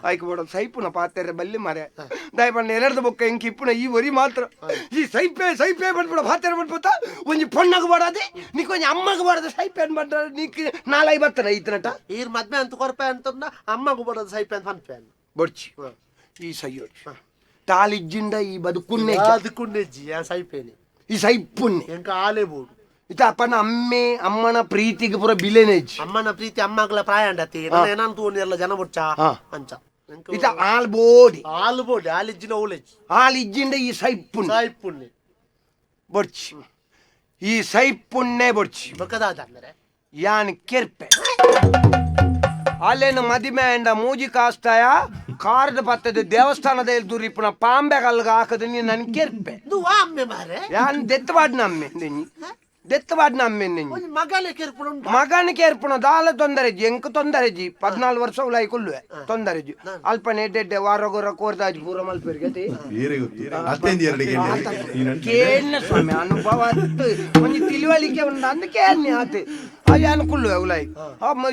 ಆಯ್ಕೆ ಬೋಡ ಸೈಪುನ ಪಾತೆರ ಬಲ್ಲಿ ಮಾರೆ ದಾಯ ಪಂಡ ಎನರ್ದ ಬೊಕ್ಕ ಇಂಕ ಇಪ್ಪುನ ಈ ಒರಿ ಮಾತ್ರ ಈ ಸೈಪೆ ಸೈಪೆ ಬಂದ್ಬಿಡ ಪಾತೆರ ಬಂದ್ಬಿಡ್ತ ಒಂಜಿ ಪೊಣ್ಣಗ ಬೋಡಾದೆ ನೀಕೊಂಜಿ ಅಮ್ಮಗ ಬೋಡದ ಸೈಪೆ ಅನ್ ಬಂಡ ನೀಕ್ ನಾಲೈ ಬರ್ತನ ಈತನಟ
ಈರ್ ಮದ್ವೆ ಅಂತ ಕೊರ್ಪೆ ಅಂತಂದ ಅಮ್ಮಗೂ ಬರೋದು ಸೈಪೆ ಅಂತ ಪನ್ಪೆ
ಬೊಡ್ಚಿ ಈ ಸೈಯೋಡ್ಚಿ ತಾಲಿಜ್ಜಿಂಡ ಈ ಬದುಕುನ್ನೆ
ಬದುಕುನ್ನೆಜ್ಜಿ ಆ ಸೈಪೇನೆ
ಈ ಸೈಪುನ್ನೆ
ಎಂಕ ಆಲೆ ಬೋಡು
ಇತ ಅಪ್ಪನ ಅಮ್ಮೆ ಅಮ್ಮನ ಪ್ರೀತಿಗೆ ಪೂರ ಬಿಲೆನೆಜ್ಜಿ
ಅಮ್ಮನ ಪ್ರೀತಿ ಅಮ್ಮಗಳ ಪ್ರಾಯ ಅಂಡತಿ ಏನಂತ ಎಲ್ಲ ಜನ ಬೊಡ್ಚ ಅಂಚ
ಇತ ಆಲ್ ಬೋಡಿ
ಆಲ್ ಬೋಡಿ ಆಲಿಜ್ಜಿನ ಓಲೆಜ್ಜಿ
ಆಲಿಜ್ಜಿಂಡ ಈ ಸೈಪುನ್ನೆ
ಸೈಪುನ್ನೆ
ಬೊಡ್ಚಿ ಈ ಸೈಪುನ್ನೆ ಬೊಡ್ಚಿ
ಬೊಕ್ಕದಾದ ಅಂದ್ರೆ
ಯಾನ್ ಕೆರ್ಪೆ ಅಲ್ಲೇನು ಮದಿಮೆ ಅಂಡ ಮೂಜಿ ಕಾಸ್ತಾಯ ಕಾರ್ಡ್ ಬತ್ತದ ದೇವಸ್ಥಾನದ ದುರಿಪುನ ಪಾಂಬೆ ಕಲ್ಗ ಹಾಕದ ನೀನು ನನ್ ಕೆರ್ಪೆ
ಅಮ್ಮೆ ಮಾರೆ
ಯಾನ್ ದೆತ್ತವಾಡ್ನ ಅಮ್ಮೆ ನೆನ್ನಿ ದೆತ್ತವಾಡ್ನ ಅಮ್ಮೆ ನೆನ್ನಿ
ಮಗನೇ ಕೆರ್ಪುಣ
ಮಗನ ಕೆರ್ಪುಣ ದಾಲ ತೊಂದರೆ ಜಿ ಎಂಕ್ ತೊಂದರೆ ಜಿ 14 ವರ್ಷ ಉಲಾಯಿ ಕೊಲ್ಲುವೆ ತೊಂದರೆ ಜಿ ಅಲ್ಪನೆ ಎಡ್ಡೆ ವಾರ ಗೊರ ಕೋರ್ದಾಜಿ ಪೂರ ಮಲ್ಪೆರ್ಗೆ ಕೇಳ್ನ ಸ್ವಾಮಿ ಅನುಭವ ಒಂಜಿ ತಿಳಿವಳಿಕೆ ಉಂಡ ಅಂದ್ ಕೇಳ್ನಿ ಆತೆ ಅಯ್ಯ ಅನ್ಕುಳ್ಳುವೆ ಉಲಾಯಿ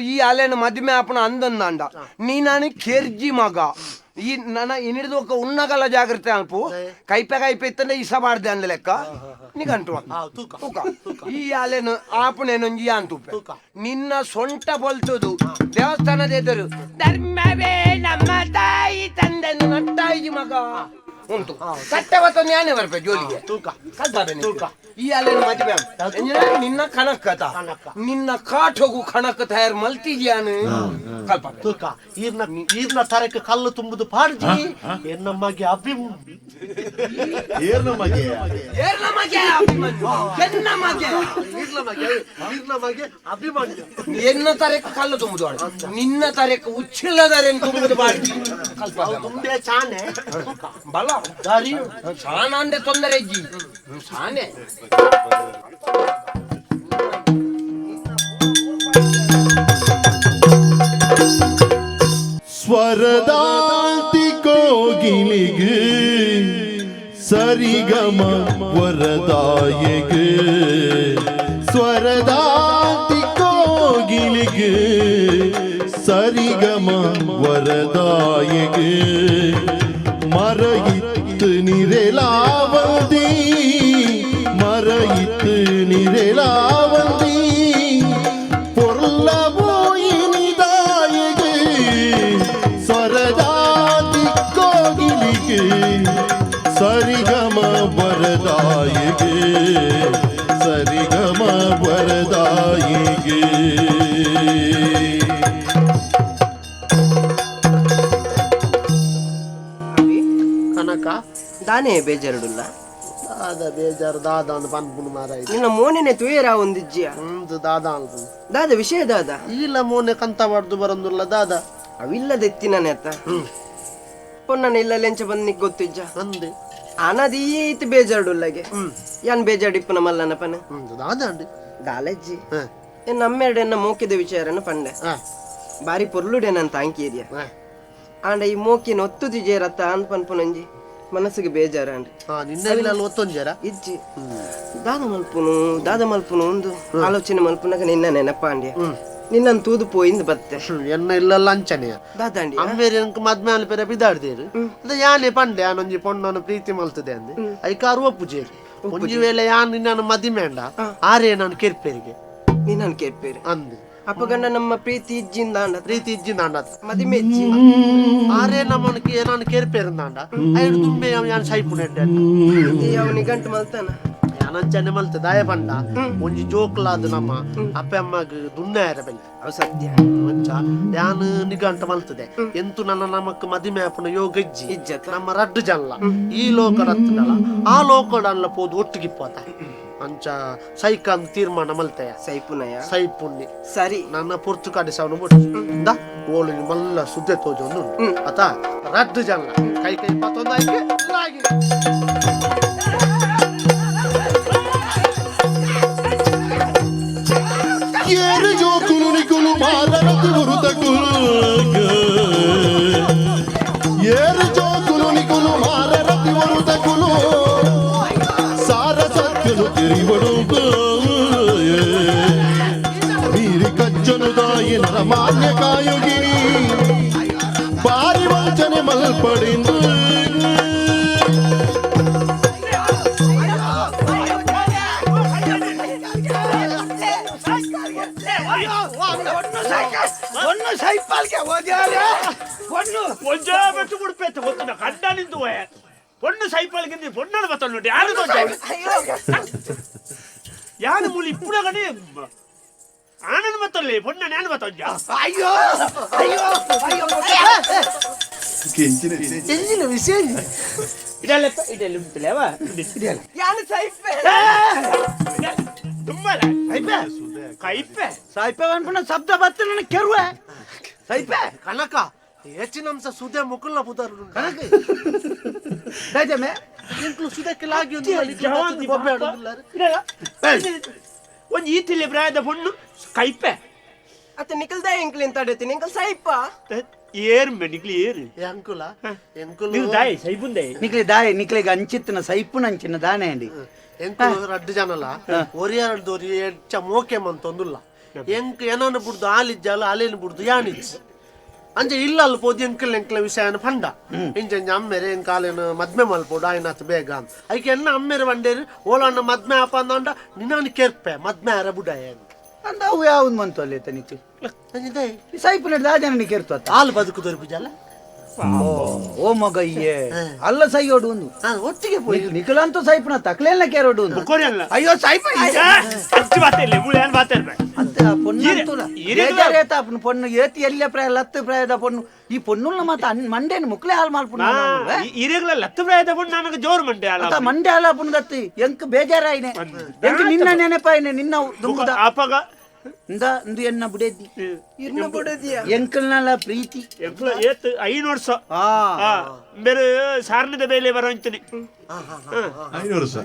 ಈ ಅಲೆನ ಮದಿಮೆ ಆಪಣ ಅಂದಂದಾಂಡ ನೀನಾನು ಕೆರ್ಜಿ ಮಗ ಈ ನನ್ನ ಇನ್ನಿಡ್ದು ಒಕ್ಕ ಉಣ್ಣಗಲ್ಲ ಜಾಗ್ರತೆ ಅನ್ಪು ಕೈಪೆ ಕೈಪೆ ಇತ್ತಂದ್ರೆ ಇಸ ಮಾಡ್ದೆ ಅಂದ ಲೆಕ್ಕ ನಿಗಂಟು ತೂಕ ಈ ಅಲೆನು ಆಪಣೇನೊಂಜಿ ಅಂತೂಪೆ ನಿನ್ನ ಸೊಂಟ ಬೊಲ್ತುದು ದೇವಸ್ಥಾನದ ಎದುರು ಧರ್ಮವೇ ನಮ್ಮ ತಾಯಿ ತಂದೆಂದು ನಟ್ಟಾಯಿ ಮಗ ಉಂಟು ತಟ್ಟೆ ಬತ್ತೊಂದು ಯಾನೆ ಬರ್ಪೆ ಜೋಲಿಗೆ
ತೂಕ
ತೂಕ ಈ ಅಲ್ಲೇನು ಮದುವೆ ನಿನ್ನ ಕಣಕ್ಕತ ನಿನ್ನ ಕಾಠೋಗು ಕಣಕ್ ತಯಾರು ಮಲ್ತಿದ್ಯಾನು ಕಲ್ಪ
ತೂಕ ಈರ್ನ ಈರ್ನ ತರಕ್ಕೆ ಕಲ್ಲು ತುಂಬುದು ಪಾಡ್ಜಿ ಎನ್ನಮ್ಮಗೆ ಅಭಿಮ್
ಏರ್ನ ಮಗೆ
ಏರ್ನ ಮಗೆ ಅಭಿಮನ್ಯು ಎನ್ನ ಮಗೆ
ಈರ್ನ ಮಗೆ ಈರ್ನ ಮಗೆ ಅಭಿಮನ್ಯು
ಎನ್ನ ತರಕ್ಕೆ ಕಲ್ಲು ತುಂಬುದು ನಿನ್ನ ತರಕ್ಕೆ ಉಚ್ಚಿಲ್ಲದರೇನು ತುಂಬುದು ಪಾಡ್ಜಿ ಕಲ್ಪ
ತುಂಬೆ ಚಾನೆ
ಬಲ
ದಾರಿ
ಸಾನಾಂಡೆ ತೊಂದರೆ ಇಜ್ಜಿ ಸಾನೆ
ಸ್ವರದಾಂತಿ ಕೋಗಿಲಿಗೆ ಸರಿಗಮ ವರದಾಯಗೆ ಸ್ವರದಾಂತಿ ಕೋಗಿಲಿಗೆ ಸರಿಗಮ ವರದಾಯಗೆ ಮರಯಿತ್ತು ನಿರೆಲಾವಂದಿ ಮರಯಿತ್ತು ನಿರೆಲಾವಂದಿ பொருள போயினிதாயகு ಸ್ವರದಾತಿ ಕೋಗಿಲಿಗೆ ಸರಿಗಮ ವರದಾಯಿಗೆ ಸರಿಗಮ ವರದಾಯಿಗೆ.
ಕನಕ
ದಾನೇ ಬೇಜಾರುಡುಲ್ಲ
ದಾದ ಬೇಜಾರು ದಾದ ಅಂದ್ ಪನ್ಪುನು ಮಾರಾಯ
ನಿನ್ನ ಮೋನೆನೆ ತುಯರ ಒಂದಿಜ್ಜಿಯ
ಒಂದು ದಾದ ಅನ್ಪುನು
ದಾದ ವಿಷಯ ದಾದ
ಇಲ್ಲ ಮೋನೆ ಕಂತ ಬಡ್ದು ಬರಂದುಲ್ಲ ದಾದ
ಅವಿಲ್ಲದ ಎತ್ತಿನ ಅತ್ತ ಪೊನ್ನನ ಇಲ್ಲ ಲೆಂಚ ಬಂದ್ ನಿಕ್ ಗೊತ್ತಿಜ್ಜ
ಅಂದೆ
ಅನದಿ ಈತ್ ಬೇಜಾರುಡುಲ್ಲಗೆ ಯಾನ್ ಬೇಜಾಡಿಪ್ಪನ ಮಲ್ಲನ ಪನ
ದಾದ ಅಂಡಿ
ದಾಲಜ್ಜಿ ನಮ್ಮೆರಡೆನ್ನ ಮೋಕಿದ ವಿಚಾರನ ಪಂಡೆ ಬಾರಿ ಪೊರ್ಲುಡೆನಂತ ಅಂಕೇರಿಯ ಆಂಡ ಈ ಮೋಕಿನ ಒತ್ತು ದಿಜೇರತ್ತ ಅಂದ್ ಪನ್ಪುನಂಜಿ ಮನಸ್ಸಿಗೆ ಬೇಜಾರ
ಒತ್ತೊಂಜಾರ
ಇಜ್ಜಿ ದಾದ ಮಲ್ಪುನು ದಾದ ಮಲ್ಪುನು ಒಂದು ಆಲೋಚನೆ ಮಲ್ಪುನಾಗ ನಿನ್ನ ನೆನಪಾಂಡ್ಯ ನಿನ್ನನ್ ತೂದು ಪೋಯಿಂದ್ ಬತ್ತೆ
ಎನ್ನ ಇಲ್ಲ ಅಂಚನೆಯ
ದಾದಾಂಡಿ
ಅಮ್ಮೇರಿ ಅಂಕ ಮದ್ಮೆ ಅಲ್ಪೆರ ಬಿದಾಡ್ದೇರು ಅದ ಯಾನೆ ಪಂಡೆ ಆನೊಂಜಿ ಪೊಣ್ಣನು ಪ್ರೀತಿ ಮಲ್ತದೆ ಅಂದೆ ಐಕಾರು ಒಪ್ಪುಜೇರಿ ಒಂಜಿ ವೇಳೆ ಯಾನ್ ನಿನ್ನನ್ನು ಮದಿಮೇಂಡ ಆರೇ ನಾನು ಕೆರ್ಪೇರಿಗೆ
ನಿನ್ನನ್ನು ಕೇರ್ಪೇರು
ಅಂದು
ಅಪ್ಪಗಂಡ ನಮ್ಮ ಪ್ರೀತಿ ಇಜ್ಜಿಂದ
ಪ್ರೀತಿ ಇಜ್ಜಿಂದ
ಮದಿಮೆ ಇಜ್ಜಿ
ಆರೇ ನಮ್ಮನಕ್ಕೆ ನಾನು ಕೆರ್ಪೇರಂದಾಂಡ ಐದು ತುಂಬೆ ಯಾನ್ ಸೈಪುನೆಡ್ಡೆ
ಅವನಿ ಗಂಟು ಮಲ್ತಾನ
ಯಾನಂಚನೆ ಮಲ್ತ ದಾಯ ಬಂಡ ಒಂಜಿ ಜೋಕ್ಲಾದ ನಮ್ಮ ಅಪ್ಪ ಅಮ್ಮಗ್ ದುನ್ನಾಯರ ಬೆಲೆ
ಅವು ಸತ್ಯ
ಮಂಚ ಯಾನ್ ನಿಗಂಟ ಮಲ್ತದೆ ಎಂತು ನನ್ನ ನಮಕ್ ಮದಿಮೆ ಅಪ್ಪನ ಯೋಗ ಇಜ್ಜಿ
ಇಜ್ಜತ
ನಮ್ಮ ರಡ್ಡು ಜನ್ಲ ಈ ಲೋಕ ರತ್ನಲ ಆ ಲೋಕಡಲ್ಲ ಪೋದು ಒಟ್ಟಿಗಿಪ್ಪತ ಅಂಚ ಸೈಕಾಂದ್ ತೀರ್ಮಾನ ಮಲ್ತೆಯ
ಸೈಪುನಯ
ಸೈಪುಣ್ಯ
ಸರಿ
ನನ್ನ ಪೊರ್ತು ಕಡಿಸವನು ಬಿಟ್ಟು ಇಂದ ಓಳು ಮಲ್ಲ ಸುದ್ದೆ ತೋಜೊಂದು ಅತ ರಡ್ಡು ಜನ್ಲ ಕೈ ಕೈ ಪತ್ತೊಂದಾಗಿ ಲಾಗಿ
ಏರು ಜೋಕುಲು ನಿಕುಲು ಮಾರರತಿ ಗುರುತಕುಲು ಏರು ಜೋಕುಲು ನಿಕುಲು ಮಾರರತಿ ಗುರುತಕುಲು ಸಾರ ಸತ್ಯನು ತಿರಿವಡು ಮೀರಿ ಕಜ್ಜನು ದಾಯಿ ನರಮಾನ್ಯ ಕಾಯುಗಿರಿ ಬಾರಿ ವಂಚನೆ ಮಲ್ಪಡಿಂದು
பொண்ணு சைப்பாளுக்கு பொண்ணு பத்தொன்னு யாரு யாரு மூலி இப்படி கண்டு ஆனந்த மத்தொல்லே பொண்ணு ஞான மத்தொஞ்சா
ಅಯ್ಯೋ ಅಯ್ಯೋ ಅಯ್ಯೋ
ಎಂಜಿನ ವಿಷಯ
ಇದೆಲ್ಲ ಇದೆಲ್ಲ ಉಂಟುಲೇವಾ
ಇದೆಲ್ಲ
ಯಾನು ಸೈಪೆ
ತುಂಬಾ
ಸೈಪೆ
ಕೈಪೆ
ಸೈಪೆ ಅನ್ಪುನ ಶಬ್ದ ಬತ್ತ ನನ್ನ ಕೆರುವೆ ಸೈಪೆ
ಕನಕ ಹೆಚ್ಚಿನಂಶ ಸುದೆ ಮುಕುಲ್ನ ಪುದರ್
ಕನಕ ದಯಜಮೆ
ಇಂಕ್ಲು ಸುದಕ್ಕೆ ಲಾಗಿ ಒಂದು ಬೊಬ್ಬೆ ಆಡುದಿಲ್ಲ
ಒಂಜಿ ಈತಿಲ್ಲಿ ಪ್ರಾಯದ ಪೊಣ್ಣು ಕೈಪೆ
ಅತ್ತ ನಿಕಲ್ದ ಎಂಕ್ಲು ಎಂತ ಆಡತ್ತೀನಿ ಎಂಕಲ್ ಸೈಪ
ಏರು ಮೆ ನಿಕ್ಲಿ ಏರು
ಎಂಕುಲ ಎಂಕುಲು
ನೀವು ದಾಯಿ ಸೈಪುಂದೆ
ನಿಕ್ಲಿ ದಾಯಿ ನಿಕ್ಲಿಗೆ ಅಂಚಿತ್ತಿನ ಸೈಪುನ ಅಂಚಿನ ದಾನೆ ಅಂಡಿ
ಎಂಕುಲು ರಡ್ಡು ಜನಲ ಒರಿಯಾರ್ದೊರಿ ಹೆಚ್ಚ ಮೋಕೆ ಮಂತೊಂದುಲ್ಲ ಎಂಕ್ ಏನನ್ನು ಬುಡ್ದು ಆಲಿಜ್ಜಾಲ ಅಲೇನು ಬುಡ್ದು ಯಾನಿಜ್ಜಿ ಅಂಚೆ ಇಲ್ಲ ಅಲ್ಪ ಪೋದು ಎಂಕಲ್ ಎಂಕ್ಲ ವಿಷಯನ ಫಂಡ ಇಂಚ ಅಮ್ಮೇರೆ ಎಂಕ ಆಲೇನು ಮದ್ಮೆ ಮಲ್ಪೋಡು ಆಯ್ನಾತ್ ಬೇಗ ಅಂತ ಐಕೆ ಎನ್ನ ಅಮ್ಮೇರೆ ಬಂಡೇರು ಓಲಣ್ಣ ಮದ್ಮೆ ಆಪ ಅಂದ ನಿನ್ನಾನು ಕೇರ್ಪೆ ಮದ್ಮೆ ಆರ ಬುಡಾಯ
ಅಂದ ಅವು ಯಾವ್ದು ಮಂತು ಅಲ್ಲಿ ನಿಕ್ಲಿ ಸೈಪು ನಡೆದ ಆ ಜನ ಕೇರ್ತು ಅತ್ತ
ಹಾಲು ಬದುಕು ದೊರಕುಜಲ್ಲ
ಓ ಮಗ ಅಯ್ಯೇ ಅಲ್ಲ ಸೈಯೋಡು ಒಂದು
ಒಟ್ಟಿಗೆ ಪೋಯಿ
ನಿಖಲಂತೂ ಸೈಪುನ ತಕ್ಲೇನ ಕೇರೋಡು ಒಂದು ಅಯ್ಯೋ ಸೈಪ ಪೊಣ್ಣು ಪೊಣ್ಣು ಏತಿ ಎಲ್ಲ ಪ್ರಾಯ ಲತ್ತು ಪ್ರಾಯದ ಪೊಣ್ಣು ಈ ಪೊಣ್ಣುಲ್ನ ಮಾತ ಮಂಡೇನು ಮುಕ್ಲೆ ಹಾಲು ಮಾಲ್ಪುಣ
ಇರೇಗ್ಲ ಲತ್ತು ಪ್ರಾಯದ ಪೊಣ್ಣು ನನಗೆ ಜೋರು ಮಂಡೆ ಅಲ್ಲ
ಮಂಡೆ ಹಾಲ ಪುಣ್ದತ್ತಿ ಎಂಕ್ ಬೇಜಾರಾಯಿನೆ ಎಂಕ್ ನಿನ್ನ ನೆನಪಾಯಿನೆ ನಿನ್ನ ದುಂಬುದ
ಆಪಗ
ಇಂದ ಇಂದು ಎನ್ನ ಬುಡೇದಿ
ಇರ್ನ ಬುಡೇದಿಯ
ಎಂಕಲ್ನಲ ಪ್ರೀತಿ
ಎಂಕಲ ಏತ್ 5 ವರ್ಷ ಬೇರೆ ಸಾರ್ನದ ಬೇಲೆ ಬರೋಂತೀನಿ
5 ವರ್ಷ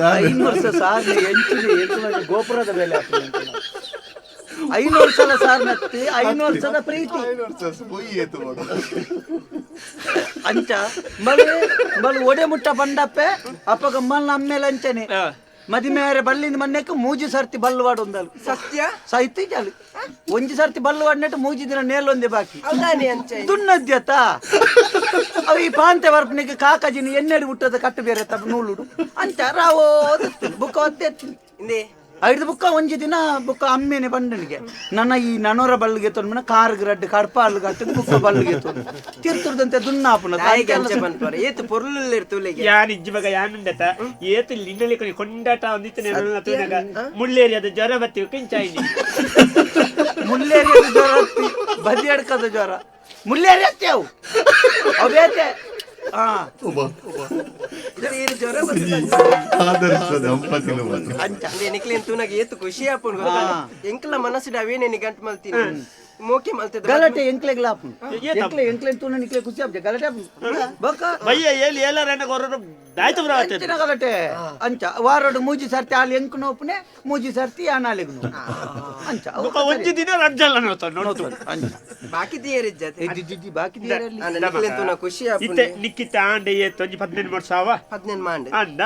5 ವರ್ಷ ಸಾರ್ನ ಎಂಚಿನ ಗೋಪುರದ ಬೇಲೆ 5 ವರ್ಷದ ಸಾರ್ನತ್ತಿ 5 ವರ್ಷದ ಪ್ರೀತಿ ಅಂಚ ಮಳೆ ಮಳು ಒಡೆ ಮುಟ್ಟ ಬಂಡಪ್ಪೆ ಅಪ್ಪಗ ಮಲ್ ಅಮ್ಮೇಲೆ ಅಂಚನೆ ಮದಿಮೇರೆ ಬಲ್ಲಿಂದ ಮನ್ನೆಕ್ ಮೂಜಿ ಸರ್ತಿ ಬಲ್ಲುವಾಡು ಒಂದಲು
ಸತ್ಯ
ಸೈತಿ ಜಾಲು ಒಂಜಿ ಸರ್ತಿ ಬಲ್ಲುವಾಡ್ನೆಟ್ಟು ಮೂಜಿ ದಿನ ನೇಲೊಂದೆ ಬಾಕಿ ದುನ್ನದ್ಯತ ಅವು ಈ ಪಾಂತೆ ವರ್ಪನಿಗೆ ಕಾಕಾಜಿನ ಎಣ್ಣೆಡಿ ಹುಟ್ಟದ ಕಟ್ಟು ಬೇರೆ ತಪ್ಪ ನೂಲುಡು ಅಂಚ ರಾವೋ ಬುಕ್ಕ ಒತ್ತೆತ್ತೀನಿ ಐದು ಬುಕ್ಕ ಒಂಜಿ ದಿನ ಬುಕ್ಕ ಅಮ್ಮೇನೆ ಬಂಡನಿಗೆ ನನ್ನ ಈ ನನೋರ ಬಲ್ಲಿಗೆ ತೊಂದ ಕಾರ್ ರಡ್ಡು ಕಡ್ಪ ಅಲ್ಲು ಕಟ್ಟು ಬುಕ್ಕ ಬಲ್ಲಿಗೆ ತೊಂದು ತಿರ್ತುರ್ದಂತೆ ದುನ್ನಾಪುನ
ಏತು ಪೊರ್ಲು ಇರ್ತುಲೆಗೆ
ಯಾನ್ ಇಜ್ಜಿ ಮಗ ಯಾನುಂಡತ ಏತು ಲಿನ್ನಲಿ ಕೊನಿ ಕೊಂಡಾಟ ಒಂದಿತ್ತನೆ ಮುಳ್ಳೇರಿಯಾದ ಜ್ವರ ಬತ್ತಿ ಕಿಂಚಾಯಿನಿ
ಮುಳ್ಳೇರಿಯಾದ ಜ್ವರ ಬದಿ ಅಡ್ಕದ ಜ್ವರ ಮುಳ್ಳೇರಿ ಅತ್ತೆ ಅವು ಅವೇತೆ
ಏತು ಖುಷಿ ಆಪುಂಡು ಎಂಕ್ಲ ಮನಸ್ಸುಡು ಅವೇನೆ ಗಂಟು ಮಲ್ತೀನಿ ಮೋಕೆ ಮಲ್ತದ
ಗಲಾಟೆ ಎಂಕ್ಲೆಗ್ಲ ಆಪುಂಡು ಎಂಕ್ಲೆ ಎಂಕ್ಲೆ ತೂನ ನಿಕ್ಲೆ ಖುಷಿ ಆಪುಜೆ ಗಲಾಟೆ ಆಪುಂಡು ಬೊಕ್ಕ
ಬಯ್ಯ ಏಲ್ ಏಲರನ ಕೊರರು ದಾಯ್ತು
ಅಂಚಿನ ಗಲಾಟೆ ಅಂಚ ವಾರೋಡು ಮೂಜಿ ಸರ್ತಿ ಆಲ್ ಎಂಕ್ ನೋಪುನೆ ಮೂಜಿ ಸರ್ತಿ ಆನಾಲೆಗ್ ನೋಪು ಅಂಚ
ಒಂಜಿ ದಿನ ರಡ್ಜಲ್ಲ ನೋತು
ಅಂಚ
ಬಾಕಿ ದಿಯರ್ ಇಜ್ಜತೆ
ಇಜ್ಜಿ ಬಾಕಿ ದಿಯರ್
ನಿಕ್ಲೆ ತೂನ ಖುಷಿ ಆಪುಂಡು
ಇತ್ತೆ ನಿಕ್ಕಿತ್ತ ಆಂಡೆ ಏತ್ ಒಂಜಿ 18 ವರ್ಷ ಆವ
18 ಮಾಂಡೆ
ಅಂಡ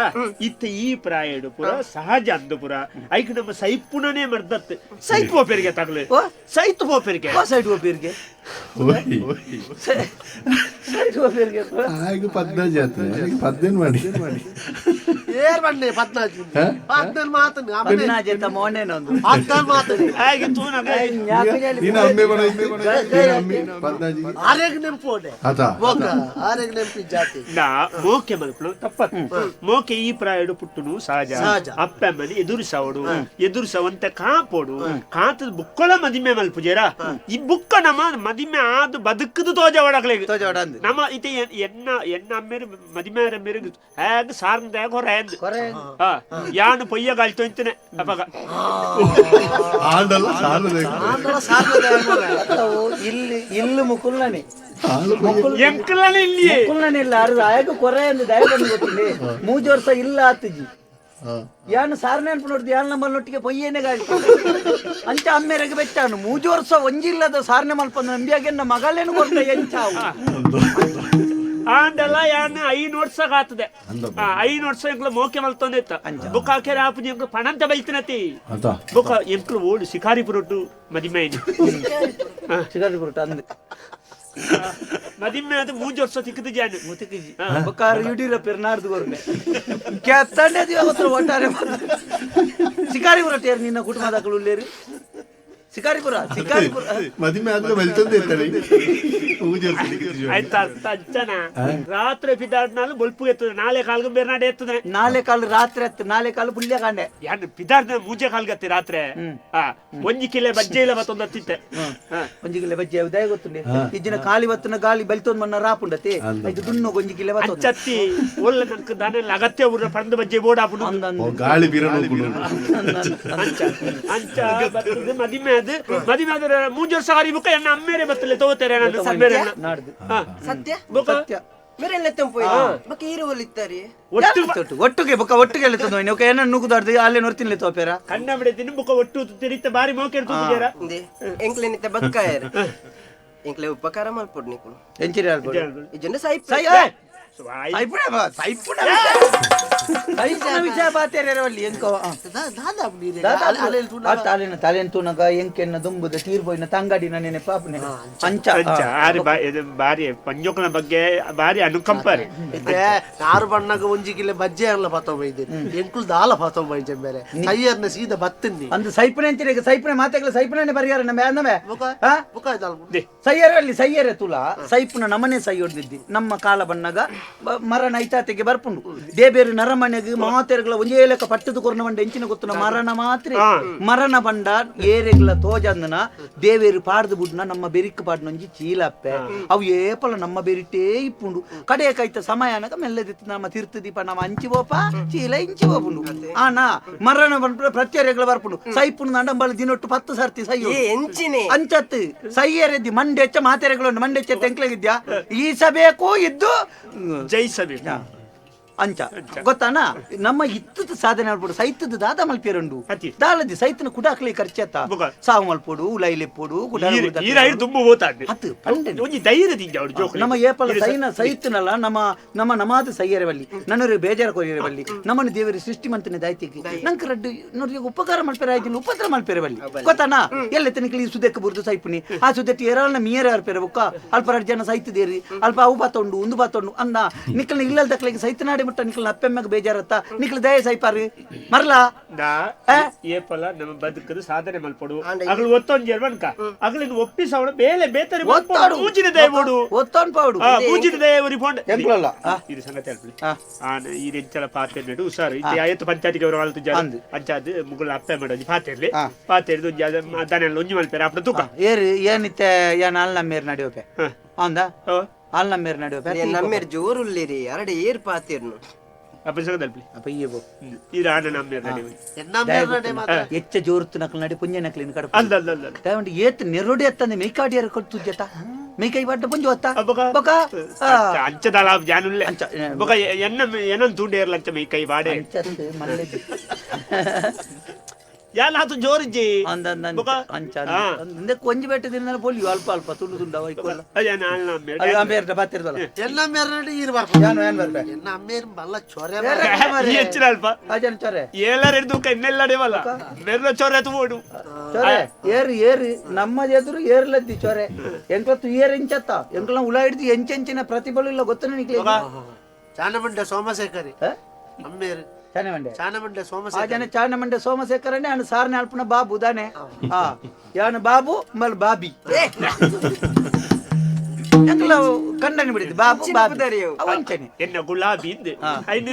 ಇತ್ತೆ ಈ ಪ್ರಾಯಡು ಪುರ ಸಹಜ ಅಂದು ಪುರ ಐಕ್ ನಮ್ಮ ಸೈಪುನನೇ ಮರ್ದತ್ ಸೈತ್ ಪೋಪೆರಿಗೆ ತಗಲೆ ಸೈತ್ ಪೋಪೆರಿಗೆ
ಸೈಡ್ ಪೋಪೆರಿಗೆ ಸೈಡ್ ಪೋಪೆರಿಗೆ
ಆಗ ಪದ್ನ ಜಾತ್ರೆ ಪದ್ದೇನು ಮಾಡಿ
ಏರ್ ಬಣ್ಣೆ ಪದ್ನಾಜಿ ಪದ್ನಾಲ್ ಮಾತನು
ಪದ್ನಾಜಿ ಅಂತ ಮೋನೇನೊಂದು
ಪದ್ನಾಲ್ ಮಾತನು
ಹಾಗೆ ತೂನಗ
ನೀನು ಅಮ್ಮೆ ಬಣ ಅಮ್ಮೆ ಪದ್ನಾಜಿ
ಆರೇಗ್ ನೆಂಪೋಡೆ
ಆತ
ಬೋಕ ಆರೇಗ್ ನೆಂಪಿ ಜಾತಿ
ನಾ ಮೋಕೆ ಮಲ್ಪಲು ತಪ್ಪತ್ತು ಮೋಕೆ ಈ ಪ್ರಾಯಡು ಪುಟ್ಟುನು ಸಹಜ ಅಪ್ಪಮ್ಮని ಎದುರಿಸವಡು ಎದುರಿಸವಂತ ಕಾಪೋಡು ಕಾತದ ಬುಕ್ಕೊಳ ಮದಿಮೆ ಮಲ್ಪುಜೇರ ಈ ಬುಕ್ಕ ನಮ್ಮ ಮದಿಮೆ ಆದು ಬದುಕದು ತೋಜವಡಕ್ಲೆ ನಮ್ಮ ಇತ ಎನ್ನ ಎನ್ನ ಅಮ್ಮೇರು ಮದಿಮೆ ಅಮ್ಮೇರು ಹೇಗ ಸಾರ್ದ ಹೊರ ಯಾನು ಪೊಯ್ಯ ಗಾಳ್ತು ಅಂತಾನೆ ಅಪ್ಪಾಗ
ಆಂಡಲ್ಲ ಸಾರ್ದ
ಇಲ್ಲಿ ಇಲ್ಲಿ ಮುಕುಲ್ನೇ
ಎಂಕಲನೆ ಇಲ್ಲಿ
ಮುಕುಲ್ನೇ ಇಲ್ಲ ಅರ್ಧ ಆಯಕ ಕೊರೆ ಅಂದು ದಯ ಬಂದು ಗೊತ್ತಿಲ್ಲ ಮೂಜು ವರ್ಷ ಇಲ್ಲ ಆತಜಿ ಯಾನು ಸಾರನೆ ಅನ್ಪು ನೋಡ್ದು ಯಾನ್ ನಮ್ಮನ್ನೊಟ್ಟಿಗೆ ಪೊಯ್ಯೇನೆ ಗಾಳಿ ಅಂಚ ಅಮ್ಮೇರೆಗೆ ಬೆಚ್ಚಾನು ಮೂಜು ವರ್ಷ ಒಂಜಿಲ್ಲದ ಸಾರನೆ ಮಲ್ಪಂದು ನಂಬಿಯಾಗೆ ನನ್ನ ಮಗಳೇನು ಕೊರ್ತ ಎಂಚಾವು
ಆಂಡಲ್ಲ ಯಾನ್ 5 ವರ್ಷ ಆತದೆ 5 ವರ್ಷ ಎಂಕ್ಲ ಮೋಕೆ ಮಲ್ತೊಂದಿತ್ತ ಬುಕ್ ಹಾಕ್ಯಾರ ಆಪುಜಿ ಎಂಕ್ಲ ಪಣಂತ ಬೈತಿನತಿ ಬುಕ್ಕ ಎಂಕ್ಲ ಓಡು ಶಿಕಾರಿಪುರೊಟ್ಟು ಮದಿಮೆ
ಶಿಕಾರಿಪುರೊಟ್ಟು ಅಂದೆ
ಮದಿಮೆ ಅದು 3 ವರ್ಷ ತಿಕ್ಕದು ಜಾನು
ಮುತಿಕಿಜಿ ಬೊಕ್ಕಾರು ಯುಡಿರ ಪೆರ್ನಾರ್ದು ಗೊರ್ನೆ ಕೆತ್ತಂಡೆ ದಿವ ಒಟ್ಟಾರೆ ಶಿಕಾರಿಪುರ ಟೇರ್ ನಿನ್ನ ಕುಟುಂಬದಾಕಲು ಉಲ್ಲೇರಿ ಶಿಕಾರಿಪುರ ಶಿಕಾರಿಪುರ
ಮದಿಮೆ ಆದ್ರೆ ಬಲ್ತಂದೆ ಇರ್ತಾರೆ
ಆಯ್ತಾ ಅಂಚನ ರಾತ್ರಿ ಪಿದಾಡ್ನಾಲು ಬೊಲ್ಪು ಎತ್ತದ ನಾಳೆ ಕಾಲ್ಗ ಬೇರ್ನಾಡೆ ಎತ್ತದ
ನಾಳೆ ಕಾಲು ರಾತ್ರಿ ಎತ್ತ ನಾಳೆ ಕಾಲು ಪುಲ್ಯ ಕಾಂಡೆ
ಯಾನ್ ಪಿದಾಡ್ನ ಮೂಜೆ ಕಾಲ್ಗತ್ತಿ ರಾತ್ರಿ ಒಂಜಿ ಕಿಲೆ ಬಜ್ಜೆ ಇಲ್ಲ ಮತ್ತೊಂದು ಹತ್ತಿತ್ತೆ
ಒಂಜಿ ಕಿಲೆ ಬಜ್ಜೆ ಉದಯ ಗೊತ್ತುಂಡೆ ಇಜ್ಜಿನ ಕಾಲಿ ಬತ್ತನ ಗಾಳಿ ಬಲ್ತೊಂದು ಮನ್ನ ರಾಪುಂಡತೆ ಐದು ದುಣ್ಣು ಒಂಜಿ ಕಿಲೆ ಬತ್ತೊಂದು
ಚತ್ತಿ ಒಳ್ಳೆ ನನ್ಕ ದಾನೆಲ್ಲ ಅಗತ್ಯ ಊರ ಪಂದು ಬಜ್ಜೆ ಬೋಡಾಪುಂಡು
ಗಾಳಿ ಬೀರ
ಅಂಚ ಅಂಚ ಬರ್ತದೆ ಮದಿಮೆ ಅದು ಮದಿಮೆ ಆದ್ರೆ 3 ವರ್ಷ ಆರಿ ಬುಕ್ಕ ಎನ್ನ ಅಮ್ಮೇರೆ ಬತ್ತಲೆ ತೋತಾರೆ ನಾನು ಸಮ್ಮೇರೆ
ಸತ್ಯ
ಸತ್ಯ
ಮೇರೆಲ್ಲ ತಂಪು ಬಕ್ಕ ಈರುವಲ್ಲಿತ್ತಾರೆ
ಒಟ್ಟುಗೆ ಬೊಕ್ಕ ಒಟ್ಟಿಗೆ ಎಲ್ಲಿ ಓಕೆ ಏನ ನುಗ್ಗುದಾಡ್ದು ಅಲ್ಲೇ ನೋಡ್ತೀನಿ ತೋಪೇರ
ಕಣ್ಣ ಬಿಡ್ತೀನಿ ಬೊಕ್ಕ ಒಟ್ಟು ತಿರಿತ ಬಾರಿ ಮೋಕೆ
ಎಂಕ್ಲೆನಿತ್ತ ಬಕ್ಕಾಯರ್ ಎಂಕ್ಲೆ ಉಪಕಾರ ಮಲ್ಪೊಡು ನಿಕುಲು
ಎಂಚಿರಿ ಅಲ್ಪೊಡು
ಇಜೊಂದು ಸೈಪ್
ಸೈಪುನ ವಿಷಯ ಬಾತೇರವಲ್ಲಿ ಎಂಕೋ ತಾಲೇನ ತಾಲೇನ ತೂನಗ ಎಂಕೆನ್ನ ದುಂಬುದ ತೀರ್ಪೋಯಿನ ತಂಗಡಿನ ನೆನೆ ಪಾಪನೆ ಅಂಚ
ಅಂಚ ಆರಿ ಬಾರಿ ಪಂಜೋಕನ ಬಗ್ಗೆ ಬಾರಿ ಅನುಕಂಪ
ನಾರು ಬಣ್ಣಗ ಒಂಜಿ ಕಿಲೆ ಬಜ್ಜೆ ಅಲ್ಲ ಪಾತೊಂಬ ಇದೆ ಎಂಕುಲ್ ದಾಲ ಪಾತೊಂಬ ಇಜ್ಜೆ ಬೇರೆ ಸೈಯರ್ನ ಸೀದಾ ಬತ್ತಿನಿ
ಅಂದು ಸೈಪುನೆ ಅಂತೀರಿ ಸೈಪುನೆ ಮಾತೆಗಳ ಸೈಪುನೆ ಪರಿಹಾರ ನಮ್ಮ ನಮ್ಮೆ ಸೈಯರಲ್ಲಿ ಸೈಯರೆ ತುಲ ಸೈಪುನ ನಮನೆ ಸೈಯೊಡ್ದಿದ್ದಿ ನಮ್ಮ ಕಾಲ ಬಣ್ಣಗ ಮರಣ ಐತಾತೆಗೆ ಬರ್ಪುಂಡು ದೇಬೇರು ನರಮನೆಗೆ ಮಾತೆರೆಗಳ ಒಂದೇ ಲೆಕ್ಕ ಪಟ್ಟದ ಕೊರ್ನ ಬಂಡ ಎಂಚಿನ ಗೊತ್ತುನ ಮರಣ ಮಾತ್ರ ಮರಣ ಬಂಡ ಏರೆಗಳ ತೋಜಂದನ ದೇವೇರು ಪಾಡ್ದು ಬುಡ್ನ ನಮ್ಮ ಬೆರಿಕ್ ಪಾಡ್ನೊಂಜಿ ಚೀಲಪ್ಪೆ ಅವು ಏಪಲ ನಮ್ಮ ಬೆರಿಟೇ ಇಪ್ಪುಂಡು ಕಡೆ ಕೈತ ಸಮಯನಕ ಮೆಲ್ಲದಿತ್ತು ನಮ್ಮ ತೀರ್ಥ ದೀಪ ನಮ್ಮ ಅಂಚಿ ಬೋಪ ಚೀಲ ಇಂಚಿ ಬೋಪುಂಡು ಆನ ಮರಣ ಬಂಡ ಪ್ರತ್ಯರೆಗಳ ಬರ್ಪುಂಡು ಸೈಪುಂಡು ನಂಡಂಬಳ ದಿನೊಟ್ಟು 10 ಸರ್ತಿ ಸೈ ಅಂಚತ್ತು ಸೈಯರೆದ್ದಿ ಮಂಡೆಚ್ಚ ಮಾತೆರೆಗಳು ಮಂಡೆಚ್ಚ ತೆಂಕ್ಲೆಗಿದ್ಯಾ ಈಸಬೇಕು ಇದ್ದು
ಜಯಿಸಬೇಕು
ಅಂಚ ಗೊತ್ತಾನ ನಮ್ಮ ಇತ್ತದ ಸಾಧನೆ ಮಾಡ್ಬೋದು ಸೈತದ ದಾದ ಮಲ್ಪೇರುಂಡು ದಾಲದಿ ಸೈತನ ಕುಡಾಕ್ಲಿ ಖರ್ಚತ್ತ ಸಾವು ಮಲ್ಪೋಡು ಉಲೈಲೆಪ್ಪೋಡು ನಮ್ಮ ಏಪಲ ಸೈನ ಸೈತನಲ್ಲ ನಮ್ಮ ನಮ್ಮ ನಮಾದ ಸೈಯರವಲ್ಲಿ ನನ್ನರು ಬೇಜಾರ ಕೊರಿಯರವಲ್ಲಿ ನಮ್ಮನ್ನು ದೇವರು ಸೃಷ್ಟಿ ಮಂತನೆ ದಾಯ್ತಿಗೆ ನಂಗೆ ರಡ್ಡು ನೋಡಿ ಉಪಕಾರ ಮಲ್ಪೇರ ಆಯ್ತು ಉಪದ್ರ ಮಲ್ಪೇರವಲ್ಲಿ ಗೊತ್ತಾನ ಎಲ್ಲ ತನಕಲಿ ಸುದಕ್ಕೆ ಬುರ್ದು ಸೈಪುನಿ ಆ ಸುದಕ್ಕೆ ಏರಲ್ನ ಮೀರ ಅರ್ಪೇರ ಬುಕ್ಕ ಅಲ್ಪ ಎರಡು ಜನ ಸೈತದೇರಿ ಅಲ್ಪ ಅವು ಬಾತೊಂಡು ಒಂದು ಬಾತೊಂಡು ಅಂದ ನಿಕ್ಕಲ್ನ ಇಲ್ಲದ ದಕ್ಲಿಗೆ ಸೈತನಾಡಿ ಮುಟ್ಟ ನಿಕ್ಕಲ್ನ ಅಪ್ಪೆಮ್ಮಗ ಬೇಜಾರತ್ತ ನಿಕ್ಕಲ್ ದಯ ಸೈಪಾರಿ ಮರ್ಲಾ
ಏಪಲ ನಮ್ಮ ಬದುಕದು ಸಾಧನೆ ಮಲ್ಪಡು ಅಗಲು ಒತ್ತೊಂದು ಜರ್ಮನ್ಕ ಅಗಲಿನ ಒಪ್ಪಿಸವಣ ಬೇಲೆ ಬೇತರಿ ಮೂಜಿನ ದಯಬೋಡು
ಒತ್ತೊಂದು ಪೌಡು
ಮೂಜಿನ ದಯ ರಿಫಂಡ್
ಎಂಕ್ಲಲ್ಲ
ಇದು ಸಂಗತಿ ಅಲ್ಪಲಿ ಆನ ಈ ರೆಂಚಲ ಪಾತೆ ನೆಡು ಹುಷಾರು ಇದು ಆಯತ್ತು ಪಂಚಾಯತಿಗೆ ಅವರು ಆಳ್ತು ಜನ ಪಂಚಾಯತ್ ಮುಗುಲ ಅಪ್ಪೆ ಮಾಡೋದು ಪಾತೆರ್ಲಿ ಪಾತೆರ್ದು ದನೆಲ್ಲ ಒಂಜಿ ಮಲ್ಪೇರ ಅಪ್ಪನ ತೂಕ
ಏರು ಏನಿತ್ತೆ ಏನ್ ಅಲ್ಲ ಮೇರ್ ನಡೆಯೋಪೆ ಹೌದಾ ಅಲ್ಲ ಮೇರ್ ನಡೆಯೋಪೆ
ನಮ್ಮೇರ್ ಜೋರುಲ್ಲಿರಿ ಅರಡೆ ಏರ್ ಪಾತಿರ್ನು
ಎಚ್ಚ ಜೋರುತ್ತು ನಕಲ್ ನಡಿ ಪುಂಜ ನಕಲಿನ ಕಡಪ ಏತ್ ನೆರೊಡಿ ಅತ್ತಂದೆ ಮೇಕಾಡಿಯರ ಕೊಟ್ಟು ಜತ ಮೇಕೈ ಬಡ್ಡ ಪುಂಜ ಹೊತ್ತ ಬೊಕ
ಅಂಚದಾಲ ಜಾನುಲ್ಲೆ ಬೊಕ ಎನ್ನ ಏನನ್ ತೂಂಡೇರ್ಲ ಅಂಚ ಮೇಕೈ ಬಾಡೆ
ಅಂಚತ್ತು ಮಲ್ಲೆದ್ದು
ಯಾಲ ಆತು ಜೋರಿಜ್ಜಿ
ಅಂಚ ಅಂದೆ ಕೊಂಜಿ ಬೆಟ್ಟ ದಿನ ಪೊಲಿ ಅಲ್ಪ ಅಲ್ಪ ತುಂಡು ತುಂಡು ಅವ ಅಮ್ಮೇರ್ಡ ಬಾತಿರ್ದಲ್ಲ
ಎನ್ನ ಅಮ್ಮೇರ್ನಡಿ ಈರು ಬರ್ಪ
ಯಾನು ಏನ್ ಬರ್ಪೆ
ಎನ್ನ ಅಮ್ಮೇರ್ ಬಲ್ಲ ಚೊರೆ
ಹೆಚ್ಚಿನ ಅಲ್ಪ
ಅಜನ್ ಚೊರೆ
ಏಳರೆಡ್ದು ಕಣ್ಣೆಲ್ಲಡೆವಲ್ಲ ಮೆರ್ಲ ಚೊರೆ ತೋಡು
ಚೊರೆ ಏರು ಏರು ನಮ್ಮ ಎದುರು ಏರ್ಲದ್ದಿ ಚೊರೆ ಎಂಕ್ಲತ್ತು ಏರ್ ಎಂಚತ್ತ ಎಂಕ್ಲ ಉಳ ಹಿಡ್ದು ಎಂಚೆಂಚಿನ ಪ್ರತಿಫಲ ಇಲ್ಲ ಗೊತ್ತ ನಿಕ್ಲೆ
ಚಾನಮಂಡ ಸೋಮಶೇಖರಿ ಅಮ್ಮೇರು
ಚಾನಮಂಡೆ
ಚಾನಮಂಡೆ ಸೋಮಶೇಖರ
ಆ ಜನ ಚಾನಮಂಡೆ ಸೋಮಶೇಖರನೇ ಅಣ್ಣ ಸಾರನೆ ಅಲ್ಪನ ಬಾಬು ದಾನೆ ಆ ಯಾನು ಬಾಬು ಮಲ್ ಬಾಬಿ ಎಂಕಲ ಕಂಡನಿ ಬಿಡಿದ್ದು ಬಾಬು ಬಾಬಿ ಅವಂಚನೆ
ಎನ್ನ ಗುಲಾಬಿ ಇಂದೆ ಐನು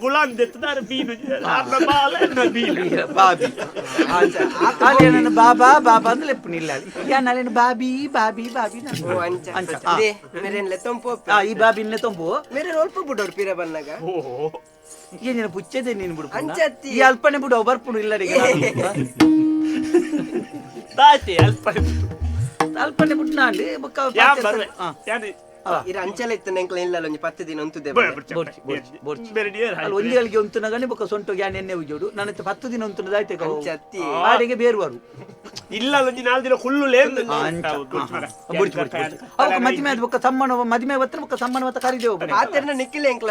ಗುಲಾನ್ ದೆತ್ತದಾರ ಬೀನು ಅರ್ನ ಬಾಲ ಎನ್ನ ಬೀನು
ಬಾಬಿ ಅಲ್ಲಿ ಬಾಬಾ ಬಾಬಾ ಅಂದ್ರೆ ಲೆಪ್ಪುನಿಲ್ಲ ಯಾನ್ ಅಲ್ಲೇನು ಬಾಬಿ ಬಾಬಿ ಬಾಬಿ
ಓ ಅಂಚ
ಅಂಚ
they ಮೆರೆನ್ ಲೆತ್ತೊಂಪು
ಈ ಬಾಬಿನ್ ಲೆತ್ತೊಂಪು
ಮೆರೆನ್ ಒಲ್ಪ ಬುಡೋರು ಪಿರ ಬನ್ನಗ
ಓ
ಏನಿನ ಪುಚ್ಚದೆ ನೀನು ಬಿಡು
ಅಂಚತ್ತಿ
ಈ ಅಲ್ಪನೆ ಬಿಡು ಬರ್ಪುಡು ಇಲ್ಲ
ತಾತಿ ಅಲ್ಪನೆ
ಅಲ್ಪನೆ ಬಿಟ್ಟು ಅಲ್ಲಿ
ಇರ ಅಂಚಲ ಇತ್ತು ನೆಂಕ್ಲ ಇಲ್ಲ ಒಂಜಿ 10 ದಿನ ಉಂತುದೆ
ಅಲ್ಲಿ ಒಂಜಿ ಗಳಿಗೆ ಉಂತುನಗನೆ ಬೊಕ್ಕ ಸೊಂಟು ಗ್ಯಾನ್ ಎಣ್ಣೆ ಉಜ್ಜೋಡು ನನ್ನ 10 ದಿನ ಉಂತುನದಾಯ್ತೆ ಆಡೆಗೆ ಬೇರುವರು
ಇಲ್ಲ ಒಂಜಿ 4 ದಿನ ಕುಲ್ಲು ಲೇಂದು
ಅವಕ್ಕೆ ಮದಿಮೆ ಆದ ಬೊಕ್ಕ ಸಮ್ಮನ ಮದಿಮೆ ಬತ್ತ ಬೊಕ್ಕ ಸಮ್ಮನ ಮತ್ತ ಕರಿದೇವು
ಆತರ್ನ ನಿಕ್ಕಿಲ್ಲ ಎಂಕ್ಲ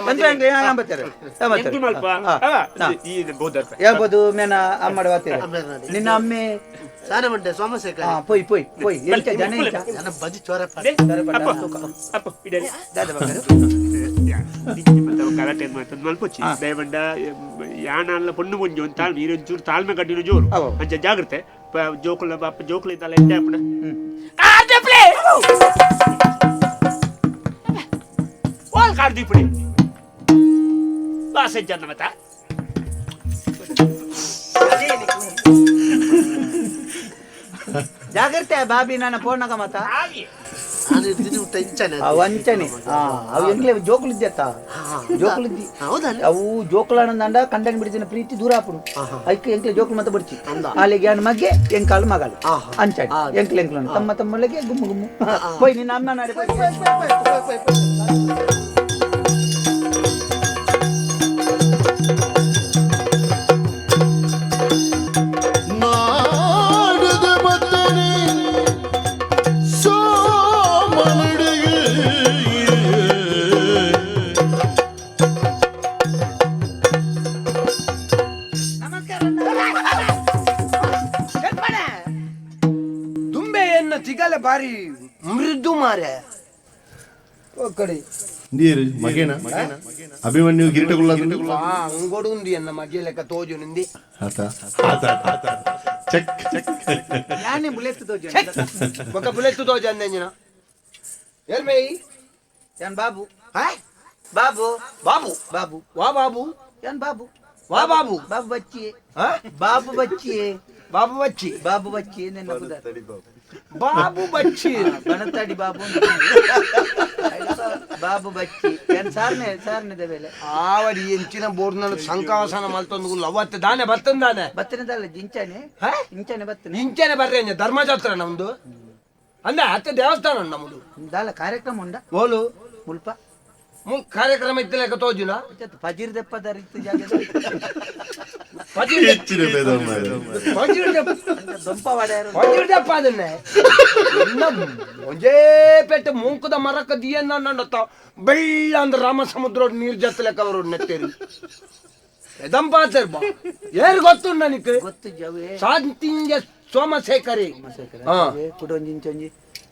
ಹೇಳ್ಬೋದು ಮೇನ ಅಮ್ಮಡ ವಾತಿರ ನಿನ್ನ ಅಮ್ಮೆ
ಚಾನಮಂಡೆ ಸೋಮಶೇಖರ
ಪೊಯ್ ಪೊಯ್ ಪೊಯ್ ಎಂಚ ಜನ ಎಂಚ
ಜನ ಬಜಿ ಚೋರ
ಅಪ್ಪ ಇಡಲಿ
ದಾದ ಬಂಗಾರು
ಕರಾಟೆ ಮಾತಂದು ಮಲ್ಪೊಚ್ಚಿ ದಯವಂಡ ಯಾನಲ್ಲ ಪೊಣ್ಣು ಮುಂಜು ಒಂದು ತಾಳ್ಮೆ ಈರೊಂಚೂರು ತಾಳ್ಮೆ ಕಡ್ಡಿನ ಜೋರು ಅಂಚ ಜಾಗ್ರತೆ ಜೋಕುಲ ಬಾಪ ಜೋಕುಲ ಇದ್ದಲ್ಲ ಎಂಟೆ ಅಪ್ಪಣ ವಾಲ್ ಕಾರ್ದಿ ಪುಡಿ ಬಾಸೆ ಜನ ಮತ್ತ
ಜಾಗ್ರತೆ ಬಾಬಿ ನನ್ನ ಫೋನಾಗ ಮತ್ತ ವಂಚನೆ ಅವು ಎಂಗ್ಲೆ ಜೋಕುಲಿದ್ದೆತ್ತ ಜೋಕುಲಿದ್ದಿ ಅವು ಜೋಕುಲಾನಂದ ಕಂಡನ್ ಬಿಡಿದಿನ ಪ್ರೀತಿ ದೂರ ಆಪುಡು ಐಕ್ ಎಂಕ್ಲೆ ಜೋಕುಲು ಮತ್ತ ಬಿಡ್ಚಿ ಅಲ್ಲಿಗೆ ಯಾನ್ ಮಗ್ಗೆ ಎಂಕಾಲು ಮಗಳು ಅಂಚಾಡಿ ಎಂಕ್ಲೆ ಎಂಕ್ಲ ತಮ್ಮ ತಮ್ಮಲೆಗೆ ಗುಮ್ಮು ಗುಮ್ಮು ಪೋಯ್ ನಿನ್ನ ಅಮ್ಮ ನಾಡೆ
ಬಾರಿ ಮೃದು ಮಾರೆ
ನೀರು ಮಗೇನ ಅಭಿಮನ್ಯು ಕಿರೀಟಗುಳ್ಳ
ಅಂಗೋಡು ಉಂದು ಎನ್ನ ಮಗೆ ಲೆಕ್ಕ ತೋಜು ನಿಂದಿ
ಆತ ಆತ ಆತ ಚೆಕ್ ಚೆಕ್
ಯಾನೆ ಬುಲೆತ್ ತೋಜು
ಬೊಕ ಬುಲೆತ್ ತೋಜು ಅಂದೆಂಜಿನ ಏರ್ಮೈ
ಯಾನ್ ಬಾಬು
ಹಾ
ಬಾಬು
ಬಾಬು
ಬಾಬು
ವಾ ಬಾಬು
ಯಾನ್ ಬಾಬು
ವಾ ಬಾಬು
ಬಾಬು ಬಚ್ಚಿ
ಹಾ
ಬಾಬು ಬಚ್ಚಿ
ಬಾಬು ಬಚ್ಚಿ
ಬಾಬು ಬಚ್ಚಿ ನಿನ್ನ ಪುದರ್
ಬಾಬು ಬಚ್ಚಿ
ಬಣತಾಡಿ ಬಾಬು ಬಾಬು ಬಚ್ಚಿ ಏನ್ ಸಾರ್ನೆ ಸಾರ್ನೆ ದೇವೇಲೆ
ಆವಡಿ ಎಂಚಿನ ಬೋರ್ನ ಸಂಕಾಸನ ಮಲ್ತೊಂದು ಅವತ್ತು ದಾನೆ ಬತ್ತಂದಾನೆ
ಬತ್ತನದಲ್ಲ ಜಿಂಚಾನೆ ಇಂಚಾನೆ ಬತ್ತನೆ
ಇಂಚಾನೆ ಬರ್ರೆ ಧರ್ಮಜಾತ್ರ ನಮ್ದು ಅಂದ ಅತ್ತ ದೇವಸ್ಥಾನ ನಮ್ದು
ದಾಲ ಕಾರ್ಯಕ್ರಮ ಉಂಡ
ಓಲು
ಮುಲ್ಪ
ಕಾರ್ಯಕ್ರಮ ಇತ್ತಲೇಕ ತೋಜುನ
ಪಜೀರ್ ದೆಪ್ಪದ ರೀತಿ ಜಾಗ
ಅದನ್ನೇ ಒಂಜೇ ಪೆಟ್ಟ ಮೂಂಕದ ಮರಕ ದಿಯನ್ನ ಬೆಳ್ಳ ಅಂದ್ರೆ ರಾಮ ಸಮುದ್ರ ನೀರ್ ಜತ್ತಲೆಕ್ಕ ಅವರು ನೆತ್ತೇರಿ ಎದಂಪಾತರ್ ಬಾ ಏರು ಗೊತ್ತು ನನಗೆ
ಗೊತ್ತು ಜವೇ
ಶಾಂತಿಂಜ ಸೋಮಶೇಖರಿ
ಕುಡೊಂಜಿ ಇಂಚೊಂಜಿ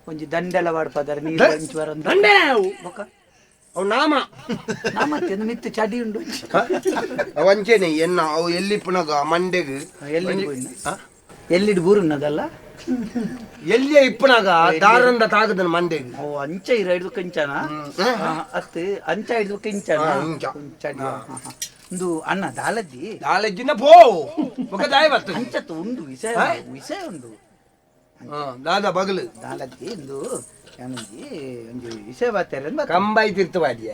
ಒಂಜಿ ದಂಡೆಲ ವಾಡ್ಪದಾರ ನೀರು ಒಂಚಿ ಬರ
ದಂಡೆಲ ಅವು ನಾಮ
ನಾಮ ಮಿತ್ತು ಚಡಿ ಉಂಡು
ಅವಂಚೇನೆ ಎನ್ನ ಅವು ಎಲ್ಲಿ ಪುನಗ ಮಂಡೆಗ್
ಎಲ್ಲಿ ಎಲ್ಲಿಡ್ ಬೂರುನ್ನದಲ್ಲ
ಎಲ್ಲಿಯ ಇಪ್ಪನಾಗ ದಾರಂದ ತಾಗದನ ಮಂಡೆಗ್
ಓ ಅಂಚ ಇರ ಹಿಡಿದು ಕಿಂಚನ ಅತ್ತು ಅಂಚ ಹಿಡಿದು ಕಿಂಚನ ಚಡಿ ಒಂದು ಅಣ್ಣ ದಾಲಜ್ಜಿ
ದಾಲಜ್ಜಿನ ಪೋ ದಾಯ ಬರ್ತದೆ
ಅಂಚತ್ತು ಉಂಡು ವಿಷಯ ವಿಷಯ ಉಂಡು
ದಾದ ಬಗಲು
ದಾಲಜ್ಜಿ ಇಂದು ಒಂಜಿ ಒಂಜಿ ವಿಷಯ ಬಾತೇರೆ
ಕಂಬಾಯಿ ತಿರ್ತವಾದಿಯ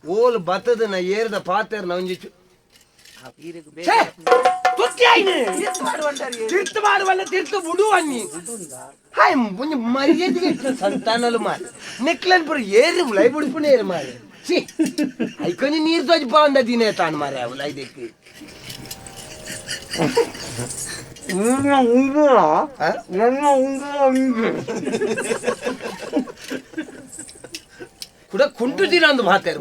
ಓಲ್ ಬತ್ತದನ ಏರ್ದ ಪಾತೇರ್ನ ಒಂಜಿ ತಿರ್ತು ಮಾಡುವಲ್ಲ ತಿರ್ತು ಬುಡು ಅನ್ನಿ ಹಾಯ್ ಒಂಜಿ ಮರ್ಯಾದೆಗೆ ಸಂತಾನಲು ಮಾರಿ ನೆಕ್ಲನ್ ಪುರ ಏರು ಉಲೈ ಬುಡಿಪುಣ ಏರು ಮಾರಿ ಸಿ ಐಕೊಂಜಿ ನೀರು ತೋಜಿ ಪಾವಂದ ದಿನ ತಾನು ಮಾರೆ ಉಲೈ ದೆಕ್ಕು ಕೂಡ ಕುಂಟು ದಿನ ಒಂದು ಮಾತಾಡ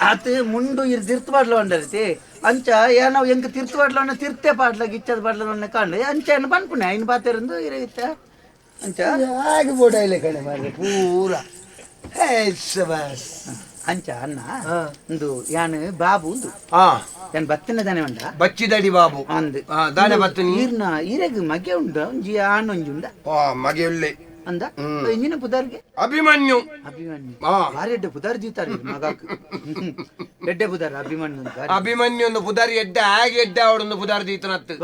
ಆತ ಮುಂಡು ಇರ್ ತಿರ್ತು ಪಾಡ್ಲ ಒಂಡರಿತಿ ಅಂಚ ಏನೋ ಎಂಕ್ ತಿರ್ತು ಪಾಡ್ಲ ತಿರ್ತೆ ಪಾಡ್ಲ ಗಿಚ್ಚದ ಪಾಡ್ಲ ಕಾಂಡು ಅಂಚ ಏನು ಪನ್ಪುಣೆ ಐನ್ ಪಾತೆರಂದು ಇರೈತ ಅಂಚ
ಹಾಗೆ ಬೋಡಾಯಿಲೆ ಕಣೆ ಮಾರ್ರೆ ಪೂರ
ಅಂಚ ಅಣ್ಣ ಒಂದು ಯಾನ್ ಬಾಬು ಉಂದು ಯಾನ್ ಬತ್ತಿನ ದಾನೆ ಉಂಡ
ಬಚ್ಚಿದಡಿ ಬಾಬು
ಅಂದು
ದಾನೆ ಬತ್ತಿನಿ
ಈರ್ನ ಈರೆಗ್ ಮಗೆ ಉಂಡ ಒಂಜಿ ಆಣ್ ಒಂಜಿ ಉಂಡ
ಮಗೆ ಉಳ್ಳೆ
ಅಂದ ಇಂಜಿನ ಪುದಾರ್ಗೆ
ಅಭಿಮನ್ಯು
ಅಭಿಮನ್ಯು ಭಾರಿ ಎಡ್ಡೆ ಪುದಾರ್ ಜೀತಾರೆ ಮಗಾಕ್ ಎಡ್ಡೆ ಪುದಾರ್ ಅಭಿಮನ್ಯು
ಅಭಿಮನ್ಯು ಒಂದು ಪುದಾರ್ ಎಡ್ಡೆ ಆಗ ಎಡ್ಡೆ ಅವಡೊಂದು ಪುದಾರ್ ದೀತನತ್ತು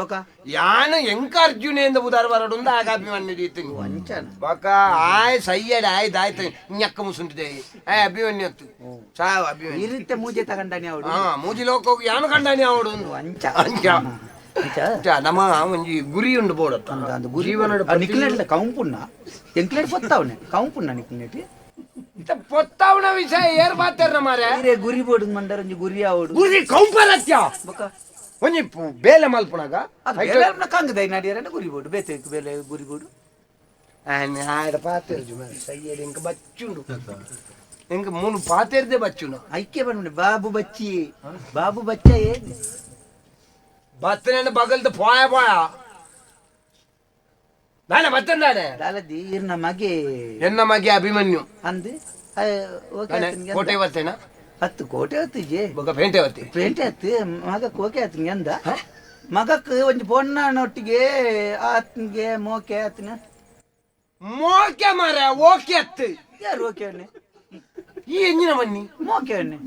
ಯಾನು ಎಂಕ ಅರ್ಜುನೇಂದ ಪುದಾರ್ ಬರಡುಂದ ಆಗ ಅಭಿಮನ್ಯು ದೀತನಿ
ಅಂಚನ
ಬೊಕ ಆಯ್ ಸಯ್ಯಡ ಆಯ್ ದಾಯ್ತ ñಕ್ಕ ಮುಸುಂಟಿದೆ ಆಯ್ ಅಭಿಮನ್ಯು ಅತ್ತು ಸಾವ್ ಅಭಿಮನ್ಯು
ಇರುತ್ತೆ ಮೂಜೆ ತಗೊಂಡಾನೆ ಅವಡು
ಮೂಜಿ ಲೋಕ ಯಾನು ಕಂಡಾನೆ ಅವಡು
ಅಂಚ
ಅಂಚ ನಮ್ಮ ಒಂಜಿ ಗುರಿ ಉಂಡು ಬೋಡತ್ತ
ಜೀವನ ನಿಕ್ಲೆಟ್ಲ ಕೌಂಪುಣ್ಣ ಎಂಕ್ಲೆಟ್ ಪೊತ್ತಾವನೆ ಕೌಂಪುಣ್ಣ ನಿಕ್ಲೆಟ್
ಪೊತ್ತಾವನ ವಿಷಯ ಏರ್ ಬಾತಾರ ಮಾರೆ
ಇರೆ ಗುರಿ ಬೋಡು ಮಂಡರ ಒಂಜಿ ಗುರಿ ಆವಡು
ಗುರಿ ಕೌಂಪರತ್ಯ
ಬೊಕ
ಒಂಜಿ ಬೇಲೆ ಮಲ್ಪುನಾಗ
ಅದು ಬೇಲೆ ಮಲ್ಪುನ ಕಂಗದ ನಡಿಯರನ ಗುರಿ ಬೋಡು ಬೇತೆ ಬೇಲೆ ಗುರಿ ಬೋಡು
ಆಡ ಪಾತೆರ್ಜು ಮಾರೆ ಸಯ್ಯಡ್ ಎಂಕ ಬಚ್ಚುಂಡು ಎಂಕ ಮೂನು ಪಾತೆರ್ದೆ ಬಚ್ಚುನ
ಐಕ್ಯ ಬಂಡು ಬಾಬು ಬಚ್ಚಿ ಬಾಬು ಬಚ್ಚ ಏನ್
ಬತ್ತನ ಬಗಲ್ದ ಪೋಯ ಪೋಯ ನಾನೆ ಬತ್ತಂದಾನೆ
ದಾಲದಿ ಇರ್ನ ಮಗೆ
ಎನ್ನ ಮಗೆ ಅಭಿಮನ್ಯು
ಅಂದು
ಕೋಟೆ ಬರ್ತೇನ
ಹತ್ತು ಕೋಟೆ ಹೊತ್ತು ಜೆ
ಬೊಕ ಪೇಂಟೆ ಹೊತ್ತಿ
ಪೇಂಟೆ ಹತ್ತು ಮಗಕ್ಕೆ ಓಕೆ ಆತು ಅಂದ ಮಗಕ್ಕೆ ಒಂಜಿ ಪೊಣ್ಣನೊಟ್ಟಿಗೆ ಆತನಿಗೆ ಮೋಕೆ ಆತನ
ಮೋಕೆ ಮಾರ ಓಕೆ ಅತ್ತು
ಯಾರು ಓಕೆ ಅಣ್ಣೆ
ಈ ಎಂಜಿನ ಬನ್ನಿ
ಮೋಕೆ ಅಣ್ಣೆ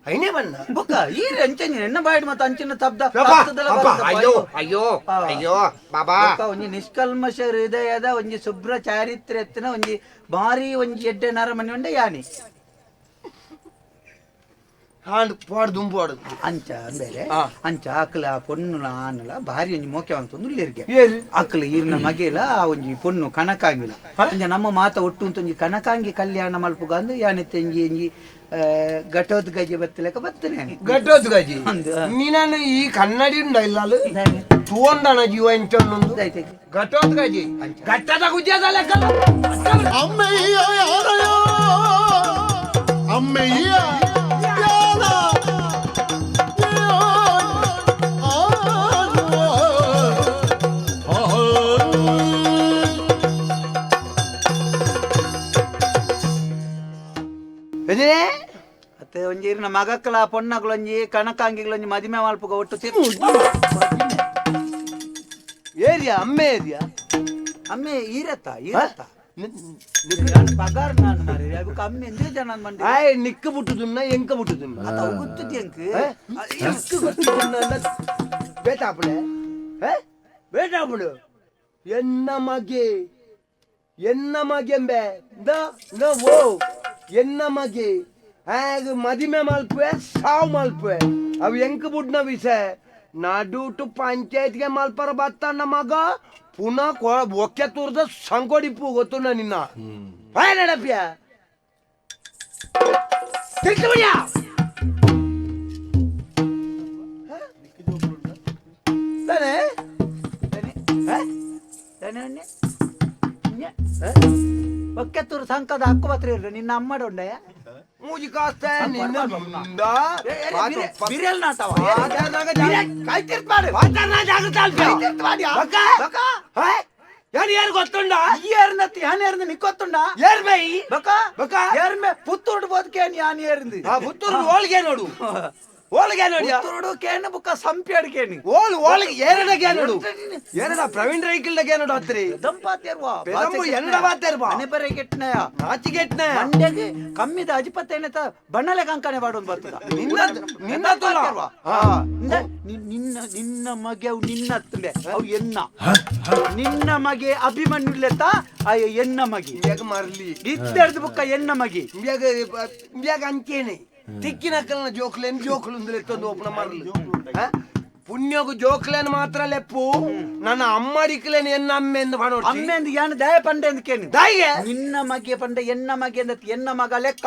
ಐನೇ ಬಣ್ಣ
ಬೊಕ್ಕ ಈ ಅಂಚಂಜಿನ ಎನ್ನ ಬಾಯಿಡ್ ಮತ್ತೆ ಅಂಚಿನ ತಬ್ದ
ಅಯ್ಯೋ ಅಯ್ಯೋ ಅಯ್ಯೋ ಬಾಬಾ
ಒಂಜಿ ನಿಷ್ಕಲ್ಮಶ ಹೃದಯದ ಒಂಜಿ ಶುಭ್ರ ಚಾರಿತ್ರ್ಯತ್ತಿನ ಒಂಜಿ ಭಾರಿ ಒಂಜಿ ಎಡ್ಡೆ ನರಮನಿ ಉಂಡೆ ಯಾನಿ
ಹಾಂಡ್ ಪಾಡ್ ದುಂಬು
ಅಂಚ ಅಂಬೇಲೆ ಅಂಚ ಆಕಲ ಪೊಣ್ಣುಲ ಆನಲ ಭಾರಿ ಒಂಜಿ ಮೋಕೆ ಅಂತ ಉಲ್ಲೇರ್ಗೆ ಆಕಲ ಈರ್ನ ಮಗೆಲ ಆ ಒಂಜಿ ಪೊಣ್ಣು ಕನಕಾಂಗಿಲ ಅಂಚ ನಮ್ಮ ಮಾತ ಒಟ್ಟು ಅಂತ ಒಂಜಿ ಕನಕಾಂಗಿ ಕಲ್ಯಾಣ ಮಲ್ಪುಗ ಅಂದು ಯಾನಿತ್ತೆ ಒಂಜಿ ಒಂಜಿ ಘಟೋದ್ ಗಜಿ ಬತ್ತಲೆಕ ಬತ್ತನೆ
ಘಟೋದ್ ಗಜಿ ನೀನು ಈ ಕನ್ನಡಿ ಉಂಡ ಇಲ್ಲ ತೂಂದಣ ಜೀವ ಇಂಚೊಂದು ಘಟೋದ್ ಗಜಿ ಘಟ್ಟದ ಗುಜ್ಜದ ಲೆಕ್ಕ
ಅಮ್ಮಯ್ಯ ಯಾರಯ್ಯ ಅಮ್ಮಯ್ಯ
ಅತ್ತೆ ಒಂಜಿ ಇರ್ನ ಮಗಕ್ಕಲ ಪೊಣ್ಣಗಳೊಂಜಿ ಕಣಕಾಂಗಿಗಳೊಂಜಿ ಮದಿಮೆ ಮಲ್ಪುಗ ಒಟ್ಟು
ಏರಿಯಾ ಅಮ್ಮೆ ಏರಿಯಾ
ಅಮ್ಮೆ ಈರತ್ತ ಈರತ್ತ ಪಗಾರ್ ನಾನು ಮಾರಿ ಅದಕ್ಕೆ ಅಮ್ಮೆ ಎಂದ್ರೆ ಜನ ಮಂಡಿ
ಆಯ್ ನಿಕ್ಕ ಬಿಟ್ಟುದುನ್ನ ಎಂಕ ಬಿಟ್ಟುದುನ್ನ
ಅತ್ತ ಗೊತ್ತುದು ಎಂಕ್
ಎಂಕ್ ಗೊತ್ತುದುನ್ನ ಬೇಟಾಪುಳೆ ಬೇಟಾಪುಳು ಎನ್ನ ಮಗೆ ಎನ್ನ ಮಗೆಂಬೆ the ನ ಓ ಎನ್ನ ಮಗೆ ಆಗ ಮದಿಮೆ ಮಲ್ಪುವೆ ಸಾವು ಮಲ್ಪುವೆ ಅವು ಎಂಕ್ ಬುಡ್ನ ವಿಷಯ ನಡುಟು ಪಂಚಾಯತ್ಗೆ ಮಲ್ಪರ ಬತ್ತಣ್ಣ ಮಗ ಪುನಃ ಒಕ್ಕೆ ತೂರ್ದ ಸಂಕೋಡಿಪ್ಪು ಗೊತ್ತುಂಡ ನಿನ್ನ ನಡಪ್ಯ
ಒಕ್ಕೆ ತೂರು ಸಂಕದ ಹಕ್ಕು ಪತ್ರ ಇರ್ಲಿ ನಿನ್ನ ಅಮ್ಮಡ ಉಂಡಯ್ಯ
ಮೂಜಿ ಕಾಸ್ತ ನಿನ್ನ
ಬಿರಿಯಲ್ ನಾಟವ
ಯಾರು ಯಾರು ಗೊತ್ತುಂಡ
ಏರ್ನತ್ತಿ ಯಾನ್ ಏರ್ಂದು ನಿಕ್ಕೊತ್ತುಂಡ
ಏರ್ ಬೈ
ಬಕ
ಬಕ
ಏರ್ಮೆ ಪುತ್ತೂರು ಬೋದ್ಕೇನ್ ಯಾನ್ ಏರ್ಂದು
ಆ ಪುತ್ತೂರು ಹೋಳಿಗೆ ನೋಡು ಹೋಳಿಗೆ ನೋಡಿ
ಪುತ್ತೂರು ಕೇನು ಬುಕ್ಕ ಸಂಪಿ ಅಡ್ಕೇನಿ
ಓಲ್ ಹೋಳಿಗೆ ಏರಡಗೆ ನೋಡು ಏರಡ ಪ್ರವೀಣ್ ರೈಕಿಲ್ಡಗೆ ನೋಡು ಹತ್ರಿ
ದಂಪಾತೇರ್ವ
ಪೆದಂಬು ಎನ್ನಡ ಬಾತೇರ್ವ
ಮನೆ ಬರೆ ಕೆಟ್ಟನಯ
ನಾಚಿಗೆಟ್ನ
ಮಂಡ್ಯಗೆ ಕಮ್ಮಿದ ಅಜಿಪತ್ತೇನೆ ತ ಬಣ್ಣಲೆ ಕಂಕಣೆ ಬಾಡೊಂದು ಬರ್ತದ
ನಿನ್ನ ನಿನ್ನ ತೊಲ
ನಿನ್ನ ನಿನ್ನ ಮಗೆ ಅವು ನಿನ್ನ ತುಂಬೆ ಅವು ಎನ್ನ ನಿನ್ನ ಮಗೆ ಅಭಿಮನ್ಯುಲೆತ ಅಯ್ಯ ಎನ್ನ ಮಗಿ
ಇಂಬ್ಯಾಗ ಮರ್ಲಿ
ಇತ್ತೆರ್ದು ಬುಕ್ಕ ಎನ್ನ ಮಗಿ
ಇಂಬ್ಯಾಗ ಇಂಬ್ಯಾಗ ಅಂಚೇನೆ ತಿಕ್ಕಿನಕ್ಕಲ್ನ ಜೋಕ್ಲೇನ್ ಜೋಕ್ಲು ಎತ್ತೊಂದು ಓಪನ ಮರ್ಲಿ ಪುಣ್ಯಗು ಜೋಕ್ಲೇನ್ ಮಾತ್ರ ಲೆಪ್ಪು ನನ್ನ ಅಮ್ಮಡಿಕ್ಲೇನ್ ಎನ್ನ ಅಮ್ಮೆಂದು ಪಣೋಡ್ಚಿ
ಅಮ್ಮೆಂದು ಯಾನ್ ದಾಯ ಪಂಡೆ ಅಂದ್ಕೇನು
ದಾಯಿಗೆ
ನಿನ್ನ ಮಗೆ ಪಂಡ ಎನ್ನ ಮಗೆ ಅಂದ ಎನ್ನ ಮಗ ಲೆಕ್ಕ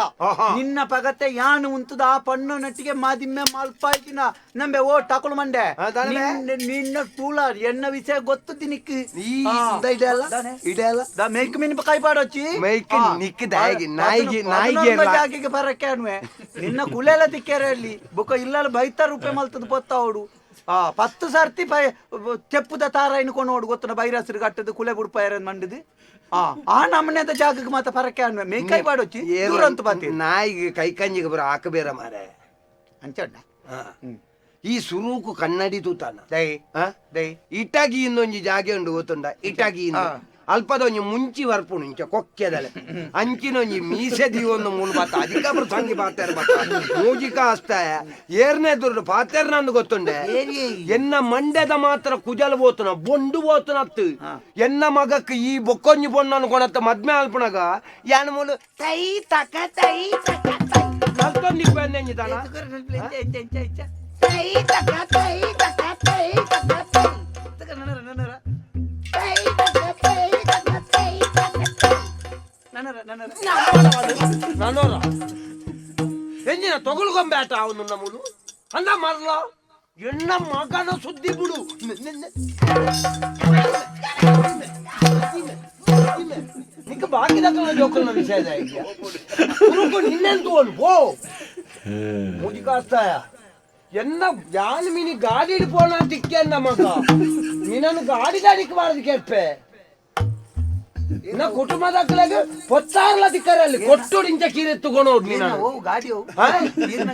ನಿನ್ನ ಪಗತೆ ಯಾನು ಉಂತದ ಆ ಪಣ್ಣು ನಟ್ಟಿಗೆ ಮಾದಿಮ್ಮೆ ಮಲ್ಪಾಯ್ತಿನ ನಂಬೆ ಓ ಟಕಲು ಮಂಡೆ ನಿನ್ನ ತೂಲ ಎನ್ನ ವಿಷಯ ಗೊತ್ತು ನಿಕ್
ಇದೆಲ್ಲ
ಮೇಕ್ ಮೀನ್ ಕೈ ಪಾಡೊಚ್ಚಿ
ಮೇಕ್ ನಿಕ್ ದಾಯಿಗೆ ನಾಯಿಗೆ ನಾಯಿಗೆ
ಜಾಗಿಗೆ ಬರಕ್ಕೆ ಅನ್ವೆ ನಿನ್ನ ಕುಲೆಲ್ಲ ತಿಕ್ಕೇರೆ ಅಲ್ಲಿ ಬುಕ್ಕ ಇಲ್ಲ ಬೈತ ರೂಪಾಯಿ ಮಲ್ತದ ಪೊತ್ತ ಅವಡು 10 ಸರ್ತಿ ತೆಪ್ಪುದ ತಾರ ಇನ್ಕೊಂಡು ಗೊತ್ತನ ಬೈರಾಸರು ಕಟ್ಟದು ಕುಲೆ ಬುಡ್ಪಾಯರ ಮಂಡದು ಆ ನಮ್ಮನೆದ ಜಾಗಕ್ಕೆ ಮಾತ್ರ ಪರಕ್ಕೆ ಅನ್ವೆ ಮೇ ಕೈ ಪಾಡೊಚ್ಚಿ ದೂರಂತ ಬಾತಿ
ನಾಯಿಗೆ ಕೈ ಕಂಜಿಗೆ ಬರೋ ಹಾಕಬೇರ ಮಾರೆ
ಅಂಚಣ್ಣ
ಈ ಸುರೂಕು ಕನ್ನಡಿ ತೂತಾನ
ದೈ ದೈ
ಇಟಾಗಿ ಇನ್ನೊಂಜಿ ಜಾಗೆ ಉಂಡು ಗೊತ್ತುಂಡ ಇಟಾಗಿ ಅಲ್ಪದ ಒಂಜಿ ಮುಂಚಿ ವರ್ಪುಣು ಇಂಚ ಕೊಕ್ಕೆದಲೆ ಅಂಚಿನೊಂಜಿ ಮೀಸೆ ದೀವೊಂದು ಮೂಲು ಬಾತ ಅಧಿಕ ಸಂಗಿ ಪಾತೇರ್ ಬಾತ ಮೂಜಿಕ ಆಸ್ತಾಯ ಏರ್ನೇ ದುರ್ಡು ಪಾತೇರ್ ನಂದು ಗೊತ್ತುಂಡೆ ಎನ್ನ ಮಂಡ್ಯದ ಮಾತ್ರ ಕುಜಲ್ ಬೋತುನ ಬೊಂಡು ಬೋತುನತ್ತು ಎನ್ನ ಮಗಕ್ಕೆ ಈ ಬೊಕ್ಕೊಂಜಿ ಬೊಣ್ಣು ಅನ್ಕೊಳತ್ತ ಮದ್ಮೆ ಅಲ್ಪಣಗ ಯಾನ್ ಮೂಲು ತೈ ತಕ ತೈ ತಕ ತೈ ನಲ್ತೊಂದಿಪ್ಪೆಂದಾನ
ತೈ ತಕ ತೈ ತಕ ತೈ ತಕ ತೈ
ನನ್ನೋರ ಎಂಜಿನ ತೊಗೊಳ್ಕೊಂಬೇಟ ಅವನು ನಮ್ಮನು ಅಂದ ಮರಲ ಎಣ್ಣ ಮಗನ ಸುದ್ದಿ ಬಿಡು ನಿಕ್ಕ ಬಾಕಿ ದಕ್ಕನ ಜೋಕಲ್ನ ವಿಷಯ ಇದೆಯಾ ನಿನ್ನೆಂತು ಪೋ ಮುಜಿಕಾಸ್ತಾಯ ಎನ್ನ ಜಾನ್ ಮಿನಿ ಗಾಡಿ ಪೋಣ ತಿಕ್ಕ ಮಗ ನಿನ್ನನ್ನು ಗಾಡಿ ದಾಡಿಕ್ ಬಾರದು ಕೇಳ್ಪೆ ಇನ್ನ ಕುಟುಂಬದ ಪೊತ್ತಾರ್ಲ ದಿಕ್ಕರಲ್ಲಿ ಕೊಟ್ಟು ಇಂಚ ಕೀರೆ ತಗೊಂಡು ನೀನು
ಗಾಡಿ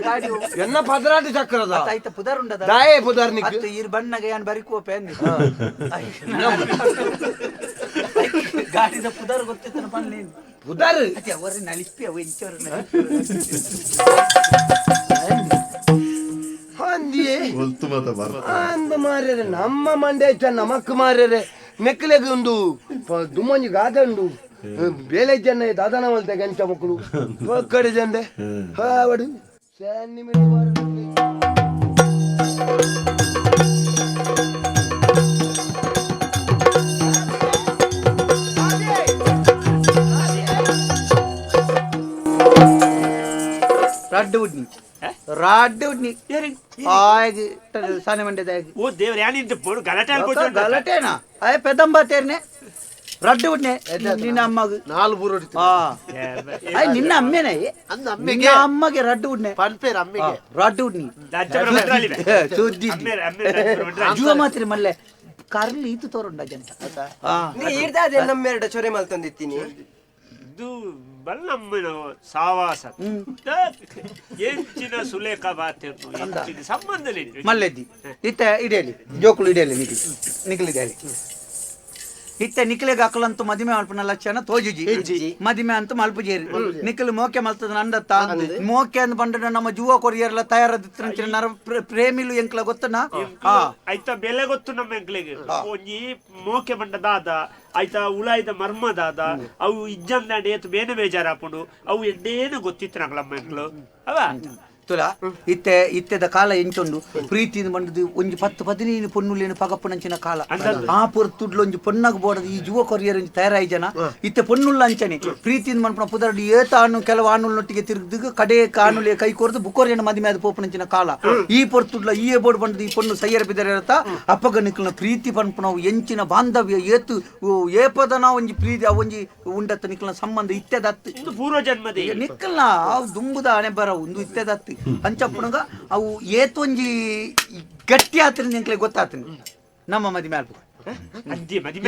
ಗಾಡಿ
ಎನ್ನ ಪದರಾಟಿ ಚಕ್ರದ
ಆಯ್ತ ಪುದರ್ ಉಂಡದ
ದಾಯೇ ಪುದರ್ ನಿಕ್
ಈರ್ ಬಣ್ಣಗ ಯಾನ್ ಬರಿಕೋಪೆ ಗಾಡಿದ ಪುದರ್ ಗೊತ್ತಿತ್ತನ ಪನ್ನಿ
ಪುದರ್
ಅವರ ನಲಿಪಿ ಅವ ಇಂಚವರ
ಅಂದ ಮಾರ್ಯರೆ ನಮ್ಮ ಮಂಡ್ಯ ನಮಕ್ ಮಾರ್ಯರೆ ನೆಕ್ಲೆಗ್ ಉಂಡು ದುಮ್ಮಂಜಿ ಗಾದೆ ಉಂಡು ಬೇಲೆ ಜನ ದಾದನ ಮಲ್ತೆ ಗಂಚ ಮಕ್ಕಳು ಕಡೆ ಜಂದೆ ಹಾವಡು
ರಡ್ಡು ಉಡ್ನಿ ರಾಡ್ಡು ಉಡ್ನಿ ಆಯ್ದು ಸಾನೆ ಮಂಡ್ಯದ
ಓ ದೇವ್ರ ಯಾನಿಂದ ಗಲಾಟೆ
ಗಲಾಟೆನಾ ಅಯ್ಯ ಪೆದಂಬ ತೇರ್ನೆ ರಡ್ಡು ಉಡ್ನೆ ನಿನ್ನ ಅಮ್ಮಗ
ನಾಲ್ ಬೂರು
ಅಯ್ಯ ನಿನ್ನ ಅಮ್ಮೇನೆ ನಿನ್ನ ಅಮ್ಮಗೆ ರಡ್ಡು ಉಡ್ನೆ
ಪನ್ಪೇರ್ ಅಮ್ಮೆಗೆ
ರಡ್ಡು ಉಡ್ನಿ ಸುದ್ದಿ ಜೀವ ಮಾತ್ರ ಮಲ್ಲೆ ಕರ್ಲಿ ಇದು ತೋರುಂಡ ಜಂತ
ನೀ ಇರ್ದಾದೆ ನಮ್ಮೆರಡ ಚೊರೆ ಮಲ್ತೊಂದಿತ್ತೀನಿ
ಇದು ಬಲ್ಲಮ್ಮನ ಸಾವಾಸ ಎಂಚಿನ ಸುಲೇಖ ಬಾತಿರ್ನು ಎಂಚಿನ ಸಂಬಂಧಲಿ
ಮಲ್ಲೆದ್ದಿ ಇತ್ತ ಇಡೇಲಿ ಜೋಕುಲು ಇಡೇಲಿ ನಿಕ್ಲಿ ನಿಕ್ಲಿ ಇಡೇಲಿ ಇತ್ತೆ ನಿಕ್ಲೆಗ್ ಅಕಲಂತೂ ಮದಿಮೆ ಮಲ್ಪುನ ಲಕ್ಷಣ ತೋಜುಜಿ ಮದಿಮೆ ಅಂತೂ ಮಲ್ಪುಜೇರಿ ನಿಕ್ಲು ಮೋಕೆ ಮಲ್ತದ ನಂದತ್ತ ಮೋಕೆ ಅಂದ್ ಬಂಡ ನಮ್ಮ ಜುವ ಕೊರಿಯರ್ಲ ತಯಾರದಿತ್ತಿನ ನರ ಪ್ರೇಮಿಲು ಎಂಕ್ಲ ಗೊತ್ತನ
ಐತ ಬೆಲೆ ಗೊತ್ತು ನಮ್ಮ ಎಂಕ್ಲೆಗ್ ಒಂಜಿ ಮೋಕೆ ಬಂಡ ದಾದ ಐತ ಉಲಾಯ್ದ ಮರ್ಮ ದಾದ ಅವು ಇಜ್ಜಂದಾಂಡ ಏತು ಬೇನೆ ಬೇಜಾರಾಪುಂಡು ಅವು ಎಡ್ಡೇನು ಗೊತ್ತಿತ್ತು ನಗ್ಲಮ್ಮ ಎಂಕ್ಲು ಅವ
ತುಲ ಇತ್ತೆ ಇತ್ತೆದ ಕಾಲ ಎಂಚೊಂಡು ಪ್ರೀತಿ ಬಂಡದು ಒಂಜಿ 10 15 ಪೊನ್ನುಲೇನು ಪಗಪ್ಪುನಂಚಿನ ಕಾಲ ಆ ಪೊರ್ತುಡ್ಲು ಒಂಜಿ ಪೊನ್ನಗ ಬೋಡದು ಈ ಜುವ ಕೊರಿಯರ್ ಒಂಜಿ ತಯಾರಾಯಿ ಜನ ಇತ್ತೆ ಪೊನ್ನುಲ್ಲ ಅಂಚನೆ ಪ್ರೀತಿಯಿಂದ ಮನ್ಪುನ ಪುದರ್ಡು ಏತ ಆನು ಕೆಲವು ಆನುಲ್ನೊಟ್ಟಿಗೆ ತಿರುಗಿದು ಕಡೆ ಕಾನುಲೆ ಕೈ ಕೊರ್ದು ಬುಕ್ಕೊರಿಯನ ಮದಿಮೆ ಅದು ಪೋಪುನಂಚಿನ ಕಾಲ ಈ ಪೊರ್ತುಡ್ಲ ಈ ಬೋರ್ಡ್ ಬಂಡದು ಈ ಪೊನ್ನು ಸೈಯರ ಬಿದರ ಇರತ್ತ ಅಪ್ಪಗ ನಿಕ್ಲನ ಪ್ರೀತಿ ಪನ್ಪುನವು ಎಂಚಿನ ಬಾಂಧವ್ಯ ಏತು ಏಪದನ ಒಂಜಿ ಪ್ರೀತಿ ಒಂಜಿ ಉಂಡತ್ತ ನಿಕ್ಲನ ಸಂಬಂಧ ಇತ್ತೆದತ್ತು
ಪೂರ್ವ ಜನ್ಮದ
ನಿಕ್ಕಲ್ನ ಅವು ದುಂಬುದ ಹಣೆ ಬರ ಒಂದು ಇತ್ತೆದತ್ತು ಅಂಚಪ್ಪುನಗ ಅವು ಏತೊಂಜಿ ಗಟ್ಟಿ ಆತ್ರ ಎಂಕ್ಲೆ ಗೊತ್ತಾತನ ನಮ್ಮ ಮದಿ ಮ್ಯಾಲ್ಪು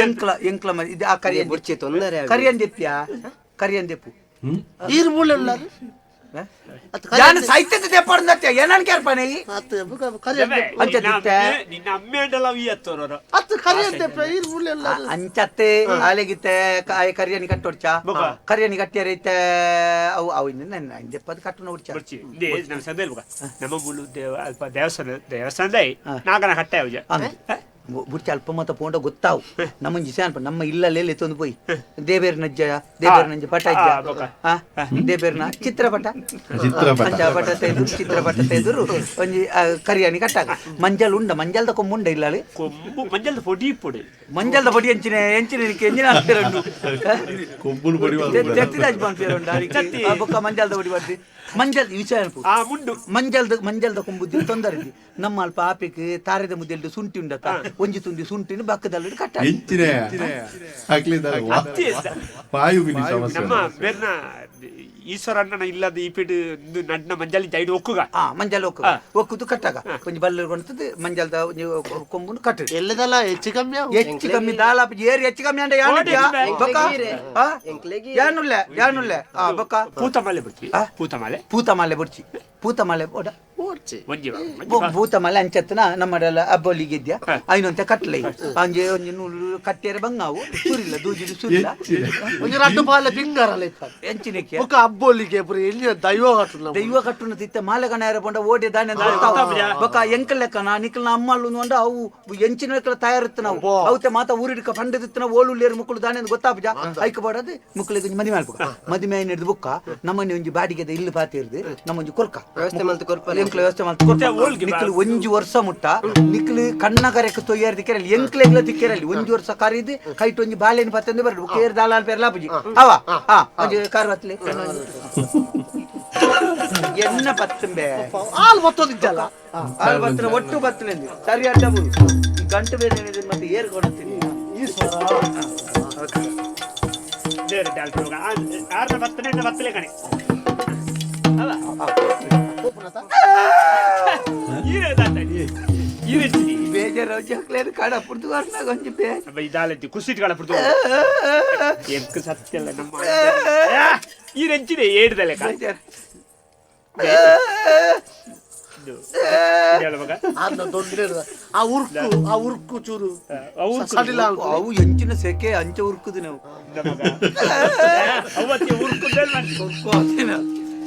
ಎಂಕ್ಲ ಎಂಕ್ಲ ಮದಿ ಇದು ಆ ಕರಿಯನ್
ಬುರ್ಚಿ ತೊಂದರೆ
ಕರಿಯಂದೆಪ್ಪಿಯಾ ಕರಿಯಂದೆಪ್ಪು
ಈರ್ ಮೂಲೆ
ಯಾನು ಸಾಹಿತ್ಯದ ದೆಪ್ಪಾಡ್ದತ್ತೆ ಏನನ್ ಕೇರ್ಪಾನೆ ಅಂಚತ್ತೆ
ನಿನ್ನ ಅಮ್ಮೆಂಡಲ ವಿಯತ್ತೋರರ
ಅತ್ತು ಕರಿಯಂದೆಪ್ಪ ಈರ್ ಮೂಲೆ
ಅಂಚತ್ತೆ ಆಲೆಗಿತ್ತೆ ಕರಿಯನಿ ಕಟ್ಟೊಡ್ಚ ಕರಿಯನಿ ಕಟ್ಟಿಯರೈತೆ ಅವು ಅವು ಇನ್ನು ಅಂಜಪ್ಪದ ಕಟ್ಟುನ ಉಡ್ಚ
ನಮ್ಮ ಸಂದೇಲ್ ಬುಕ ನಮ್ಮ ಮುಲು ದೇವ ಅಲ್ಪ ದೇವಸ್ಥಾನ ದೇವಸ್ಥಾನದ ನಾಗನ ಕಟ್ಟೆ ಅವು
ಬುಡ್ಚಿ ಅಲ್ಪ ಮತ ಪೋಂಡ ಗೊತ್ತಾವು ನಮ್ಮಂಜಿ ಸ್ಯಾನ್ಪ ನಮ್ಮ ಇಲ್ಲಲ್ಲೇ ಎತ್ತೊಂದು ಪೋಯಿ ದೇಬೇರ್ ನಜ್ಜ ದೇಬೇರ್ ನಂಜ ಪಟ ಇಜ್ಜ ದೇಬೇರ್ನ ಚಿತ್ರಪಟ ಅಂಚ ಪಟ ತೆಗೆದು ಚಿತ್ರಪಟ ತೆಗೆದು ಒಂಜಿ ಕರಿಯಾನಿ ಕಟ್ಟಾಗ ಮಂಜಲ್ ಉಂಡ ಮಂಜಲ್ದ ಕೊಂಬು ಉಂಡ ಇಲ್ಲಲ್ಲಿ
ಕೊಂಬು ಮಂಜಲ್ದ ಪೊಡಿ ಪೊಡಿ
ಮಂಜಲ್ದ ಪೊಡಿ ಎಂಚಿನ ಎಂಚಿನ ಎಂಚಿನ ಹಾಕ್ತಿರಂಡು
ಕೊಂಬುನು ಪೊಡಿ
ಬೊಕ್ಕ ಮಂಜಲ್ದ ಪೊಡಿ ಬರ್ತಿ ಮಂಜಲ್ ವಿಷಯ
ಮುಂಡು
ಮಂಜಲ್ದ ಮಂಜಲ್ದ ಕೊಂಬುದ್ದಿ ತೊಂದರೆ ನಮ್ಮ ಅಲ್ಪ ಆಪಿಕ್ ತಾರೆದ ಮುದ್ದೆಲ್ಡು ಸುಂಟಿ ಉಂಡತ ಒಂಜಿ ತುಂಡಿ ಸುಂಟಿನ ಬಕ್ಕದಲ್ಲಿ ಕಟ್ಟ
ನಮ್ಮ ಬೇರ್ನ ಈಶ್ವರಣ್ಣನ ಇಲ್ಲದ ಈ ಪಿಡು ನಡ್ನ ಮಂಜಲಿ ಜೈಡು ಒಕ್ಕುಗ
ಮಂಜಲ್ ಒಕ್ಕುಗ ಒಕ್ಕುದು ಕಟ್ಟಾಗ ಒಂಜಿ ಬಲ್ಲು ಕೊಡ್ತದೆ ಮಂಜಲ್ದ ಒಂಜಿ ಕೊಂಬುನು ಕಟ್ಟು
ಎಲ್ಲದಲ್ಲ ಹೆಚ್ಚು ಕಮ್ಮಿ
ಹೆಚ್ಚು ಕಮ್ಮಿ ದಾಲ ಏರಿ ಹೆಚ್ಚು ಕಮ್ಮಿ ಅಂಡ ಬೊಕ್ಕ ಯಾನುಲ್ಲೆ ಯಾನುಲ್ಲೆ ಬೊಕ್ಕ
ಪೂತಮಾಲೆ ಬಿಡ್ತಿ ಪೂತಮಾಲೆ
ಪೂತಮಾಲೆ ಬುಡ್ಚಿ ಪೂತಮಾಲೆ ಓಡ ಭೂತಮಾಲೆ ಅಂಚತ್ತನ ನಮ್ಮಡೆಲ್ಲ ಅಬ್ಬೊಲಿಗೆ ಇದ್ಯಾ ಐನೊಂತೆ ಕಟ್ಲೆ ಅಂಜೆ ಒಂಜಿ ನೂಲು ಕಟ್ಟೆರೆ ಬಂಗಾವು ಸುರಿಲ್ಲ ದೂಜಿಡು ಸುರಿಲ್ಲ
ಒಂಜಿ ರಡ್ಡು ಪಾಲೆ ಪಿಂಗಾರಲ್ಲ
ಎಂಚಿನಕ್ಕೆ
ಬೊಕ್ಕ ಅಬ್ಬೊಲಿಗೆ ಪುರಿ ಎಲ್ಲಿ ದೈವ ಕಟ್ಟುನ
ದೈವ ಕಟ್ಟುನ ತಿತ್ತ ಮಾಲೆ ಗಣಯರ ಪಂಡ ಓಡಿ ದಾನೆ ಬೊಕ್ಕ ಎಂಕಲ್ ಲೆಕ್ಕನ ನಿಕ್ಕಲ್ನ ಅಮ್ಮಲ್ಲು ಅಂಡ ಅವು ಎಂಚಿನ ಲೆಕ್ಕಲ ತಯಾರಿತ್ತು ನಾವು ಅವತ್ತೆ ಮಾತ ಊರಿಡ್ಕ ಪಂಡದಿತ್ತನ ಓಳು ಲೇರು ಮುಕ್ಕಳು ದಾನೆ ಗೊತ್ತಾಪಜ ಐಕ ಬಾಡದು ಮುಕ್ಕಳಿಗೆ ಮದಿಮೆ ಅಲ್ಪ ಮದಿಮೆ ಹಿಡಿದು ಬುಕ್ಕ ನಮ್ಮನೆ ಒಂಜಿ ಬಾಡಿಗೆದ ಇಲ್ಲು ಪಾತಿರ್ದು ನಮ್ಮೊಂಜಿ ಕೊರ್ಕ
ವ್ಯವಸ್ಥೆ ಮಲ್ತು ಕೊರ್ಪ
ಎಂಕ್ಲ ವ್ಯವಸ್ಥೆ ಮಲ್ತು ಕೊರ್ಪ ನಿಕ್ಕಲು ಒಂಜಿ ವರ್ಷ ಮುಟ್ಟ ನಿಕ್ಕಲು ಕಣ್ಣ ಕರೆಕ್ ತೊಯ್ಯಾರ ದಿಕ್ಕೆರಲ್ಲಿ ಎಂಕ್ಲೆಗ್ಲ ದಿಕ್ಕೆರಲ್ಲಿ ಒಂಜಿ ವರ್ಷ ಕರೀದು ಕೈಟ್ ಒಂಜಿ ಬಾಳೆನ ಪತ್ತಂದು ಬರಡು ಕೇರ್ ದಾಲ ಪೇರ್ಲ ಪುಜಿ ಅವ ಹಾ ಒಂಜಿ ಕಾರ್ ಬತ್ಲೆ ಎನ್ನ ಪತ್ತಂಬೆ
ಹಾಲು ಬತ್ತೋದಿದ್ದಲ್ಲ
ಹಾಲು ಬತ್ತಲ ಒಟ್ಟು ಬತ್ತಲೆ ಸರಿ ಅಡ್ಡ ಈ ಗಂಟು ಬೇರೆ ಮತ್ತೆ ಏರ್ ಕೊಡ್ತೀನಿ
ಬತ್ತಲೆ ಕಣೆ
ಬೇಜಾರು ಜಕ್ಲೇರು ಕಾಡ ಪುಡ್ದು ವರ್ಣ ಗೊಂಜಿ ಬೇ
ಇದಾಲತ್ತಿ ಕುಸಿಟ್ ಕಾಡ ಪುಡ್ದು ಎಂಕ್ ಸತ್ಯಲ್ಲ ನಮ್ಮ ಈ ರೆಂಚಿದೆ ಏಡ್ದಲೆ
ಆ ಉರ್ಕು ಆ ಉರ್ಕು ಚೂರು
ಅವು ಎಂಚಿನ ಸೆಕೆ ಅಂಚ ಉರ್ಕುದು ನಾವು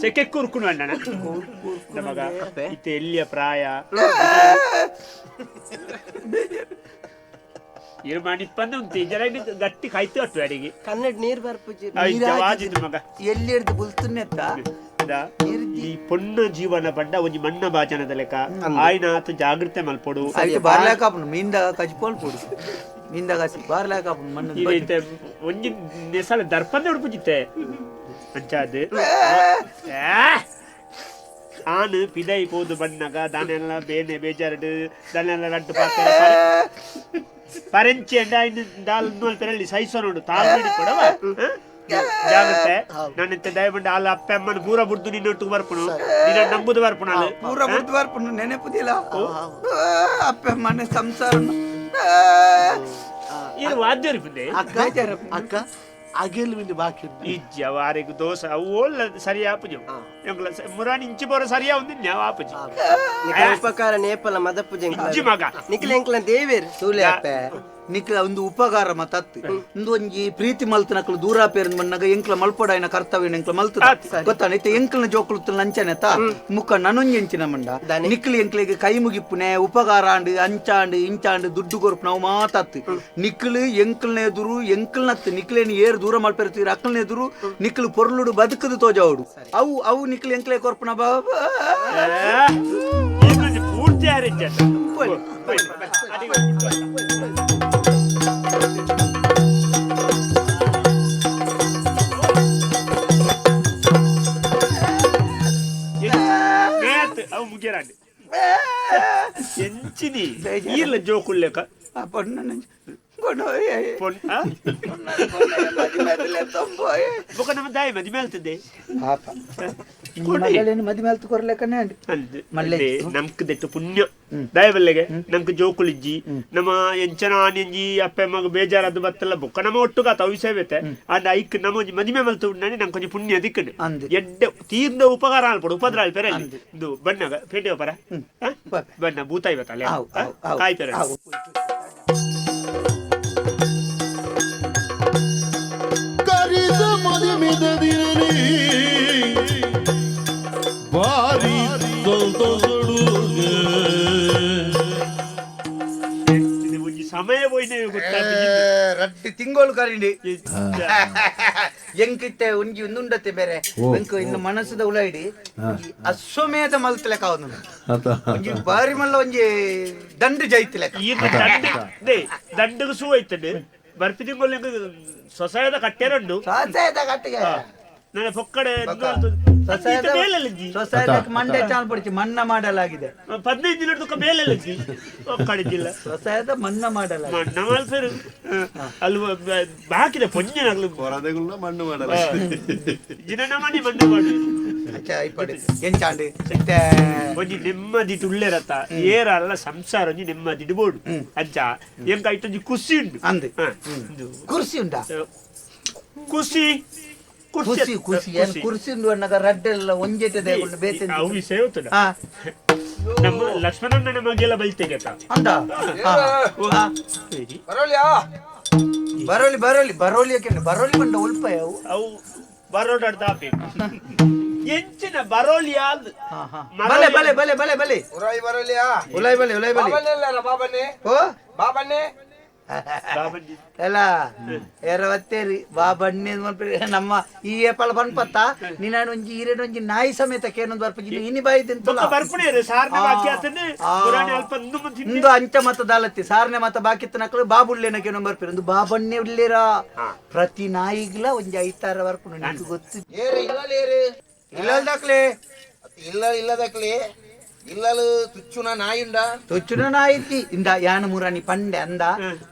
ಸೆಕೆ ಕುರ್ಕುನು ಅಣ್ಣನ ನಮಗ ಇತ್ತೆ ಎಲ್ಲಿಯ ಪ್ರಾಯ ಇರುಮಾಣಿಪ್ಪಂದು ಉಂಟು ಜರ ಗಟ್ಟಿ ಕಾಯ್ತು ಅಟ್ಟು ಅಡಿಗೆ
ಕನ್ನಡ ನೀರ್ ಬರ್ಪುಜಿ
ಮಗ
ಎಲ್ಲಿ ಹಿಡ್ದು ಬುಲ್ತುನ್ನೆತ್ತ
ಈ ಪೊಣ್ಣ ಜೀವನ ಪಂಡ ಒಂಜಿ ಮಣ್ಣ ಬಾಚನದ ಲೆಕ್ಕ ಆಯ್ನಾತು ಜಾಗೃತೆ ಮಲ್ಪೊಡು
ಬಾರ್ಲಾಕಾಪುನು ಮೀನ್ದ ಕಜ್ಪೋಲ್ ಪೊಡು ಮೀನ್ದ ಕಾಸಿ ಬಾರ್ಲಾಕಾಪುನು ಮಣ್ಣು
ಒಂಜಿ ನೆಸಲ ದರ್ಪಂದ ಉಡುಪುಜಿತ್ತೆ ಅಂಚಾದ್ ಆನು ಪಿದೈ ಪೋದು ಬಣ್ಣಗ ದಾನೆಲ್ಲ ಬೇನೆ ಬೇಜಾರಡು ದಾನೆಲ್ಲ ರಡ್ಡು ಪಾತ್ರ ಪರೆಂಚಿ ಅಂಡ ಇನ್ನು ದಾಲ್ ಪೆರಳ್ಳಿ ಸಹಿಸೋ ನೋಡು ತಾಳ್ಮೆ ಕೊಡವ ಜಾಗ್ರತೆ ನನ್ನ ದಯಮಂಡ ಅಲ್ಲ ಅಪ್ಪ ಅಮ್ಮನ ಪೂರ ಬುಡ್ದು ನಿನ್ನೊಟ್ಟಿಗೆ ಬರ್ಪುನು ನಿನ್ನ ನಂಬುದು ಬರ್ಪುಣ
ಪೂರ ಬುಡ್ದು ಬರ್ಪುನು ನೆನಪುದಿಲ್ಲ ಅಪ್ಪ ಅಮ್ಮನ ಸಂಸಾರ
ಇದು ವಾದ್ಯ ಇರ್ಪುಂದೆ
ಅಕ್ಕ ಅಕ್ಕ ಅಗೆಲ್ ಮಿನಿ ಬಾಕಿ
ಇಜ್ಜ ವಾರಿಗೆ ದೋಸ ಅವು ಓಲ್ಲ ಸರಿ ಆಪುಜು ಮುರಾನಿ ಇಂಚಿ ಬೋರ ಸರಿಯಾ ಒಂದು ನ್ಯಾವ ಆಪುಜಿ
ಉಪಕಾರ ನೇಪಲ ಮದಪ್ಪುಜಿ
ಇಜ್ಜಿ ಮಗ
ನಿಕ್ಲ ಎಂಕ್ಲ ದೇವೇರ್
ತೂಲೆ ಅಪ್ಪೆ ನಿಕ್ಲ ಒಂದು ಉಪಕಾರ ಮತ್ತತ್ತು ಒಂದು ಒಂಜಿ ಪ್ರೀತಿ ಮಲ್ತನಕ್ಲು ದೂರ ಪೇರ್ ಮಣ್ಣಗ ಎಂಕ್ಲ ಮಲ್ಪೊಡಾಯಿನ ಕರ್ತವ್ಯ ಎಂಕ್ಲ ಮಲ್ತ ಗೊತ್ತಾನ ಇತ್ತೆ ಎಂಕ್ಲನ ಜೋಕುಲು ನಂಚನೆತ ಮುಖ ನನೊಂಜಿ ಎಂಚಿನ ಮಂಡ ನಿಕ್ಲಿ ಎಂಕ್ಲಿಗೆ ಕೈ ಮುಗಿಪ್ಪುನೆ ಉಪಕಾರ ಆಂಡ್ ಅಂಚಾಂಡ್ ಇಂಚಾಂಡ್ ದುಡ್ಡು ಕೊರ್ಪು ನಾವು ಮಾತಾತ್ ನಿಕ್ಲು ಎಂಕ್ಲನ ಎದುರು ಎಂಕ್ಲನತ್ತು ನಿಕ್ಲೇನು ಏರ್ ದೂರ ಮಲ್ಪೆರ್ತೀರ ಅಕ್ಕಲ್ನ ಎದುರು ನಿಕ್ಲು ಪೊರ್ಲುಡು ಬದುಕದು ತೋಜಾವುಡು ಅವು ಅವು ನಿಕ್ಲು ಎಂಕ್ಲೆ ಕೊರ್ಪುನ ಬಾಬಾ
ಪೂರ್ತಿ ಅವು ಮುಗಿಯರಾಂಡಿ ಎಂಚಿನಿ ಈರ್ಲ ಜೋಕುಲ್ಲೆಕ ಬೊಕ ನಮ್ಮ ದಾಯಿ ಮದಿ ಮೇಲ್ತದೆ
ಮದಿ ಕೊರ್ಲೆಕನೆ
ನಮ್ಕ್ ದೆಟ್ಟು ಪುಣ್ಯ ದಯಬಲ್ಲೆಗೆ ನಮ್ಕ್ ಜೋಕುಲಿಜ್ಜಿ ನಮ್ಮ ಎಂಚನ ಆನೆಂಜಿ ಅಪ್ಪೆ ಮಗ ಬೇಜಾರದ್ದು ಬತ್ತಲ್ಲ ಬೊಕ್ಕ ನಮ್ಮ ಒಟ್ಟುಗಾತ ಅವು ಸೇವೆತೆ ಅಂಡ್ ಐಕ್ ನಮ್ಮ ಒಂಜಿ ಮದಿಮೆ ಮಲ್ತು ಉಂಡಾನಿ ನಂಗೆ ಒಂಜಿ ಪುಣ್ಯ ದಿಕ್ಕಂಡು ಎಡ್ಡೆ ತೀರ್ದ ಉಪಕಾರ ಅಲ್ಪಡು ಉಪದ್ರ ಅಲ್ಪೆರೆ ಇದು ಬಣ್ಣಗ ಪೇಟೆ ಪರ ಬಣ್ಣ ಬೂತಾಯಿ ಬತ್ತಲ್ಲ ಕಾಯಿ ಪೆರ
ಬಾರಿ
ರಡ್ಡಿ ತಿಂಗಳು ಕರಿಂಡಿ ಎಂಕಿತ್ತೆ ಒಂಜಿ ಒಂದುಂಡತ್ತೆ ಬೇರೆ ಎಂಕು ಇನ್ನು ಮನಸ್ಸುದ ಉಳೈಡಿ ಅಶ್ವಮೇಧ ಮಲ್ತಲೆಕ ಅವನು ಒಂಜಿ ಬಾರಿ ಮಲ್ಲ ಒಂಜಿ ದಂಡು ಜೈತಿಲೆಕ
ದಂಡುಗು ಸೂ ಐತಂಡು ಬರ್ಪಿ ತಿಂಗಳು ಸೊಸೈದ ಕಟ್ಟೆರಂಡು
ಸೊಸೈದ ಕಟ್ಟಿಗೆ
ನನ್ನ ಪೊಕ್ಕಡೆ
ಮಂಡೆ ಚಾಲ್ ಪಡಿಸಿ ಮಣ್ಣ ಮಾಡಲಾಗಿದೆ
15 ದಿನ ಮೇಲೆಲ್ಲಜ್ಜಿ ಒಕ್ಕಡಿಜಿಲ್ಲ
ಸೊಸೈದ ಮಣ್ಣ ಮಾಡಲಾಗಿದೆ
ಮಣ್ಣ ಮಲ್ಪರು ಅಲ್ಲಿ ಬಾಕಿದ ಪೊಂಜನಾಗ್ಲು
ಕೊರದೆಗುಳ್ನ ಮಣ್ಣು ಮಾಡಲಾಗಿದೆ
ಜಿನ ಮಣಿ ಮಣ್ಣು ಮಾಡಿ
ಎಂಚಾಂಡು
ಒಂಜಿ ನೆಮ್ಮದಿ ತುಳ್ಳೆರತ್ತ ಏರಲ್ಲ ಸಂಸಾರ ಒಂಜಿ ನೆಮ್ಮದಿ ಇಡ್ಬೋದು ಅಜ್ಜ ಎಂಕ ಐತೊಂಜಿ ಖುಷಿ ಉಂಡು
ಅಂದು ಕುರ್ಸಿ ಉಂಟಾ
ಖುಷಿ
ಖುಷಿ ಖುಷಿ ಏನು ಕುರ್ಸಿ ಉಂಡು ಅನ್ನಾಗ ರಡ್ಡೆಲ್ಲ ಒಂಜೆಟೆ ದೇಗುಂಡು ಬೇತೆ
ಅವು ವಿಷಯ ಗೊತ್ತುಂಡ ನಮ್ಮ ಲಕ್ಷ್ಮಣನ ಮಗೆಲ್ಲ ಬೈತೆಗೆ
ಅಂದ
ಬರೋಲಿಯಾ
ಬರೋಲಿ ಬರೋಲಿ ಬರೋಲಿ ಯಾಕೆ ಬರೋಲಿ ಬಂಡ ಉಲ್ಪ ಅವು
ಅವು ಬರೋಡಾಡ್ದ ಎಂಚಿನ ಬರೋಲಿ ಆಲ್
ಬಲೆ ಬಲೆ ಬಲೆ ಬಲೆ ಬಲೆ
ಉರಾಯಿ ಬರೋಲಿಯಾ
ಉಲಾಯ್ ಬಲೆ ಉಲಾಯ್ ಬಲೆ
ಬಾಬನ್ನೆಲ್ಲ ಬಾಬನ್ನೆ
ಓ
ಬಾಬನ್ನೆ
ಅಲ್ಲ ಎರವತ್ತೇರಿ ಬಾಬಣ್ಣೆ ನಮ್ಮ ಈ ಏಪಲ ಬನ್ಪತ್ತ ನಿನ್ನ ಒಂಜಿ ಈರೆಡ್ ಒಂಜಿ ನಾಯಿ ಸಮೇತ ಕೇನೊಂದು ಬರ್ಪ ಇನಿ ಬಾಯಿ ತಿಂತಲ್ಲ ಇಂದು ಅಂಚ ಮತ ದಾಲತ್ತಿ ಸಾರನೆ ಮತ ಬಾಕಿತ್ತ ನಕಲು ಬಾಬುಳ್ಳೆನ ಕೇನೊಂದು ಬರ್ಪಿರ ಒಂದು ಬಾಬಣ್ಣೆ ಉಳ್ಳೇರ ಪ್ರತಿ ನಾಯಿಗ್ಲ ಒಂಜಿ ಐತಾರ ಬರ್ಪುಂಡು ನಿಂಗೆ ಗೊತ್ತು
ಇಲ್ಲ ದಾಖಲೆ ಇಲ್ಲ ಇಲ್ಲ ದಾಖಲೆ ಇಲ್ಲಲು ತುಚ್ಚುನ ನಾಯುಂಡ
ತುಚ್ಚುನ ನಾಯಿತಿ ಇಂದ ಯಾನ ಮುರಾಣಿ ಪಂಡೆ ಅಂದ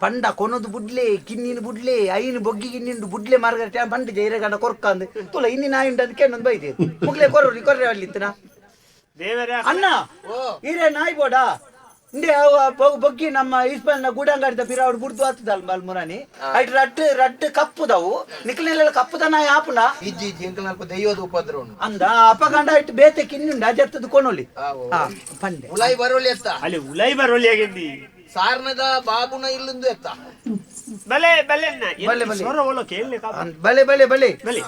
ಪಂಡ ಕೊನದು ಬುಡ್ಲೆ ಕಿನ್ನಿನ ಬುಡ್ಲೆ ಐನು ಬೊಗ್ಗಿ ಗಿನ್ನಿಂಡು ಬುಡ್ಲೆ ಮಾರ್ಗರೆಟ್ ಪಂಡೆ ಜೈರಗಂಡ ಕೊರ್ಕಂದು ತುಲ ಇನ್ನಿ ನಾಯುಂಡ ಅಂತ ಕೇಳೊಂದು ಬೈದೆ ಮುಗ್ಲೆ ಕೊರ್ರಿ ಕೊರ್ರೆ ಅಲ್ಲಿತ್ತನ ಅಣ್ಣ ಇರೇ ನಾಯಿ ಬೋಡ ಇಂದೆ ಬೊಗ್ಗಿ ನಮ್ಮ ಈಸ್ಪಲ್ನ ಗೂಡಂಗಾಡಿದ ಪಿರಾವಡು ಬುಡ್ದು ಆತದಲ್ ಬಲ್ ಮುರಾಣಿ ಐಟ್ ರಟ್ಟು ರಟ್ಟು ಕಪ್ಪುದವು ನಿಕ್ಲೆಲ್ಲ ಕಪ್ಪುದ ನಾಯಿ ಆಪುನ
ಇಜ್ಜಿ ಇಜ್ಜಿ ಎಂಕಲ್ ಅಲ್ಪ ದೈವದ ಉಪದ್ರ ಉಂಡು
ಅಂದ ಅಪಗಂಡ ಇಟ್ಟು ಬೇತೆ ಕಿನ್ನುಂಡ ಅಜರ್ತದ ಕೊನೊಲಿ ಪಂಡೆ
ಉಲಾಯಿ ಬರೋಲಿ ಎತ್ತ
ಅಲ್ಲಿ ಉಲಾಯಿ ಬರೋಲಿ ಆಗಿಂದಿ
ಸಾರ್ನದ ಬಾಬುನ ಇಲ್ಲಂದು ಎತ್ತ
ಬಲೆ ಬಲೆ
ಬಲೆ ಬಲೆ
ಸೊರ ಓಲೋ ಕೇಳಲೆ
ಬಲೆ ಬಲೆ ಬಲೆ
ಬಲೆ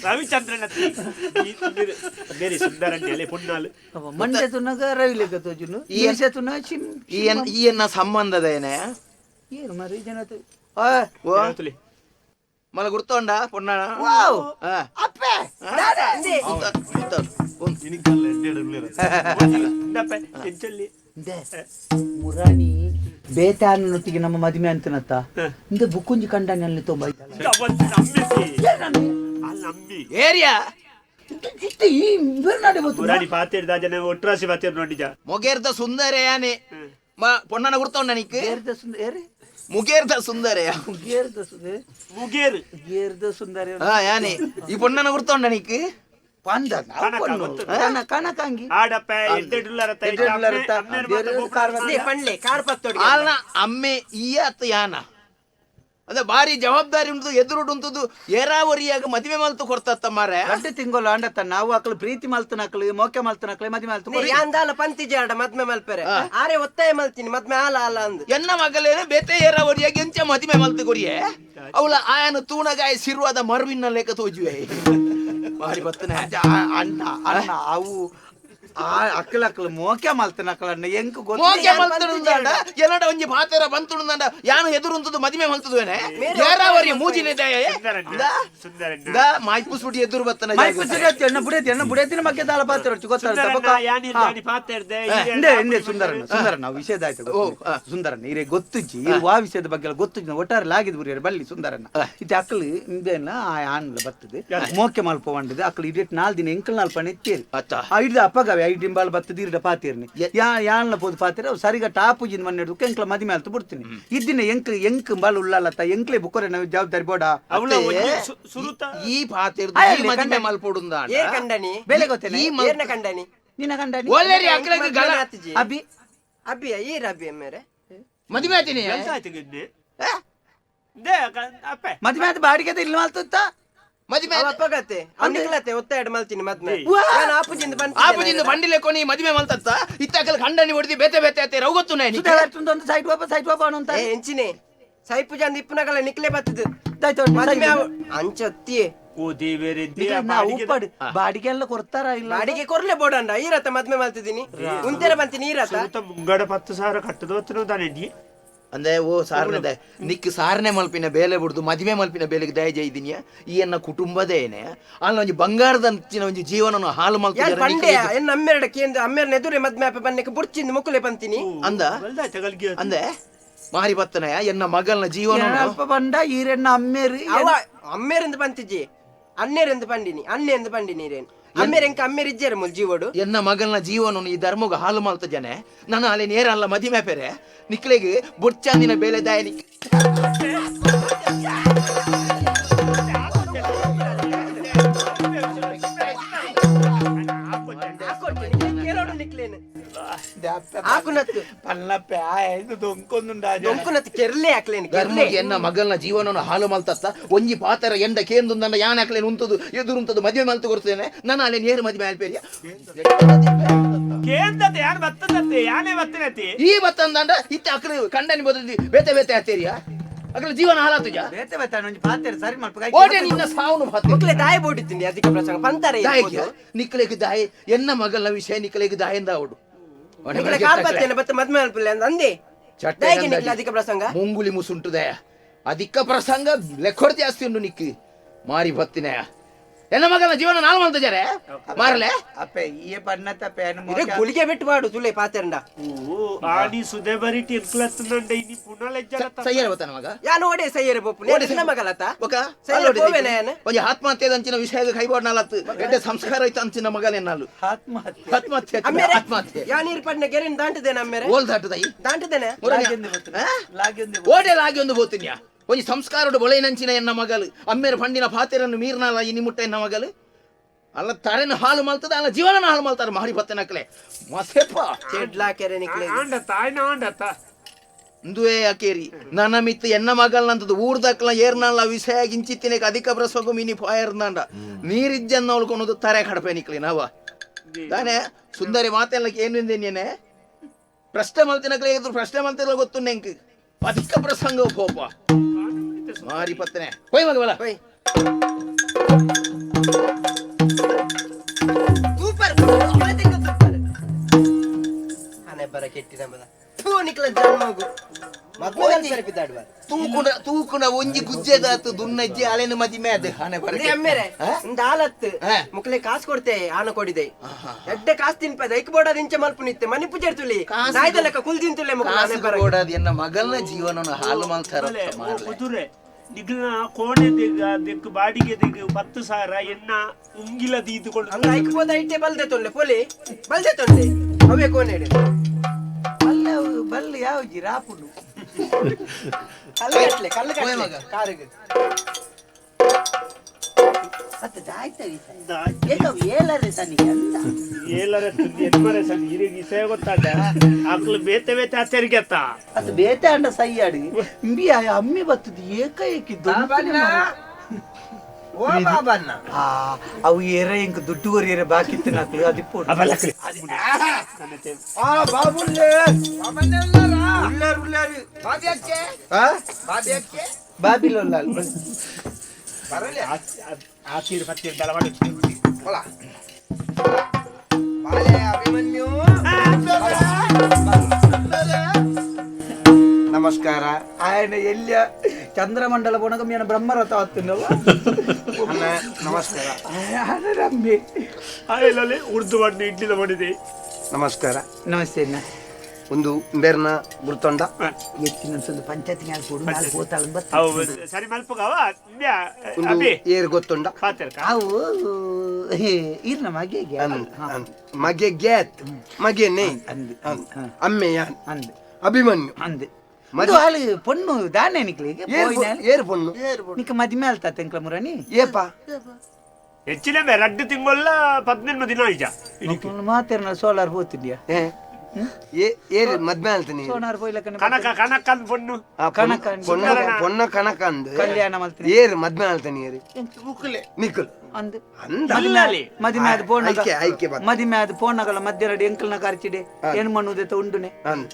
ರವಿಚಂದ್ರನ್ ಬೇರೆ ಸುಂದರಣ್ಯ ಪುನ್ನಾಲು
ಮಂಡ್ಯ ತುನಗ ರವಿ ಲೆಕ್ಕ ತೋಜುನು ಈ ತುನ ಚಿಮ್
ಈ ಎನ್ನ ಸಂಬಂಧದ ಏನೇ
ಏನು ಮರಿ ಜನತೆ
ಮಲ ಗುರ್ತೊಂಡ ಪೊನ್ನಾಣ
ವಾವ್ ಅಪ್ಪೆ ಮುರಾಣಿ ಬೇತಾನೊತ್ತಿಗೆ ನಮ್ಮ ಮದುವೆ ಅಂತನತ್ತ ಇಂದ ಬುಕ್ಕುಂಜಿ ಕಂಡಾನಲ್ಲಿ ತೊಂಬ
ಏರಿಯಾ ಮೊಗೇರ್ದ ಸುಂದರ ಯಾನೆ ಪೊನ್ನನ ಗುರ್ತೊಂಡ ನಿಕ್ ಮುಗೇರ್ದ ಸುಂದರ
ಮುಗೇರ್ದ ಸುಂದರ
ಮುಗೇರ್
ಮುಗೇರ್ದ ಸುಂದರ
ಯಾನೆ ಈ ಪೊನ್ನನ ಗುರ್ತೊಂಡ ನಿಕ್
ಪಂದ ಕನಕಾಂಗಿ
ಅಮ್ಮೆ ಈ ಯಾನ ಅದ ಬಾರಿ ಜವಾಬ್ದಾರಿ ಉಂಟು ಎದುರುಡು ಉಂಟುದು ಏರಾವರಿಯಾಗ ಮದುವೆ ಮಲ್ತು ಕೊಡ್ತತ್ತ ಮಾರೆ
ರಡ್ಡು ತಿಂಗಳು ಅಂಡತ್ತ ನಾವು ಅಕ್ಲು ಪ್ರೀತಿ ಮಲ್ತನಕ್ಲು ಮೋಕೆ ಮಲ್ತನಕ್ಲು ಮದುವೆ ಮಲ್ತು
ಯಾಂದಾಲ ಪಂತಿ ಜಾಡ ಮದ್ಮೆ ಮಲ್ಪೆರೆ ಆರೆ ಒತ್ತಾಯ ಮಲ್ತೀನಿ ಮದ್ಮೆ ಆಲ ಆಲ ಅಂದು
ಎನ್ನ ಮಗಲೇನೆ ಬೇತೆ ಏರಾವರಿಯಾಗ ಎಂಚ ಮದುವೆ ಮಲ್ತು ಕೊರಿಯೆ ಅವಳ ಆಯನ ತೂಣಗಾಯ ಸಿರುವಾದ ಮರುವಿನ ಲೇಖ ತೋಜುವೆ ಬಾರಿ ಬತ್ತನೆ
ಅಣ್ಣ ಅಣ್ಣ ಅವು ಆ ಅಕ್ಕಲ ಅಕ್ಕಲ ಮೋಕೆ ಮಲ್ತನ ಅಕ್ಕಲನ್ನ ಎಂಕ್ ಗೊತ್ತು
ಮೋಕೆ ಮಲ್ತನುಂದಾಂಡ ಎನ್ನಡ ಒಂಜಿ ಪಾತೆರ ಬಂತುಂದಾಂಡ ಯಾನು ಎದುರುಂತದು ಮದಿಮೆ ಮಲ್ತದುವೇನೆ ಏರಾವರಿಯ ಮೂಜಿನೆ ದಯೆ
ಸುಂದರಣ್ಣ
the ಮಾಯ್ಪುಸುಡಿ ಎದುರು ಬತ್ತನ
ಮಾಯ್ಪುಸುಡಿ ಅತ್ತಿ ಎಣ್ಣ ಬುಡೇತಿ ಎಣ್ಣ ಬುಡೇತಿನ ಮಕ್ಕೆ ದಾಲ ಪಾತೆರ ಹೊಚ್ಚು ಗೊತ್ತಾಗ್ತದೆ ಬೊಕ್ಕ ಇಂದೆ ಇಂದೆ ಸುಂದರಣ್ಣ ಸುಂದರಣ್ಣ ವಿಷಯದ ಆಯ್ತು ಸುಂದರಣ್ಣ ಇರೇ ಗೊತ್ತುಜ್ಜಿ ಇರು ವಾ ವಿಷಯದ ಬಗ್ಗೆ ಎಲ್ಲ ಗೊತ್ತುಜ್ಜಿ ಒಟ್ಟಾರೆ ಲಾಗಿದ್ ಬುರಿಯರು ಬಲ್ಲಿ ಸುಂದರಣ್ಣ ಇದು ಅಕ್ಕಲು ಇಂದೇನ ಆ ಆನ್ಲ ಬರ್ತದೆ ಮೋಕೆ ಮಲ್ಪ వంಡದು ಅಕ್ಕಲು ಇಡೀಟ್ ನಾಲ್ ದಿನ ಎಂಕಲ್ ನಾಲ್ ಪಣ ಎತ್ತೇರಿ ಆ ಹಿಡ್ದು ಅಪ್ಪಗವೆ ಐದು ಡಿಂಬಾಲ್ ಬತ್ತದ ಇರ್ಡ ಪಾತೀರ್ನಿ ಯಾ ಯಾನ್ಲ ಪೋದು ಪಾತೀರ ಅವು ಸರಿಗ ಟಾಪುಜಿನ ಮಣ್ಣೆ ಹಿಡ್ದು ಎಂಕ್ಲ ಮದಿ ಮೇಲೆ ಬಿಡ್ತೀನಿ ಇದ್ದಿನ ಎಂಕ್ ಎಂಕ್ ಬಾಲ್ ಉಳ್ಳಾಲತ್ತ ಎಂಕ್ಲೆ ಬುಕ್ಕೊರೆ ನಾವು ಜವಾಬ್ದಾರಿ ಬೋಡ
ಈ ಪಾತೀರ್ದು ಈ ಮದಿಮೆ ಮಲ್ಪೊಡುಂದಾಂಡ
ಏರ್ ಕಂಡನಿ
ಬೆಲೆ ಗೊತ್ತೇನೆ
ಈ
ಏರ್ನ ಕಂಡನಿ
ನಿನ್ನ ಕಂಡನಿ
ಒಲ್ಲೆರಿ ಅಕ್ಲಗ್ ಗಲ
ಅಭಿ
ಅಭಿಯ ಏರ್ ಅಭಿ ಮೇರೆ
ಮದಿಮೆ ಆತೀನಿ
ಮದಿಮೆ ಆದ ಬಾಡಿಗೆ ಇಲ್ಲಿ ಮಲ್ತುತ್ತ
ಮದಿಮೆ
ಅಪ್ಪಗತೆ ಅನ್ನಿಕ್ಲತೆ ಒತ್ತಾಯ ಮಲ್ತೀನಿ ಮದ್ಮೆ ನಾನು ಆಪುಜಿಂದ ಬಂದು
ಆಪುಜಿಂದ ಬಂಡಿಲೆ ಕೊನಿ ಮದಿಮೆ ಮಲ್ತತ್ತ ಇತ್ತಕಲ್ ಖಂಡನಿ ಹೊಡೆದಿ ಬೇತೆ ಬೇತೆ ಆತೆ ರೌಗೊತ್ತು ನಾಯಿ
ಒಂದು ಸೈಟ್ ಬಾಪ ಸೈಟ್ ಬಾಪ ಅಂತ
ಏ ಎಂಚಿನೆ ಸೈಪುಜ ಅಂದ ಇಪ್ಪುನಗಲ ನಿಕ್ಲೆ ಬತ್ತದು ಮದ್ಮೆ ಅಂಚೊತ್ತಿಯೇ
ಓ ದೇವೇರೆ,
ಉಪ್ಪಡು ಬಾಡಿಗೆ ಎಲ್ಲ ಕೊಡ್ತಾರ ಇಲ್ಲ?
ಬಾಡಿಗೆ ಕೊರ್ಲೆ ಬೋಡಂಡ ಈ ರಥ ಮದ್ಮೆ ಮಾಡ್ತಿದ್ದೀನಿ ಉಂತೆರ ಬಂತೀನಿ ಈ ರಥ
ಮುಂಗಡ 10,000 ಕಟ್ಟದ ತಾನೆ.
ಅಂದೆ ಓ ಸಾರನೆ ನಿಕ್ ಸಾರನೆ ಮಲ್ಪಿನ ಬೇಲೆ ಬಿಡ್ದು ಮದುವೆ ಮಲ್ಪಿನ ಬೇಲೆಗೆ ದಯ ಜೈದಿನಿಯ ಈ ಎನ್ನ ಕುಟುಂಬದೇನೆ ಅಲ್ಲ ಒಂಜಿ ಬಂಗಾರದ ಅಂಚಿನ ಒಂಜಿ ಜೀವನವನ್ನು ಹಾಳು
ಯಾನ್ ಪಂಡೆ ಎನ್ನ ಅಮ್ಮೆರಡ ಕೇಂದ್ರ ಅಮ್ಮೆರನ ಎದುರೆ ಮದ್ಮೆ ಆಪೆ ಬನ್ನಕ್ಕೆ ಬುಡ್ಚಿಂದು ಮುಕ್ಕುಲೆ ಬಂತೀನಿ
ಅಂದ ಅಂದೆ ಮಾರಿ ಬತ್ತನಯ ಎನ್ನ ಮಗಲ್ನ ಜೀವನ
ಅಲ್ಪ ಬಂಡ ಈರೆಣ್ಣ ಅಮ್ಮೇರಿ
ಅವ ಅಮ್ಮೇರಿಂದ ಬಂತಿಜಿ ಅಣ್ಣೇರೆಂದು ಪಂಡಿನಿ ಅಣ್ಣೆಂದು ಪಂಡಿನಿ ರೇನ್ ಅಮ್ಮೇರೆಂಕ ಅಮ್ಮೇರಿಜ್ಜೇರ ಮುಲ್ ಜೀವಡು
ಎನ್ನ ಮಗಲ್ನ ಜೀವನ ಈ ಧರ್ಮಗ ಹಾಲು ಮಾಲ್ತ ಜನೆ ನಾನು ಅಲ್ಲಿ ನೇರ ಅಲ್ಲ ಮದಿಮೆ ಪೆರೆ ನಿಕ್ಲೆಗೆ ಬುಡ್ಚಾಂದಿನ ಬೇಲೆ ದಾಯನಿ. ಎನ್ನ ಮಗಲ್ನ ಜೀವನವನ್ನು ಹಾಲು ಮಲ್ತತ್ತ ಒಂಜಿ ಪಾತರ ಎಂಡ ಕೇಂದು ನನ್ನ ಯಾನ್ ಹಾಕ್ಲೇನು ಉಂಟದು ಎದುರುಂಟದು ಮದುವೆ ಮಲ್ತು ಕೊಡ್ತೇನೆ ನಾನು ಅಲ್ಲಿ ನೇರು ಮದುವೆ ಆಲ್ಪೇರಿಯ ಈ ಬತ್ತಂದ ಇತ್ತ ಅಕ್ಲು ಕಂಡನಿ ಬದಲಿ ಬೇತೆ ಬೇತೆ ಆತೇರಿಯ ಅಕ್ಲ ಜೀವನ ಹಾಲಾತುಜ
ಬೇತೆ ಬೇತೆ ಒಂಜಿ ಪಾತೆರ ಸರಿ ಮಲ್ಪ
ಓಟೆ ನಿನ್ನ ಸಾವನು ಭಾತೆ
ಮುಕ್ಲೆ ದಾಯ ಬೋಡಿತೀನಿ ಅದಕ್ಕೆ ಪ್ರಸಂಗ ಪಂತಾರೆ
ದಾಯಿಗೆ ನಿಕ್ಲೆಗೆ ದಾಯಿ ಎನ್ನ ಮಗಲ್ನ ವಿಷಯ ನಿಕ್ಲೆಗೆ ದಾಯಿಂದ ಅವಡು
ನಿಕ್ಲೆ ಕಾರ್ ಬತ್ತೇನೆ ಬತ್ತ ಮದ್ಮೆ ಅಲ್ಪಲ್ಲ ಅಂದೆ ದಾಯಿಗೆ ನಿಕ್ಲೆ ಅಧಿಕ ಪ್ರಸಂಗ
ಮುಂಗುಲಿ ಮುಸುಂಟು ದಯ ಅಧಿಕ ಪ್ರಸಂಗ ಲೆಕ್ಕೊಡ್ ಜಾಸ್ತಿ ಉಂಟು ನಿಕ್ಕಿ ಮಾರಿ ಬತ್ತಿನಯ ಎನ್ನ ಮಗನ ಜೀವನ ನಾಲ್ ಮಾಡ್ತಾ ಜಾರೆ ಮಾರಲೆ
ಅಪ್ಪೆ ಈ ಪನ್ನತಪ್ಪೆ
ಇದೇ ಗುಳಿಗೆ ಬಿಟ್ಟು ಮಾಡು ತುಲೆ ಪಾತೆರಂಡ
ಆನಿ ಸುದೆ ಬರಿಟಿ ಎಂಕ್ಲತ್ತಂಡ ಇನಿ ಪುನಲೆಜ್ಜಲ
ಸಯ್ಯರ ಬತ್ತನ ಮಗ
ಯಾನು ಓಡೆ ಸಯ್ಯರ ಬೋಪು ನೇನ ಮಗಲತ
ಒಕ
ಸಯ್ಯರ ಬೋವೆನ ಯಾನು
ಒಂಜಿ ಆತ್ಮಹತ್ಯೆ ಅಂಚಿನ ವಿಷಯದ ಕೈಬೋಡ್ ನಾಲತ್ತು ಎಡ್ಡೆ ಸಂಸ್ಕಾರ ಐತ ಅಂಚಿನ ಮಗಲೆನ್ನಾಲು
ಆತ್ಮಹತ್ಯೆ
ಆತ್ಮಹತ್ಯೆ ಆತ್ಮಹತ್ಯೆ
ಯಾ ನೀರ್ ಪಡ್ನ ಗೆರೆನ್ ದಾಂಟದೇನ ಅಮ್ಮೆರೆ
ಓಲ್ ದಾಟದೈ
ದಾಂಟದೇನ
ಓಡೆ ಲಾಗಿ ಒಂದು ಬೋತಿನ್ಯಾ ಒಂಜಿ ಸಂಸ್ಕಾರಡು ಬೊಳೆನಂಚಿನ ಎನ್ನ ಮಗಲು ಅಮ್ಮೇರ ಪಂಡಿನ ಪಾತೆರನ್ನು ಮೀರ್ನಾಲ ಇನಿ ಮುಟ್ಟ ಎನ್ನ ಮಗಲು ಅಲ್ಲ ತರೆನ ಹಾಲು ಮಲ್ತದ ಅಲ್ಲ ಜೀವನನ ಹಾಲು ಮಲ್ತಾರೆ ಮಾರಿ ಬತ್ತನಕ್ಲೆ ಮಸೆಪ್ಪ
ಚೆಡ್ಲಾ ಕೆರೆ ನಿಕ್ಲೆ
ಆಂಡತ ಆಯ್ನ ಆಂಡತ
ಇಂದುವೇ ಅಕೇರಿ ನನ್ನ ಮಿತ್ತು ಎನ್ನ ಮಗಲ್ನಂತದ್ದು ಊರ್ದಕ್ಲ ಏರ್ನಲ್ಲ ವಿಷಯ ಗಿಂಚಿತ್ತಿನಕ್ಕೆ ಅಧಿಕ ಪ್ರಸಂಗ ಮಿನಿ ಫಾಯರ್ನಾಂಡ ನೀರಿಜ್ಜನ್ನ ಅವಳ್ಕೊಳೋದು ತರೆ ಕಡಪೆ ನಿಕ್ಲಿ ನಾವ ತಾನೇ ಸುಂದರಿ ಮಾತೆಲ್ಲ ಏನು ನೀನೆ ಪ್ರಶ್ನೆ ಮಲ್ತಿನಕ್ಲೆ ಎದುರು ಪ್ರಶ್ನೆ ಮಲ್ತಿಲ್ಲ ಗೊತ್ತು ನೆಂಕ್ ಅಧಿಕ ಪ್ರಸಂಗ ಕೋಪ ಮಾರಿ ಪತ್ತನೆ ಹೋಯ್ ಮಗ ಬಲ
ಹೋಯ್ ಸೂಪರ್ ಸೂಪರ್ ಆನೆ ಬರ ಕೆಟ್ಟಿನ ಬಲ ಥೂ ನಿಕ್ಲ ಜನ್ಮಗು
ತೂಕುಣ ತೂಕುಣ ಒಂಜಿ ಗುಜ್ಜೆದಾತು ದುನ್ನಜ್ಜಿ ಅಲೆನ ಮದಿಮೆ ಅದು ಆನೆ ಬರ
ಅಮ್ಮೇರೆ ಒಂದು ಮುಕ್ಲೆ ಕಾಸು ಕೊಡ್ತೆ ಆನ ಕೊಡಿದೆ ಎಡ್ಡೆ ಕಾಸು ತಿನ್ಪದ ಐಕ್ ಬೋಡಾದ ಇಂಚೆ ಮಲ್ಪು ನಿತ್ತೆ ಮನಿ ಪೂಜೆ ತುಲಿ ನಾಯ್ದಲಕ್ಕ ಕುಲ್ ತಿಂತುಲೆ ಮುಕ್ಲೆ ಆನೆ ಬರ
ಬೋಡಾದ ಎನ್ನ ಮಗಲ್ನ ಜೀವನನ ಹಾಲು ಮಲ್ತಾರ
ಕುದುರೆ ನಿಗ್ನ ಕೋಣೆ ದಿಗ ದಿಕ್ಕು ಬಾಡಿಗೆ ದಿಗ್ 10,000 ಎನ್ನ ಉಂಗಿಲ ದೀದುಕೊಂಡು
ಹಂಗ ಐಕ್ ಬೋದ ಐಟೆ ಬಲ್ದೆ ತೊಂಡೆ ಪೊಲಿ ಬಲ್ದೆ ತೊಂಡೆ ಅವೇ ಕೋಣೆ
ಬಲ್ಲೆ ಬಲ್ಲೆ ಯಾವ ಜಿರಾಪುಡು
ಕಲ್ಲುಗಟ್ಲೆ ಕಲ್ಲುಗಟ್ಲೆ ಕಾರಿಗೆ
ಮತ್ತೆ ದಾಯ್ತವಿ ಏಲರೆ ಸನಿಗೆ ಅಂತ
ಏಲರೆ ಎನ್ಮರೆ ಸನಿ ಇರಿಗೆ ಇಸೆ ಗೊತ್ತಾಡ ಆಕ್ಲು ಬೇತೆ ಬೇತೆ ಆಚರಿಗೆತ್ತ
ಅದು ಬೇತೆ ಅಂಡ ಸೈಯಾಡಿ ಇಂಬಿ ಅಮ್ಮಿ ಬತ್ತದು ಏಕಏಕಿ
ಓ ಬಾಬಣ್ಣ
ಆ ಅವು ಏರ ಇಂಕ ದುಡ್ಡು ಕೊರಿಯರೆ ಬಾಕಿ ತಿನ್ನಕ್ಲು ಅದಿಪ್ಪು
ಆ ಬಾಬುಲ್ಲೆ ಉಳ್ಳಾರು ಉಳ್ಳಾರು
ಬಾಬಿ
ಆ
ಬಾಬಿ
ಬಾಬಿಲೊಲ್ಲ
ಬರಲೆ
ಆತೀರ್ ಪತ್ತೀರ್ ದಳವಾಡಿ
ಹೊಲ ಬಾಲೆ ಅಭಿಮನ್ಯು ನಮಸ್ಕಾರ.
ఆయన ಎಲ್ಲಿಯ ಚಂದ್ರಮಂಡಲ ಪೋನಗ ಮೇನ ಬ್ರಹ್ಮರಥ ಆತನಲ್ಲ
ಅಣ್ಣ ನಮಸ್ಕಾರ.
ರಮ್ಮೆ
ಆಯಲಲ್ಲಿ ಉರ್ದು ಮಾಡಿ ಇಡ್ಲಿಲ್ಲ ಮಾಡಿದೆ.
ನಮಸ್ಕಾರ.
ನಮಸ್ತೆ ಅಣ್ಣ.
ಒಂದು ಬೇರ್ನ ಗುರ್ತೊಂಡ
ಎತ್ತಿನ ಒಂದು ಪಂಚಾಯತ್ ಮ್ಯಾಲ ಕೊಡು ನಾಲ್ ಗೋತಾಳ
ಅವು ಸರಿ ಮಲ್ಪಗವ
ಒಂದು ಏರ್ ಗೊತ್ತುಂಡ
ಅವು ಇರ್ನ ಮಗೆಗೆ
ಮಗೆ ಗ್ಯಾತ್ ಮಗೆ ನೇ ಅಮ್ಮೆಯ
ಅಂದ್
ಅಭಿಮನ್ಯು
ಅಂದ್ ಮದು ಅಲ್ಲಿ ಪೊಣ್ಣು ದಾನೆ ನಿಕ್ಲಿಗೆ
ಏರ್ ಪೊಣ್ಣು
ನಿಕ್ಕ ಮದಿಮೆ ಅಲ್ತಾ ತೆಂಕ್ಲ ಮುರಣಿ
ಏಪ
ಹೆಚ್ಚಿನ ರಡ್ಡು ತಿಂಗೊಲ್ಲ 15 ದಿನ ಆಯ್ಜ
ಮಾತೇರ್ನ ಸೋಲಾರ್ ಹೋತಿದ್ಯಾ
ಏರ್ ಮದ್ಮೆ ಅಲ್ತೀನಿ
ಸೋನಾರ್ ಪೋಯ್ಲಕನೆ
ಕನಕ ಕನಕನ್ ಪೊಣ್ಣು
ಕನಕ
ಪೊಣ್ಣ ಕನಕ ಅಂದ್
ಕಲ್ಯಾಣ ಮಲ್ತೀನಿ
ಏರ್ ಮದ್ಮೆ ಅಲ್ತೀನಿ ಏರಿ ನಿಕ್ಕುಲ್
ಅಂದ್
ಅಂದ
ಮದಿಮೆ ಆದ ಪೋಣ
ಐಕೆ
ಮದಿಮೆ ಆದ ಪೋಣಗಳ ಮಧ್ಯರಡಿ ಎಂಕಲ್ನ ಖರ್ಚಿಡೆ ಏನು ಮಣ್ಣುದೆತ ಉಂಡುನೆ
ಅಂದ್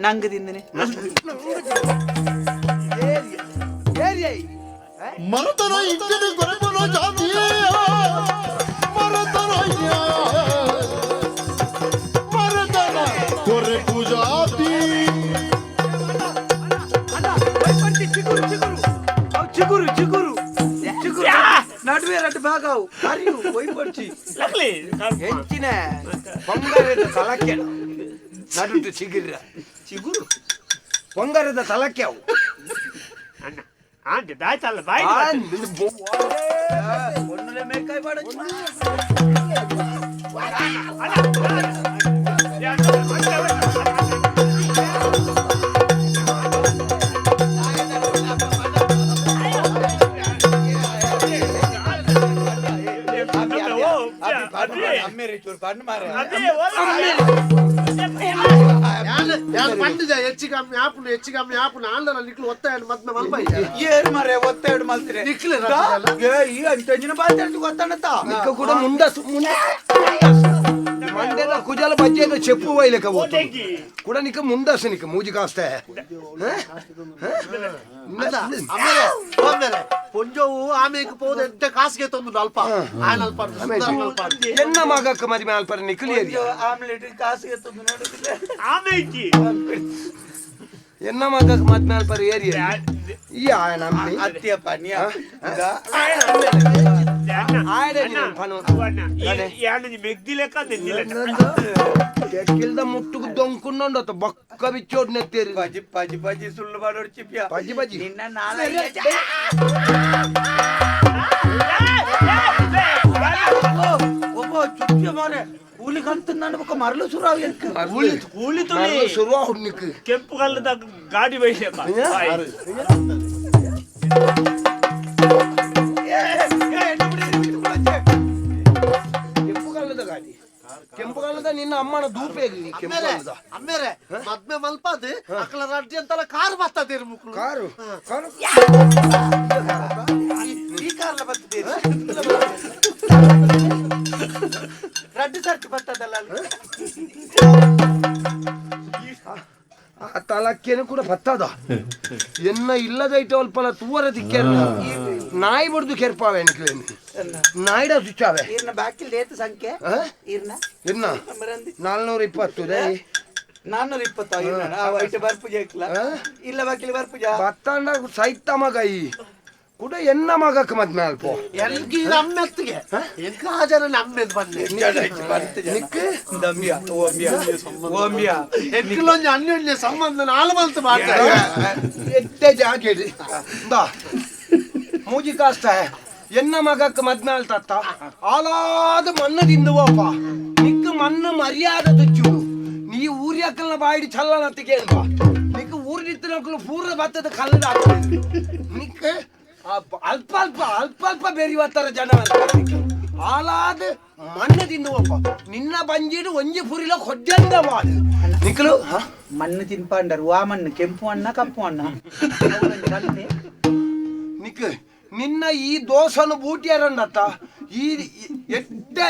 ನಂಗೆ ತಿಂದನೆ
ಮಂತರ ಇಜ್ಜನೆ
ಚಿಗುರು ಚಿಗುರು ಅವು ಚಿಗುರು ಚಿಗುರು ಚಿಗುರು ನಡುವೆ ಎರಡು ಭಾಗ ಅವು ಕರಿಯು ಒಯ್ಪಡ್ಚಿ
ಲಕ್ಲಿ
ಎಂಚಿನ ಪೊಂಗರದ ತಲಕ್ಕೆ ನಡುಟು ಚಿಗುರ
ಚಿಗುರು
ಪೊಂಗರದ ತಲಕ್ಕೆ ಅವು
ಅಣ್ಣ ಆಂಟಿ ದಾಯ್ತಲ್ಲ ಬಾಯಿ
ಒಣ್ಣುಲೆ ಮೇಲ್ಕಾಯಿ ಬಾಡ.
ಪಂಡಿಜ ಹೆಚ್ಚು ಕಮ್ಮಿ ಆಪುನು ಹೆಚ್ಚು ಕಮ್ಮಿ ಆಪುನು ಆಂಡಲ ನಿಕ್ಲು ಒತ್ತಾಯ ಮದ್ಮೆ ಮಲ್ಪ.
ಏರು ಮರೆ ಒತ್ತಾಯ ಮಲ್ತಿರೆ
ನಿಕ್ಲೆ
ಈ ಅಂಚಿನ ಬಾತಾಡ್ತು ಗೊತ್ತಾಣತ.
ನಿಕ್ಕ ಕೂಡ ಮುಂಡಸು ಮುಂಡ ಮಂಡೆದ ಕುಜಲ ಬಜ್ಜೆದ చెప్పు వైలక ಕೂಡ ನಿಕ್ಕ ಮುಂಡಸು ನಿಕ್ಕ ಮೂಜಿ ಕಾಸ್ತೆ.
ಆಮೇಲೆ ಪೊಂಜೋವು ಆಮೇಲೆ ಪೋದ ಎಂತ ಕಾಸಿಗೆ ತಂದು ಅಲ್ಪ ಆಯನ ಅಲ್ಪ ಅಲ್ಪ.
ಎನ್ನ ಮಗಕ್ಕ ಮದಿಮೆ ಅಲ್ಪರ ನಿಕ್ಕಲಿ.
ಆಮ್ಲೆಟ್ ಕಾಸಿಗೆ ತಂದು ನೋಡುದಿಲ್ಲ.
ಆಮೇಕಿ
ಎನ್ನ ಮಗಕ್ಕ ಮದ್ಮೆ ಅಲ್ಪರ ಏರಿಯ ಈ ಆಯನ
ಅತ್ತಿಯಪ್ಪ ನೀ
ಕಿಲ್ದ ಮುಟ್ಟುకు ದೊಂಕುಂಡೊಂಡತ್ತ ಬೊಕ್ಕ ಬಿಚ್ಚೋಡ್ ನೆತ್ತೇರಿ.
ಬಜಿ ಬಜಿ ಬಜಿ ಸುಳ್ಳು ಮಾಡೋಡು ಚಿಪ್ಪಿಯ
ಬಜಿ ಬಜಿ
ನಿನ್ನ ನಾಳೆ ಒಬ್ಬ ಚುಪ್ಪಿಯ ಮಾರೆ ಕೂಲಿ ಕಂತ ಬೊಕ್ಕ ಮರಳು ಸುರಾವ್
ಕೂಲಿ ತುಳಿ
ಸುರುವ ಹುಡ್ನಿಕ್
ಕೆಂಪು ಕಲ್ಲದ ಗಾಡಿ ಬೈಸಪ್ಪ.
ಕೆಂಪು ಕಲ್ಲದ ಗಾಡಿ ಕೆಂಪು ಕಲ್ಲದ ನಿನ್ನ ಅಮ್ಮನ ದೂಪೇಗಿ ಕೆಂಪು ಕಲ್ಲದ.
ಅಮ್ಮೇರೆ ಮದ್ಮೆ ಮಲ್ಪಾದು ಅಕಲ ರಡ್ಡಿ ಅಂತಲ್ಲ ಕಾರು ಬರ್ತದೆ ಮುಕ್ಳು.
ಕಾರು ಕಾರು
ಈ ಕಾರ್ಲ ಬರ್ತದೆ ರಡ್ಡು ಸರ್ತಿ ಬರ್ತದಲ್ಲ.
ಆ ತಲಕ್ಕೇನು ಕೂಡ ಬತ್ತದ ಎನ್ನ ಇಲ್ಲದ ಇಟ್ಟ ಅಲ್ಪಲ ತೂವರ ತಿಕ್ಕೇರ ನಾಯಿ ಬಡ್ದು ಕೆರ್ಪಾವೆ ನಿಕ್ಲೇನು ನಾಯಿಡ ಚುಚ್ಚಾವೆ.
ಇರ್ನ ಬಾಕಿ ಲೇತು ಸಂಖ್ಯೆ ಇರ್ನ
ಇರ್ನ 420.
420 ಐಟ ಬರ್ಪುಜ ಇಲ್ಲ ಬಾಕಿಲಿ ಬರ್ಪುಜ
ಬತ್ತಾಂಡ ಸೈತ ಮಗ ಈ ಕೂಡ ಎನ್ನ ಮಗಕ್ಕೆ ಮದ್ಮೆ ಅಲ್ಪ
ಎನ್ಕಿ ಅಮ್ಮೆತ್ತಿಗೆ ಎಂಕ ಆಜನ ಅಮ್ಮೆದ್ ಬಂದೆ
ನಿಕ್
ಎಕ್ಕಿಲೊಂಜಿ ಅನ್ಯೋನ್ಯ ಸಂಬಂಧ ನಾಲ್ ಮಲ್ತು ಮಾಡ್ತಾರೆ.
ಎಟ್ಟೆ ಜಾಗೇಡಿ ಬಾ ಮೂಜಿ ಕಾಸ್ತ ಎನ್ನ ಮಗಕ್ಕೆ ಮದ್ಮೆ ಅಲ್ತತ್ತ ಆಲಾದ ಮಣ್ಣು ತಿಂದುವಪ್ಪ ನಿಕ್ ಮಣ್ಣು ಮರ್ಯಾದ ತುಚ್ಚುಡು ನೀ ಊರ್ಯಕ್ಕಲ್ನ ಬಾಯಿಡಿ ಚಲ್ಲನತ್ತ ಕೇಳ್ಬಾ ನಿಕ್ ಊರಿನಿತ್ತಿನಕ್ಕಲು ಪೂರ್ವ ಬತ್ತದ ಕಲ್ಲದ ನಿಕ್ ಅಲ್ಪ ಅಲ್ಪ ಅಲ್ಪ ಅಲ್ಪ ಬೆರಿವತ್ತರ ಜನ ಆಲಾದ ಮಣ್ಣು ತಿಂದುವಪ್ಪ ನಿನ್ನ ಬಂಜಿಡು ಒಂಜಿ ಪುರಿಲ ಕೊಡ್ಯಂದ ಮಾಡು ನಿಕ್ಕಲು
ಮಣ್ಣು ತಿನ್ಪಾಂಡರು ವಾ ಮಣ್ಣು ಕೆಂಪು ಅಣ್ಣ ಕಪ್ಪು ಅಣ್ಣ
ನಿಕ್ ನಿನ್ನ ಈ ದೋಷನು ಬೂಟಿಯರನ್ನತ್ತ ಈ ಎಟ್ಟೆ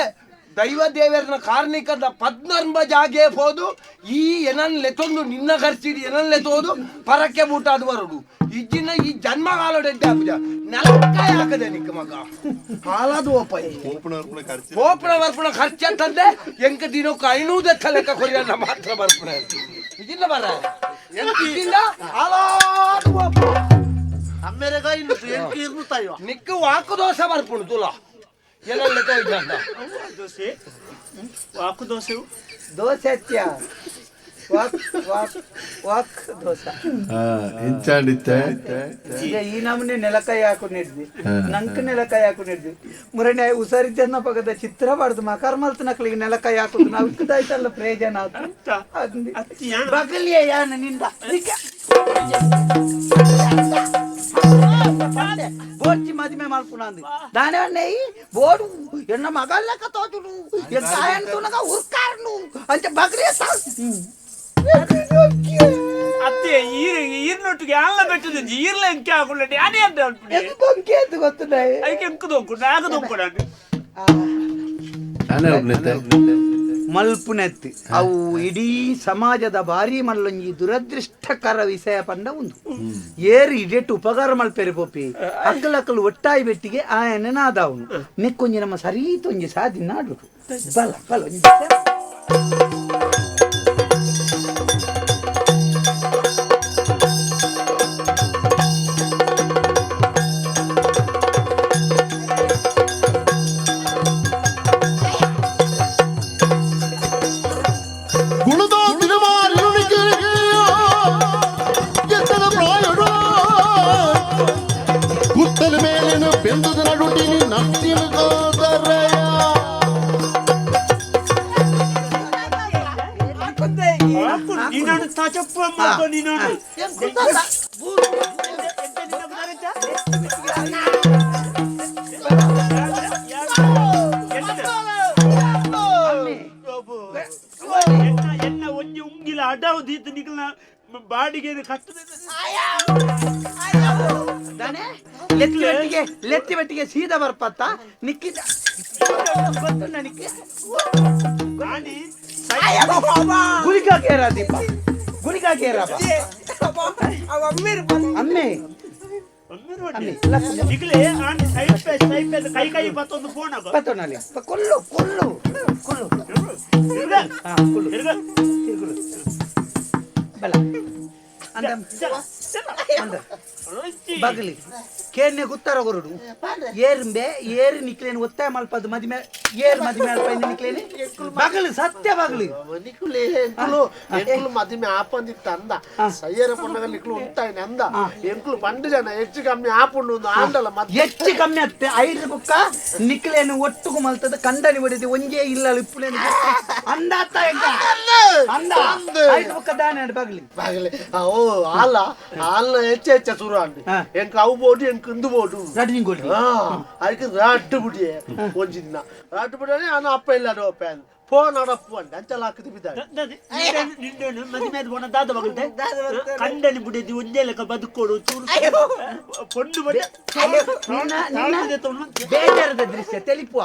ದೈವ ದೇವರನ ಕಾರ್ಣಿಕದ ಪದ್ನರ್ಂಬ ಜಾಗೆ ಹೋದು ಈ ಏನನ್ ಲೆತ್ತೊಂದು ನಿನ್ನ ಖರ್ಚಿಡಿ ಏನನ್ ಲೆತ್ತೋದು ಪರಕ್ಕೆ ಬೂಟಾದ ಬರುಡು ಇಜ್ಜಿನ ಈ ಜನ್ಮಗಾಲೊಡೆಡ್ಡೆ ಆಪುಜ ನೆಲಕ್ಕ ಯಾಕದೆ ನಿಕ್ಕ ಮಗ ಹಾಲಾದು ಒಪ್ಪ ಪೋಪುಣ ಬರ್ಪುಣ ಖರ್ಚಂತಂದೆ ಎಂಕ ದಿನಕ್ಕೆ ಐನೂದ ಲೆಕ್ಕ ಕೊರಿಯನ್ನ ಮಾತ್ರ ಬರ್ಪುಣ ಇಜಿಲ್ಲ ಬರ ಇಜಿಲ್ಲ ಹಾಲಾದು ಒಪ್ಪ
ಅಮ್ಮೆರೆಗ ಇನ್ನು
ನಿಕ್ಕ ವಾಕು ದೋಸೆ ಬರ್ಪುಣು ತುಲಾ ಎಲ್ಲ
ದೋಸೆ ವಾಕು ದೋಸೆ
ದೋಸೆ ಅತ್ಯ ವಾಕ್ ವಾಕ್ ವಾಕ್ ದೋಸೆ
ಎಂಚಾಂಡಿತ್ತೆ.
ಈಗ ಈ ನಮೂನೆ ನೆಲಕಾಯಿ ಹಾಕೊಂಡಿದ್ವಿ ನಂಕ್ ನೆಲಕಾಯಿ ಹಾಕೊಂಡಿದ್ವಿ ಮುರಣೆ ಹುಷಾರಿದ್ದನ್ನ ಪಗದ ಚಿತ್ರ ಬಾರ್ದು ಮಕರ್ ಮಲ್ತು ನಕ್ಲಿಗೆ ನೆಲಕಾಯಿ ಹಾಕುದು ನಾವು ಇಕ್ಕದಾಯ್ತಲ್ಲ ಪ್ರಯೋಜನ ಆತು ಬಗಲಿಯ ಯಾನ ನಿಂದ ಬೋರ್ಚಿ ಮದಿಮೆ ಮಲ್ಪುನಂದು ದಾನೆ ಅಣ್ಣಯ್ಯ ಬೋಡು ಎನ್ನ ಮಗಲ್ಲಕ ತೋಚುಡು ಎಂತ ಉರ್ಕಾರ್ನು ಅಂಚ ಬಗಲಿಯ
ಅತ್ತೆ ಈರ್ನೊಟ್ಟಿಗೆ ಅಲ್ಲ ಬೆಟ್ಟದ ಈರ್ಲ ಎಂಕೆ ಹಾಕೊಳ್ಳಿ ಅದೇ ಅಂತ
ದೊಂಕಿ ಅಂತ ಗೊತ್ತುಂಡ
ಅದಕ್ಕೆ ಎಂಕು ದೊಂಕು ನಾಗ ದೊಂಕು ನಾನು
ಮಲ್ಪುನೆತ್ತಿ ಅವು ಇಡೀ ಸಮಾಜದ ಭಾರಿ ಮಲ್ಲೊಂಜಿ ದುರದೃಷ್ಟಕರ ವಿಷಯ ಪಂಡ ಉಂದು ಏರು ಇಡೆಟ್ಟು ಉಪಕಾರ ಮಲ್ಪೆರೆ ಪೋಪಿ ಅಕ್ಕಲಕ್ಕಲು ಒಟ್ಟಾಯಿ ಬೆಟ್ಟಿಗೆ ಆಯನ ನಾದವನು ನೆಕ್ಕೊಂಜಿ ನಮ್ಮ ಸರೀತೊಂಜಿ ಸಾದಿ ನಾಡು ಬಲ ಬಲ ಒಂಜಿ.
ಬೆಂದದ ನಡುಟಿನಿ ನಟ್ಟಿನ ಗೋದರಯ.
ನೀನು ತಾಚಪ್ಪ ನೀನು. ಎನ್ನ ಒಂಜಿ ಉಂಗಿಲ ಅಡವು ದೀತ ನಿಕಲ್ನ ಬಾಡಿಗೆ ಕಟ್ಟದ.
ಲೆತ್ತಿ ಲೆತ್ತಿ ಬಟ್ಟಿಗೆ ಸೀದಾ ಬರ್ಪತ್ತ ನಿಕ್ಕಿದ ಗೊತ್ತು ನನಗೆ. ಗುಳಿಕಾ ಕೇರ ದೀಪ, ಗುಳಿಕಾ ಕೇರ ಅಮ್ಮೆ.
ಕೈ ಕೈ ಪತ್ತೊಂದು ಫೋನ್
ಪತ್ತೊಂದು ಕೊಲ್ಲು ಕೊಲ್ಲು ಕೊಲ್ಲು ಕೊಲ್ಲು ಬಲ ಅಂದ ಅಂದ ಬಗಲಿ ಕೇರ್ನೆ ಗುತ್ತಾರ ಕೊರಡು ಏರ್ಂಬೆ ಏರು ನಿಕ್ಲೇನು ಒತ್ತಾಯ ಮಲ್ಪದು ಮದಿಮೆ ಏರ್ ಮದಿಮೆ ಅಲ್ಪ ನಿಕ್ಲೇನೆ ಬಗಲು ಸತ್ಯ ಬಗಲು
ನಿಕ್ಲು ಎಂಕುಲು ಎಂಕುಲು ಮದಿಮೆ ಆಪಂದಿತ್ತ ಅಂದ ಸಯ್ಯರ ಪೊಣ್ಣಗ ನಿಕ್ಲು ಉಂತಾಯಿನ ಅಂದ ಎಂಕುಲು ಪಂಡು ಜನ ಹೆಚ್ಚು ಕಮ್ಮಿ ಆಪುಂಡು ಆಂಡಲ
ಹೆಚ್ಚು ಕಮ್ಮಿ ಅತ್ತೆ ಐದು ಬುಕ್ಕ ನಿಕ್ಲೇನು ಒಟ್ಟುಗು ಮಲ್ತದ ಕಂಡನಿ ಹೊಡಿದು ಒಂಜೇ ಇಲ್ಲ ಇಪ್ಪುಲೇನು ಅಂದಾತ ಅಂದ ಐದು ಬುಕ್ಕ ದಾನೆ ಬಗಲಿ
ಬಗಲಿ. ಓ ಆಲ ಆಲ್ನ ಹೆಚ್ಚು ಹೆಚ್ಚ ಸುರು ಅಂಡು ಎಂಕ್ ಅವು ಬೋಡು ಎಂಕ್ ಇಂದು ಬೋಡು ಅದಕ್ಕೆ ರಾಟ್ಟು ಬಿಡಿಯೆ ಒಂಜಿ ದಿನ ರಾಟ್ಟು ಬಿಡನೆ ನಾನು ಅಪ್ಪ ಇಲ್ಲ ಅಪ್ಪ ಫೋನ್ ಅಡಪ್ಪು ಅಂಡ ಅಂಚಲ ಹಾಕಿದ್ ಬಿದ್ದ
ಮದುವೆ ಬೋಣ ದಾದ ಬಗಲ್ತೆ ಕಂಡನಿ ಬಿಡಿದ್ದು ಒಂದೇ ಲೆಕ್ಕ ಬದುಕೋಡು ಚೂರು ಪೊಂಡು
ಬೇಜಾರದ ದೃಶ್ಯ ತೆಲಿಪುವ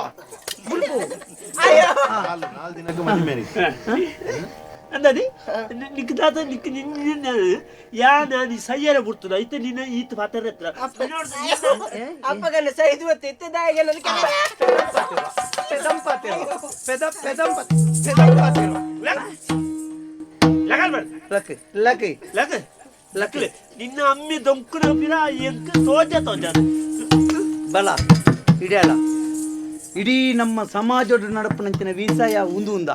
ಅಂದದಿ ನಿಕ್ ದಾದ ನಿಕ್ ನಿನ್ನ ಯಾ ನಾನು ಸಯ್ಯರ ಬಿಡ್ತದ ಐತೆ ನಿನ್ನ ಈತ ಪಾತ್ರ ಹತ್ರ
ಅಪ್ಪಗನ್ನ ಸೈದು ಇತ್ತೆ ದಾಯಿಗೆ ನನಗೆ
ನಿನ್ನ ಅಮ್ಮಿ ದೊಂಕುನ ಪಿರ ಎಂಕ್ ತೋಜ ತೋಜ
ಬಲ ಇಡಿಯಲ್ಲ ಇಡೀ ನಮ್ಮ ಸಮಾಜದ ನಡಪುನಂಚಿನ ವಿಷಯ ಉಂದು ಉಂದ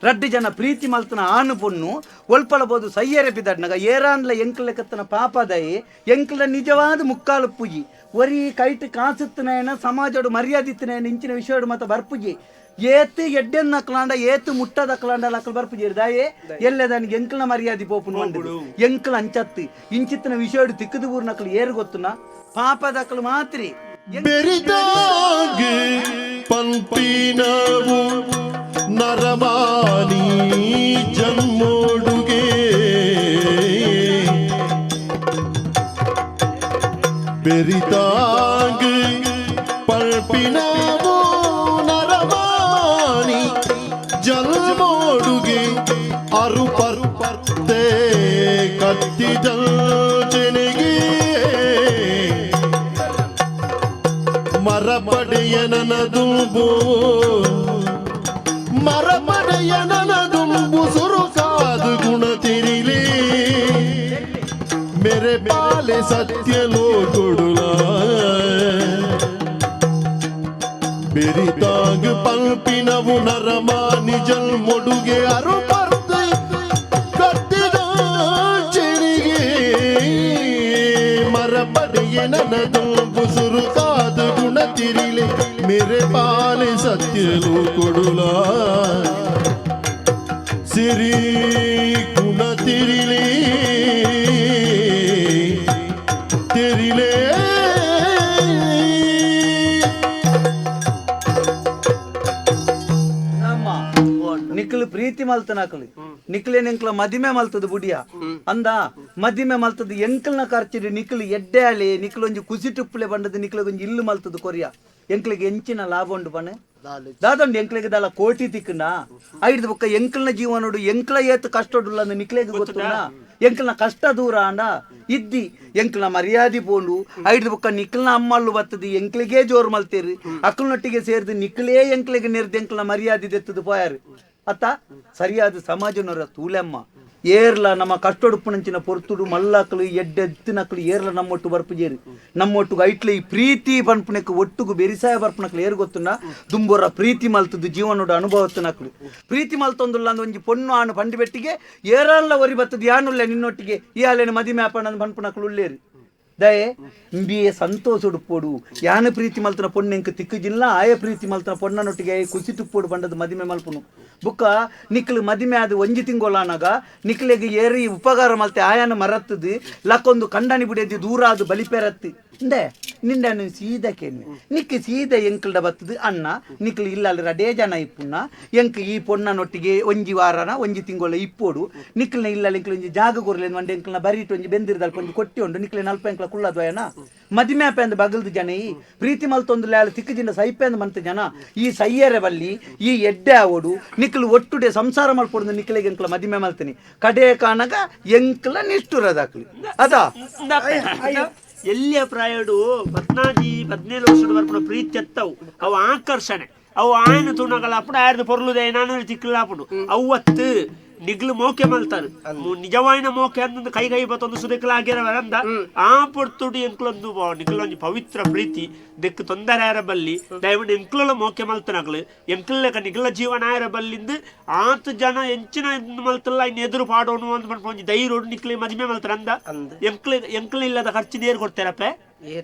ರಡ್ಡು ಜನ ಪ್ರೀತಿ ಮಲ್ತನ ಆನು ಪೊಣ್ಣು ಒಲ್ಪಲಬೋದು ಸಯ್ಯರೆ ಬಿದಡ್ನಗ ಏರಾನ್ಲ ಎಂಕ್ಲ ಕತ್ತನ ಪಾಪದಯಿ ಎಂಕ್ಲ ನಿಜವಾದ ಮುಕ್ಕಾಲು ಪೂಜಿ ಒರಿ ಕೈಟ್ ಕಾಸುತ್ತನೇನ ಸಮಾಜೋಡು ಮರ್ಯಾದಿತ್ತನೇನ ಇಂಚಿನ ವಿಷಯೋಡು ಮತ ಬರ್ಪುಜಿ ಏತು ಎಡ್ಡೆನ್ನಕ್ಲಾಂಡ ಏತು ಮುಟ್ಟದಕ್ಲಾಂಡ ಲಕ್ಕಲು ಬರ್ಪುಜಿ ದಾಯೆ ಎಲ್ಲದಾನಿಗೆ ಎಂಕ್ಲ ಮರ್ಯಾದೆ ಪೋಪುನು వండు ಎಂಕ್ಲ ಅಂಚತ್ತು ಇಂಚಿತ್ತನ ವಿಷಯೋಡು ತಿಕ್ಕದು ಊರ್ನಕ್ಲು ಏರು ಗೊತ್ತುನ ಪಾಪದಕ್ಲು ಮಾತ್ರಿ
ಬೆರಿದಾಗಿ ಪಂಪಿನವು ನರಮಾನಿ ಜನ್ಮೋಡುಗೆ ಬೆರಿದಾಗಿ ಪಂಪಿನವು ನರಮಾನಿ ಜನ್ಮೋಡುಗೆ ಅರುಪರ್ಪತ್ತೆ ಕತ್ತಿದಂಚೆನೆಗೆ ಮರಪಡೆಯನನದುಂಬು ಮರಪಡೆಯನನದುಂಬು ಸುರುಕಾದು ಗುಣ ತಿರಿಲಿ ಮೇರೆ ಪಾಲೆ ಸತ್ಯಲೋ ಕೊಡುಲ ಬೆರಿತಾಗ ಪಲ್ಪಿನವು ನರಮಾನಿ ಜನ್ಮೊಡುಗೆ ಅರುಪರ್ತೆ ಕತ್ತಿದ ಚೆರಿಗೆ ಮರಪಡೆಯನನದುಂಬು ಸುರುಕಾದು ಗುಣ ತಿರಿಲೆ ಮೇರೆ ಪಾಲೆ ಸತ್ಯಲು ಕೊಡುಲ ಸಿರಿ ಗುಣ ತಿರಿಲೆ ತಿರಿಲೆ
ನಿಕ್ಲು ಪ್ರೀತಿ ಮಲ್ತನಾಕಲಿ ನಿಕ್ಲೇನ್ ಎಂಕ್ಲ ಮದಿಮೆ ಮಲ್ತದ ಬುಡಿಯ ಅಂದ ಮದಿಮೆ ಮಲ್ತದ ಎಂಕಲ್ನ ಖರ್ಚಿಡಿ ನಿಕ್ಲು ಎಡ್ಡೆ ಆಳಿ ನಿಕ್ಲು ಒಂಜಿ ಕುಸಿ ಟುಪ್ಪುಲೆ ಬಂಡದ ನಿಕ್ಲು ಒಂಜಿ ಇಲ್ಲು ಮಲ್ತದ ಕೊರಿಯ ಎಂಕ್ಲಿಗೆ ಎಂಚಿನ ಲಾಭ ಉಂಡು ಪಣೆ ದಾದಂಡು ಎಂಕ್ಲಿಗೆ ದಾಲ ಕೋಟಿ ತಿಕ್ಕನ ಐದು ಬೊಕ್ಕ ಎಂಕಲ್ನ ಜೀವನೋಡು ಎಂಕ್ಲ ಏತ್ ಕಷ್ಟೋಡುಲ್ಲ ಅಂದ್ ನಿಕ್ಲೆಗ್ ಗೊತ್ತುನ ಎಂಕಲ್ನ ಕಷ್ಟ ದೂರ ಅಂಡ ಇದ್ದಿ ಎಂಕಲ್ನ ಮರ್ಯಾದೆ ಪೋಂಡು ಐದು ಬೊಕ್ಕ ನಿಕ್ಲ್ನ ಅಮ್ಮಲ್ಲು ಬತ್ತದು ಎಂಕ್ಲಿಗೆ ಜೋರು ಮಲ್ತೇರು ಅಕ್ಕಲ್ನೊಟ್ಟಿಗೆ ಸೇರಿದು ನಿಕ್ಲೇ ಎಂಕ್ಲಿಗೆ ನೆರ್ದು ಎಂಕಲ್ನ ಮರ್ಯಾದೆ ದೆತ್ತದು ಪೋಯಾರು ಅತ್ತ ಸರಿಯಾದ ಸಮಾಜನವರ ತೂಲೆಮ್ಮ ಏರ್ಲ ನಮ್ಮ ಕಷ್ಟೊಡುಪ್ಪುನಂಚಿನ ಪೊರ್ತುಡು ಮಲ್ಲಕ್ಲು ಎಡ್ಡೆ ಎತ್ತಿನಕ್ಲು ಏರ್ಲ ನಮ್ಮೊಟ್ಟು ಬರ್ಪುಜೇರು ನಮ್ಮೊಟ್ಟುಗು ಐಟ್ಲೆ ಈ ಪ್ರೀತಿ ಪನ್ಪುನಕ್ಕೆ ಒಟ್ಟುಗು ಬೆರಿಸಾಯ ಬರ್ಪುನಕ್ಲು ಏರು ಗೊತ್ತುನ ದುಂಬೊರ ಪ್ರೀತಿ ಮಲ್ತದ್ದು ಜೀವನೋಡು ಅನುಭವತ್ತನಕ್ಲು ಪ್ರೀತಿ ಮಲ್ತೊಂದುಲ್ಲ ಅಂದ್ ಒಂಜಿ ಪೊಣ್ಣು ಆನು ಪಂಡಿ ಬೆಟ್ಟಿಗೆ ಏರಲ್ಲ ಒರಿ ಬತ್ತದು ಯಾನುಲ್ಲ ನಿನ್ನೊಟ್ಟಿಗೆ ಈ ಆಲೇನು ಮದಿಮೆ ಆಪಣ್ಣ ಪನ್ಪುನಕ್ಲು ಉಳ್ಳೇರು ದಯೆ ಇಂಬಿಯೇ ಸಂತೋಷ ಉಡುಪೋಡು ಯಾನ ಪ್ರೀತಿ ಮಲ್ತನ ಪೊಣ್ಣೆಂಕ್ ತಿಕ್ಕುಜಿಲ್ಲ ಆಯ ಪ್ರೀತಿ ಮಲ್ತನ ಪೊಣ್ಣನೊಟ್ಟಿಗೆ ಕುಸಿ ತುಪ್ಪೋಡು ಬಂಡದ ಮದಿಮೆ ಮಲ್ಪುನು ಬುಕ್ಕ ನಿಕ್ಲು ಮದಿಮೆ ಆದ ಒಂಜಿ ತಿಂಗೊಲಾನಾಗ ನಿಕ್ಲೆಗ್ ಏರಿ ಉಪಕಾರ ಮಲ್ತೆ ಆಯಾನ ಮರತ್ತದು ಲಕ್ಕೊಂದು ಕಂಡನಿ ಬಿಡಿಯದಿ ದೂರ ಅದು ಬಲಿಪೆರತ್ತು ಇಂದೆ ನಿಂಡನು ಸೀದಾ ಕೇನ್ವೆ ನಿಕ್ ಸೀದಾ ಎಂಕಲ್ಡ ಬತ್ತದು ಅಣ್ಣ ನಿಕ್ಲು ಇಲ್ಲ ರಡೇ ಜನ ಇಪ್ಪುಣ್ಣ ಎಂಕ್ ಈ ಪೊಣ್ಣನೊಟ್ಟಿಗೆ ಒಂಜಿ ವಾರನ ಒಂಜಿ ತಿಂಗೊಳ ಇಪ್ಪೋಡು ನಿಕ್ಲ್ನ ಇಲ್ಲ ಎಂಕ್ಲ ಒಂಜಿ ಜಾಗ ಕೊರ್ಲೆ ಒಂಡೆ ಎಂಕ್ಲನ ಬರೀಟ್ ಒಂಜಿ ಬೆಂದಿರ್ದಲ್ಪ ಒಂಜಿ ಕೊಟ್ಟಿ ಉಂಡು ನಿಕ್ಲೆ ನಲ್ಪ ಎಂಕ್ಲ ಕುಳ್ಳದ್ವಯನ ಮದಿಮೆ ಅಪ್ಪ ಬಗಲ್ದು ಜನ ಈ ಪ್ರೀತಿ ಮಲ್ತೊಂದು ಲ್ಯಾಲ ತಿಕ್ಕಜಿಂದ ಸೈಪೆ ಅಂದ್ ಮಂತ ಜನ ಈ ಸೈಯರೆ ಬಲ್ಲಿ ಈ ಎಡ್ಡೆ ಆವೋಡು ನಿಕ್ಲು ಒಟ್ಟುಡೆ ಸಂಸಾರ ಮಲ್ಪೊಡು ನಿಕ್ಲೆಗೆ ಎಂಕ್ಲ ಮದಿಮೆ ಮಲ್ತೀನಿ ಕಡೆ ಕಾನಗ ಎಂಕ್ಲ ನಿಷ್ಠುರದಾಕ್ಲಿ ಅದಾ
ಎಲ್ಲಿಯ ಪ್ರಾಯಡು 14 17 ವರ್ಷದ ಬರ್ಪುನ ಪ್ರೀತಿ ಎತ್ತವು ಅವು ಆಕರ್ಷಣೆ ಅವು ಆಯನ ತುಣಗಳ ಅಪ್ಪಡು ಆಯರ್ದು ಪೊರ್ಲುದೆ ನಾನು ತಿಕ್ಕಲಾಪುಡು ಅವತ್ತು ನಿಗ್ಲು ಮೋಕೆ ಮಲ್ತಾರೆ ನಿಜವಾಯಿನ ಮೋಕೆ ಅಂದ ಕೈ ಕೈ ಬತ್ತೊಂದು ಸುದೆಕ್ಲಾಗಿರವರಂದ ಆ ಪೊರ್ತುಡಿ ಎಂಕ್ಲೊಂದು ನಿಗ್ಲೊಂದು ಪವಿತ್ರ ಪ್ರೀತಿ ದೆಕ್ಕು ತೊಂದರೆ ಆರ ಬಲ್ಲಿ ದಯವಿಟ್ಟು ಎಂಕ್ಲೊಲ ಮೋಕೆ ಮಲ್ತನಗ್ಲು ಎಂಕ್ಲಕ ನಿಗ್ಲ ಜೀವನ ಆಯರ ಬಲ್ಲಿಂದು ಆತ ಜನ ಎಂಚಿನ ಮಲ್ತಲ್ಲ ಇನ್ನು ಎದುರು ಪಾಡೋನು ಅಂತ ಒಂಜಿ ಧೈರ್ಯ ನಿಕ್ಲಿ ಮದಿಮೆ ಮಲ್ತಾರ ಅಂದ ಎಂಕ್ಲ ಎಂಕ್ಲ ಇಲ್ಲದ ಖರ್ಚು ನೇರು ಕೊಡ್ತಾರಪ್ಪ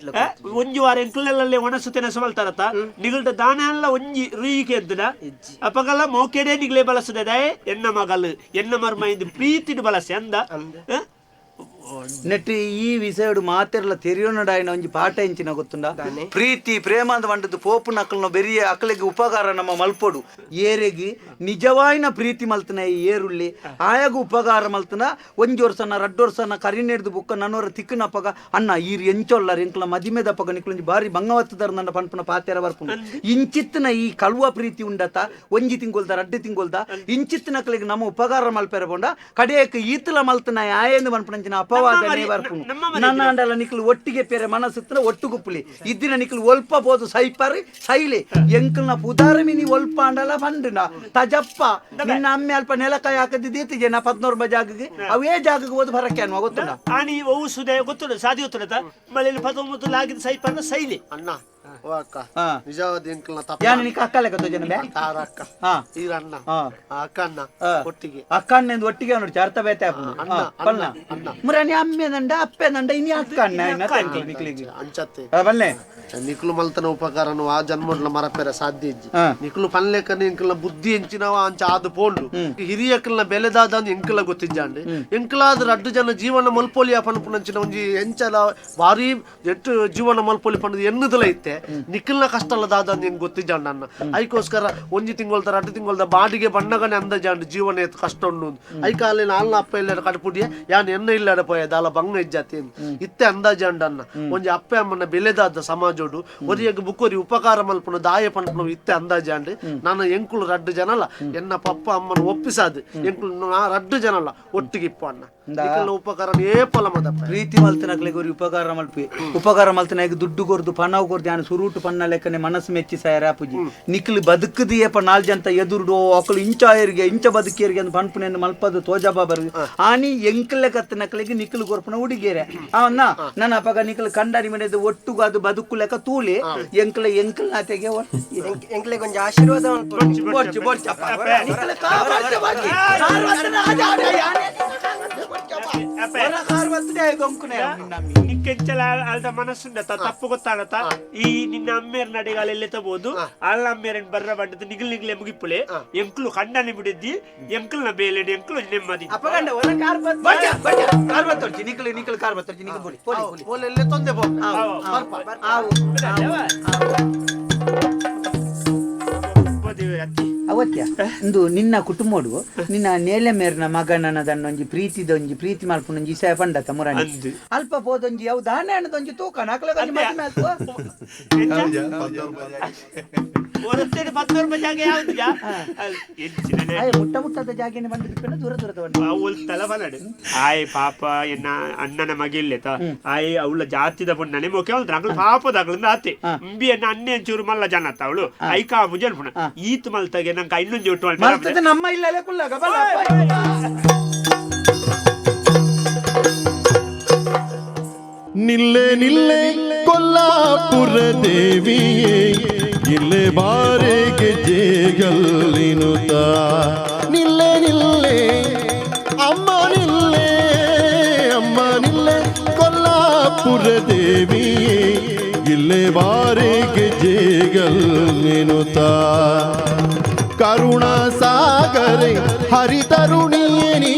ಒಂಜಿ ವಾರ ಎಂಕ್ಲಲ್ಲೇ ಒಣಸು ತೆನಸು ಮಲ್ತಾರತ್ತ ನಿಗಲ್ದ ದಾನ ಎಲ್ಲ ಒಂಜಿ ರೀಕೆ ಎಂತದ ಅಪಗಲ್ಲ ಮೋಕೆಡೆ ನಿಗ್ಲೆ ಬಳಸದೆ ದಯೆ ಎನ್ನ ಮಗಲು ಎನ್ನ ಮರ್ಮ ಇಂದು ಪ್ರೀತಿಡು ಬಳಸೆ ಅಂದ
ನೆಟ್ ಈ ವಿಷಯಡು ಮಾತೆರ್ಲ ತೆರಿಯೋನಡಾಯಿನ ಒಂಜಿ ಪಾಠ ಎಂಚಿನ ಗೊತ್ತುಂಡ ಪ್ರೀತಿ ಪ್ರೇಮ ಅಂದ వంటದು ಪೋಪು ನಕಲ್ನ ಬೆರಿಯ ಅಕಲಿಗೆ ಉಪಕಾರ ನಮ್ಮ ಮಲ್ಪೊಡು ಏರೆಗಿ ನಿಜವಾಯಿನ ಪ್ರೀತಿ ಮಲ್ತನ ಈ ಏರುಳ್ಳಿ ಆಯಾಗ ಉಪಕಾರ ಮಲ್ತನ ಒಂಜಿ ವರ್ಷನ ರಡ್ಡು ವರ್ಷನ ಕರಿನೆಡ್ದು ಬುಕ್ಕ ನನ್ನೋರ ತಿಕ್ಕನಪ್ಪಗ ಅಣ್ಣ ಈರ್ ಎಂಚೊಲ್ಲರ್ ಎಂಕ್ಲ ಮದಿಮೆದಪ್ಪಗ ನಿಕ್ಲೊಂಜಿ ಬಾರಿ ಬಂಗವತ್ತದರ್ ನನ್ನ ಪನ್ಪುನ ಪಾತೆರ ಬರ್ಪುಂಡು ಇಂಚಿತ್ತಿನ ಈ ಕಳುವ ಪ್ರೀತಿ ಉಂಡತ ಒಂಜಿ ತಿಂಗೊಲ್ದ ರಡ್ಡು ತಿಂಗೊಲ್ದ ಇಂಚಿತ್ತಿನಕ್ಲಿಗೆ ನಮ್ಮ ಉಪಕಾರ ಮಲ್ಪೆರ ಪೋಂಡ ಕಡೆಯಕ್ಕೆ ಈತಲ ಮಲ್ತನ ಆಯೆಂದು ಪನ್ಪುನಂಚಿನ ಅಪವಾದ ನನ್ನ ಅಂಡಲ ನಿಕ್ಲು ಒಟ್ಟಿಗೆ ಪೇರೆ ಮನಸ್ಸುತ್ತಿನ ಒಟ್ಟು ಗುಪ್ಪುಲಿ ಇದ್ದಿನ ನಿಕ್ಲು ಒಲ್ಪ ಬೋದು ಸೈಪರಿ ಸೈಲೆ ಎಂಕಲ್ನ ಪುದಾರ ಮಿನಿ ಒಲ್ಪ ಅಂಡಲ ಬಂಡುನ ತಜಪ್ಪ ನಿನ್ನ ಅಮ್ಮೆ ಅಲ್ಪ ನೆಲಕಾಯಿ ಹಾಕದಿದ್ದೀತಿ ಜನ 14 ಜಾಗಕ್ಕೆ ಅವೇ ಜಾಗಕ್ಕೆ ಹೋದ್ ಬರಕ್ಕೆ ಅನ್ನುವ ಗೊತ್ತುಂಡ
ಆನಿ ಒವು ಸುದೆ ಗೊತ್ತುಂಡ ಸಾದಿ ಗೊತ್ತುಂಡ ಮಳೆಯಲ್ಲಿ 19 ಲಾಗಿದ ಸೈಪರ್ನ ಸೈಲೆ
ಅಣ್ಣ ಓ ಅಕ್ಕ ನಿಜವಾದ ಎಂಕಲ್ನ ತಪ್ಪ
ಯಾನು ನಿಕ್ಕ ಅಕ್ಕ ಲೆಕ್ಕ ಜನ ಬೇ
ತಾರ ಅಕ್ಕ ಈರಣ್ಣ ಅಕ್ಕ ಅಣ್ಣ ಒಟ್ಟಿಗೆ
ಅಕ್ಕ ಅಣ್ಣ ಒಟ್ಟಿಗೆ ಅವನು ಅರ್ಥ ಬೇತೆ ಅಣ್ಣ ಮುರಾನಿ ಅಮ್ಮೆದಂಡ ಅಪ್ಪೆದಂಡ ಇನಿ ಅಕ್ಕ ಅಣ್ಣ ನಿಕ್ಲಿಗೆ
ಅಂಚತ್ತೆ
ಬಲ್ಲೆ
ನಿಕ್ಲು ಮಲ್ತನ ಉಪಕಾರನು ಆ ಜನ್ಮಡ್ಲ ಮರಪೆರ ಸಾಧ್ಯ ಇಜ್ಜಿ ನಿಕ್ಲು ಪನ್ಲೆಕ್ಕನ ಎಂಕಲ್ನ ಬುದ್ಧಿ ಎಂಚಿನವ ಅಂಚ ಆದು ಪೋಂಡು ಹಿರಿಯಕಲ್ನ ಬೆಲೆದಾದ ಎಂಕಲ ಗೊತ್ತಿಜ್ಜಾಂಡ್ ಎಂಕಲಾದ ರಡ್ಡು ಜನ ಜೀವನ ಮಲ್ಪೊಲಿಯ ಪನ್ಪುನಂಚಿನ ಒಂಜಿ ಎಂಚಲ ಭಾರಿ ಎಟ್ಟು ಜೀವನ ಮಲ್ಪೊಲಿ ಪನ್ನದು ಎನ್ನುದಲ ಇತ್ತೆ ನಿಖಲ್ನ ಕಷ್ಟ ಅಲ್ಲ ದಾದ ಹೆಂಗ್ ಗೊತ್ತಿಜ್ಜಾಂಡ್ ಅನ್ನ ಐಕೋಸ್ಕರ ಒಂಜಿ ತಿಂಗೊಳ್ದ ರಡ್ಡು ತಿಂಗೊಳ್ದ ಬಾಡಿಗೆ ಬಣ್ಣಗನೆ ಅಂದಜಾಂಡ್ ಜೀವನ ಎತ್ತು ಕಷ್ಟ ಉಂಡು ಐಕಾಲೆ ನಾಲ್ನ ಅಪ್ಪ ಇಲ್ಲಡ ಕಡ್ಪುಡಿಯ ಯಾನ್ ಎನ್ನ ಇಲ್ಲಡ ಪೋಯ ದಾಲ ಬಂಗ ಇಜ್ಜಾತಿ ಇತ್ತೆ ಅಂದಾಜಾಂಡ್ ಅನ್ನ ಒಂಜಿ ಅಪ್ಪೆ ಅಮ್ಮನ ಬೆಲೆದಾದ ಸಮಾಜೋಡು ಒರಿಯಗ್ ಬುಕ್ಕೋರಿ ಉಪಕಾರ ಮಲ್ಪುನ ದಾಯ ಪನ್ಪುನ ಇತ್ತೆ ಅಂದಾಜಾಂಡ್ ನಾನು ಎಂಕುಲು ರಡ್ಡು ಜನಲ ಎನ್ನ ಪಪ್ಪ ಅಮ್ಮನ ಒಪ್ಪಿಸಾದು ಎಂಕುಲು ನಾ ರಡ್ಡು ಜನಲ ಒಟ್ಟಿಗೆ ಇಪ್ಪ ಅಣ್ಣ ಉಪಕಾರ ಏಪಲ ಮದಪ್ಪ
ಪ್ರೀತಿ ಮಲ್ತನಕ್ಲೆಗೆ ഒരു ಉಪಕಾರ ಮಲ್ಪಿ ಉಪಕಾರ ಮಲ್ತನಾಗ ದುಡ್ಡು ಕೊರ್ದು ಪಣವು ಕೊರ್ದು ಯಾನು ಸುರೂಟು ಪಣ್ಣ ಲೆಕ್ಕನೆ ಮನಸ್ಸು ಮೆಚ್ಚಿ ಸಾಯರಾಪುಜಿ ನಿಕ್ಲು ಬದುಕದು ಏಪ ನಾಲ್ ಜಂತ ಎದುರುಡು ಅಕಲು ಇಂಚ ಆಯರಿಗೆ ಇಂಚ ಬದುಕೇರಿಗೆ ಅಂತ ಪನ್ಪುನೆಯನ್ನು ಮಲ್ಪದು ತೋಜಾಬಾಬರು ಆನಿ ಎಂಕಲೆ ಕತ್ತನಕ್ಲೆಗೆ ನಿಕ್ಲು ಕೊರ್ಪುನ ಹುಡುಗಿಯರೆ ಅವನ್ನ ನನ್ನ ಅಪಗ ನಿಕ್ಲು ಕಂಡಾರಿ ಮನೆದು ಒಟ್ಟುಗು ಅದು ಬದುಕು ಲೆಕ್ಕ ತೂಲಿ ಎಂಕಲ ಎಂಕಲ್ ನಾತೆಗೆ
ಎಂಕ್ಲೆಗೆ ಒಂಜಿ ಆಶೀರ್ವಾದ
ಬೊರ್ಚು ಬೊರ್ಚಪ್ಪ
ನಿಕ್ಕೆಂಚಲ ಅಲ್ದ ಮನಸ್ಸುಂಡ ತಪ್ಪು ಗೊತ್ತಾಗತ್ತ ಈ ನಿನ್ನ ಅಮ್ಮೇರ್ ನಡೆಗಾಲೆಲ್ಲ ತಬೋದು ಅಲ್ಲ ಅಮ್ಮೇರನ್ ಬರ್ರ ಬಂಡದ ನಿಗಲ್ ನಿಗ್ಲೆ ಮುಗಿಪುಲೆ ಎಂಕ್ಲು ಕಂಡನೆ ಬಿಡಿದ್ದಿ ಎಂಕ್ಲ್ನ ಬೇಲೆ ಎಂಕ್ಲು ನೆಮ್ಮದಿ
ನಿಕ್ಲು ನಿಕ್ಲು ಕಾರ್ ಬತ್ತೊರ್ಚಿ ನಿಕ್ಲು ಬೋಲಿ ಪೋಲಿ
ಪೋಲೆಲ್ಲೇ ತೊಂದೆ ಪೋ
ಅವತ್ಯ ಇಂದು ನಿನ್ನ ಕುಟುಂಬಡು ನಿನ್ನ ನೇಲೆ ಮೇರ್ನ ಮಗನನದನ್ನೊಂಜಿ ಪ್ರೀತಿದೊಂಜಿ ಪ್ರೀತಿ ಮಲ್ಪುನೊಂಜಿ ಇಸೆ ಪಂಡತ ಮುರಾಣಿ ಅಲ್ಪ ಪೋದೊಂಜಿ ಅವು ದಾನೆ ಹಣ್ಣದೊಂಜಿ ತೂಕ ನಾಲ್ಕು ಮದಿಮೆ ಆತ್ವ ಮುಟ್ಟ ಮುಟ್ಟದ ಜಾಗೆನೆ ಬಂದಿರ್ಪೇನ ದೂರ ದೂರದ
ತಲಬಲಡು ಆಯ್ ಪಾಪ ಎನ್ನ ಅಣ್ಣನ ಮಗಿಲ್ಲೆತ ಆಯ್ ಅವಳ ಜಾತಿದ ಪುಣ್ಣನೆ ಮೊಕೆ ಅವಳು ಅಂಗ್ಳು ಪಾಪದ ಆತೆ ಅಂಬಿ ಎನ್ನ ಅಣ್ಣೆ ಚೂರು ಮಲ್ಲ ಜನ ಅವಳು ಐಕಾ ಪುಜನ್ ಪುಣ ಈತ್ ಮಲ್ತಗೆ ನಂಗೆ ಇನ್ನೊಂದು ಒಟ್ಟು
ಮಲ್ತದ ನಮ್ಮ ಇಲ್ಲಲೇ ಕುಲ್ಲಾಗ ಬಲ
ನಿಲ್ಲೆ ನಿಲ್ಲೆ ಕೊಲ್ಲಾಪುರ ದೇವಿಯೇ ಇಲ್ಲೆ ಬಾರೆಗೆ ಜೇಗಲ್ಲಿನುತ ನಿಲ್ಲೆ ನಿಲ್ಲೆ ಅಮ್ಮ ನಿಲ್ಲೆ ಅಮ್ಮ ನಿಲ್ಲೆ ಕೊಲ್ಲಾಪುರ ಕೊಲ್ಲಾಪುರ ದೇವಿಯೇ ಇಲ್ಲೇ ಬಾರಿಗೆ ಜೇಗಲ್ಲೆನುತ. ಕರುಣಾ ಸಾಗರೆ ಹರಿತರುಣಿಯೇ ನೀ,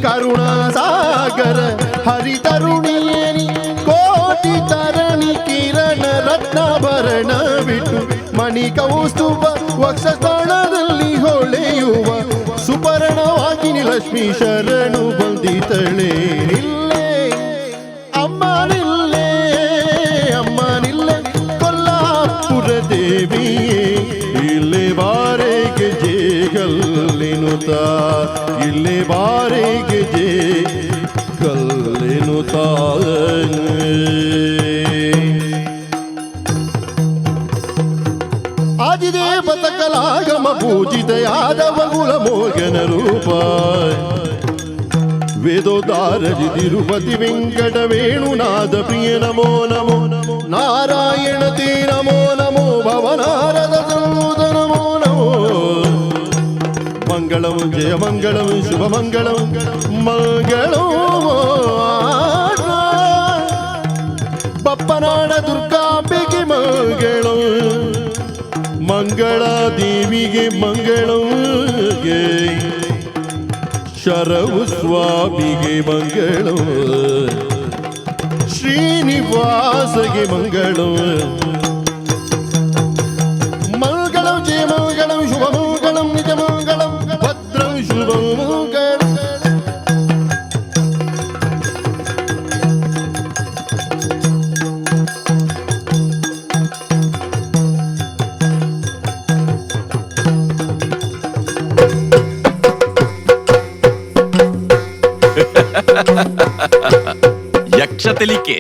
ಕರುಣಾ ಸಾಗರ ಹರಿತರುಣಿಯೇ ನೀ, ಕೋಟಿ ತರಣಿ ಕಿರಣ ರತ್ನಾಭರಣ ಬಿಟ್ಟು ಮಣಿ ಕೌಸ್ತುಭ ವಕ್ಷಸ್ಥಳದಲ್ಲಿ ಹೊಳೆಯುವ ಸುಪರ್ಣವಾಗಿನಿ ಲಕ್ಷ್ಮೀ ಶರಣು ಬಂದಿತಳೆ. ನಿಲ್ಲೆ ಅಮ್ಮ ನಿಲ್ಲೆ, ಅಮ್ಮ ನಿಲ್ಲೆ ಕೊಲ್ಲಾಪುರ ದೇವಿಯೇ ಇಲ್ಲೇ ಬಾರೆಗೆ ಜೇಗಲ್ಲೆನುತ, ಇಲ್ಲೇ ಬಾರೆಗೆ ಜೇ ಕಲ್ಲೆನುತ. ಆದಿದೇವತಕಲಾಗಮ ಪೂಜಿತ ಯಾದವ ಕುಲ ಮೋಗನ ರೂಪ ವೇದೋದಾರಜಿ ತಿರುಪತಿ ವೆಂಕಟ ವೇಣುನಾದ ಪ್ರಿಯ ನಮೋ ನಮೋ ನಾರಾಯಣ ತೇ ನಮೋ ನಮೋ ಭವನಾರದ ಸಂಭೂತ ನಮೋ ನಮೋ. ಮಂಗಳಂ ಜಯ ಮಂಗಳಂ ಶುಭ ಮಂಗಳಂ ಮಂಗಳೋ ಬಪ್ಪನಾಡ ದುರ್ಗಾಂಬಿಕೆ ಮಂಗಳಂ, ಮಂಗಳ ದೇವಿಗೆ ಮಂಗಳಂ, ಶರವು ಸ್ವಾಮಿಗೆ ಮಂಗಳಂ, ಶ್ರೀನಿವಾಸಗೆ ಮಂಗಳಂ. ಮಂಗಳಂ ಜಯ ಮಂಗಳಂ ಶುಭ ಮಂಗಳಂ ನಿಜ ಮಂಗಳಂ ಭದ್ರಂ ಶುಭ ಮಂಗಳಂ.
ಯಕ್ಷ ತೆಲಿಕೆ.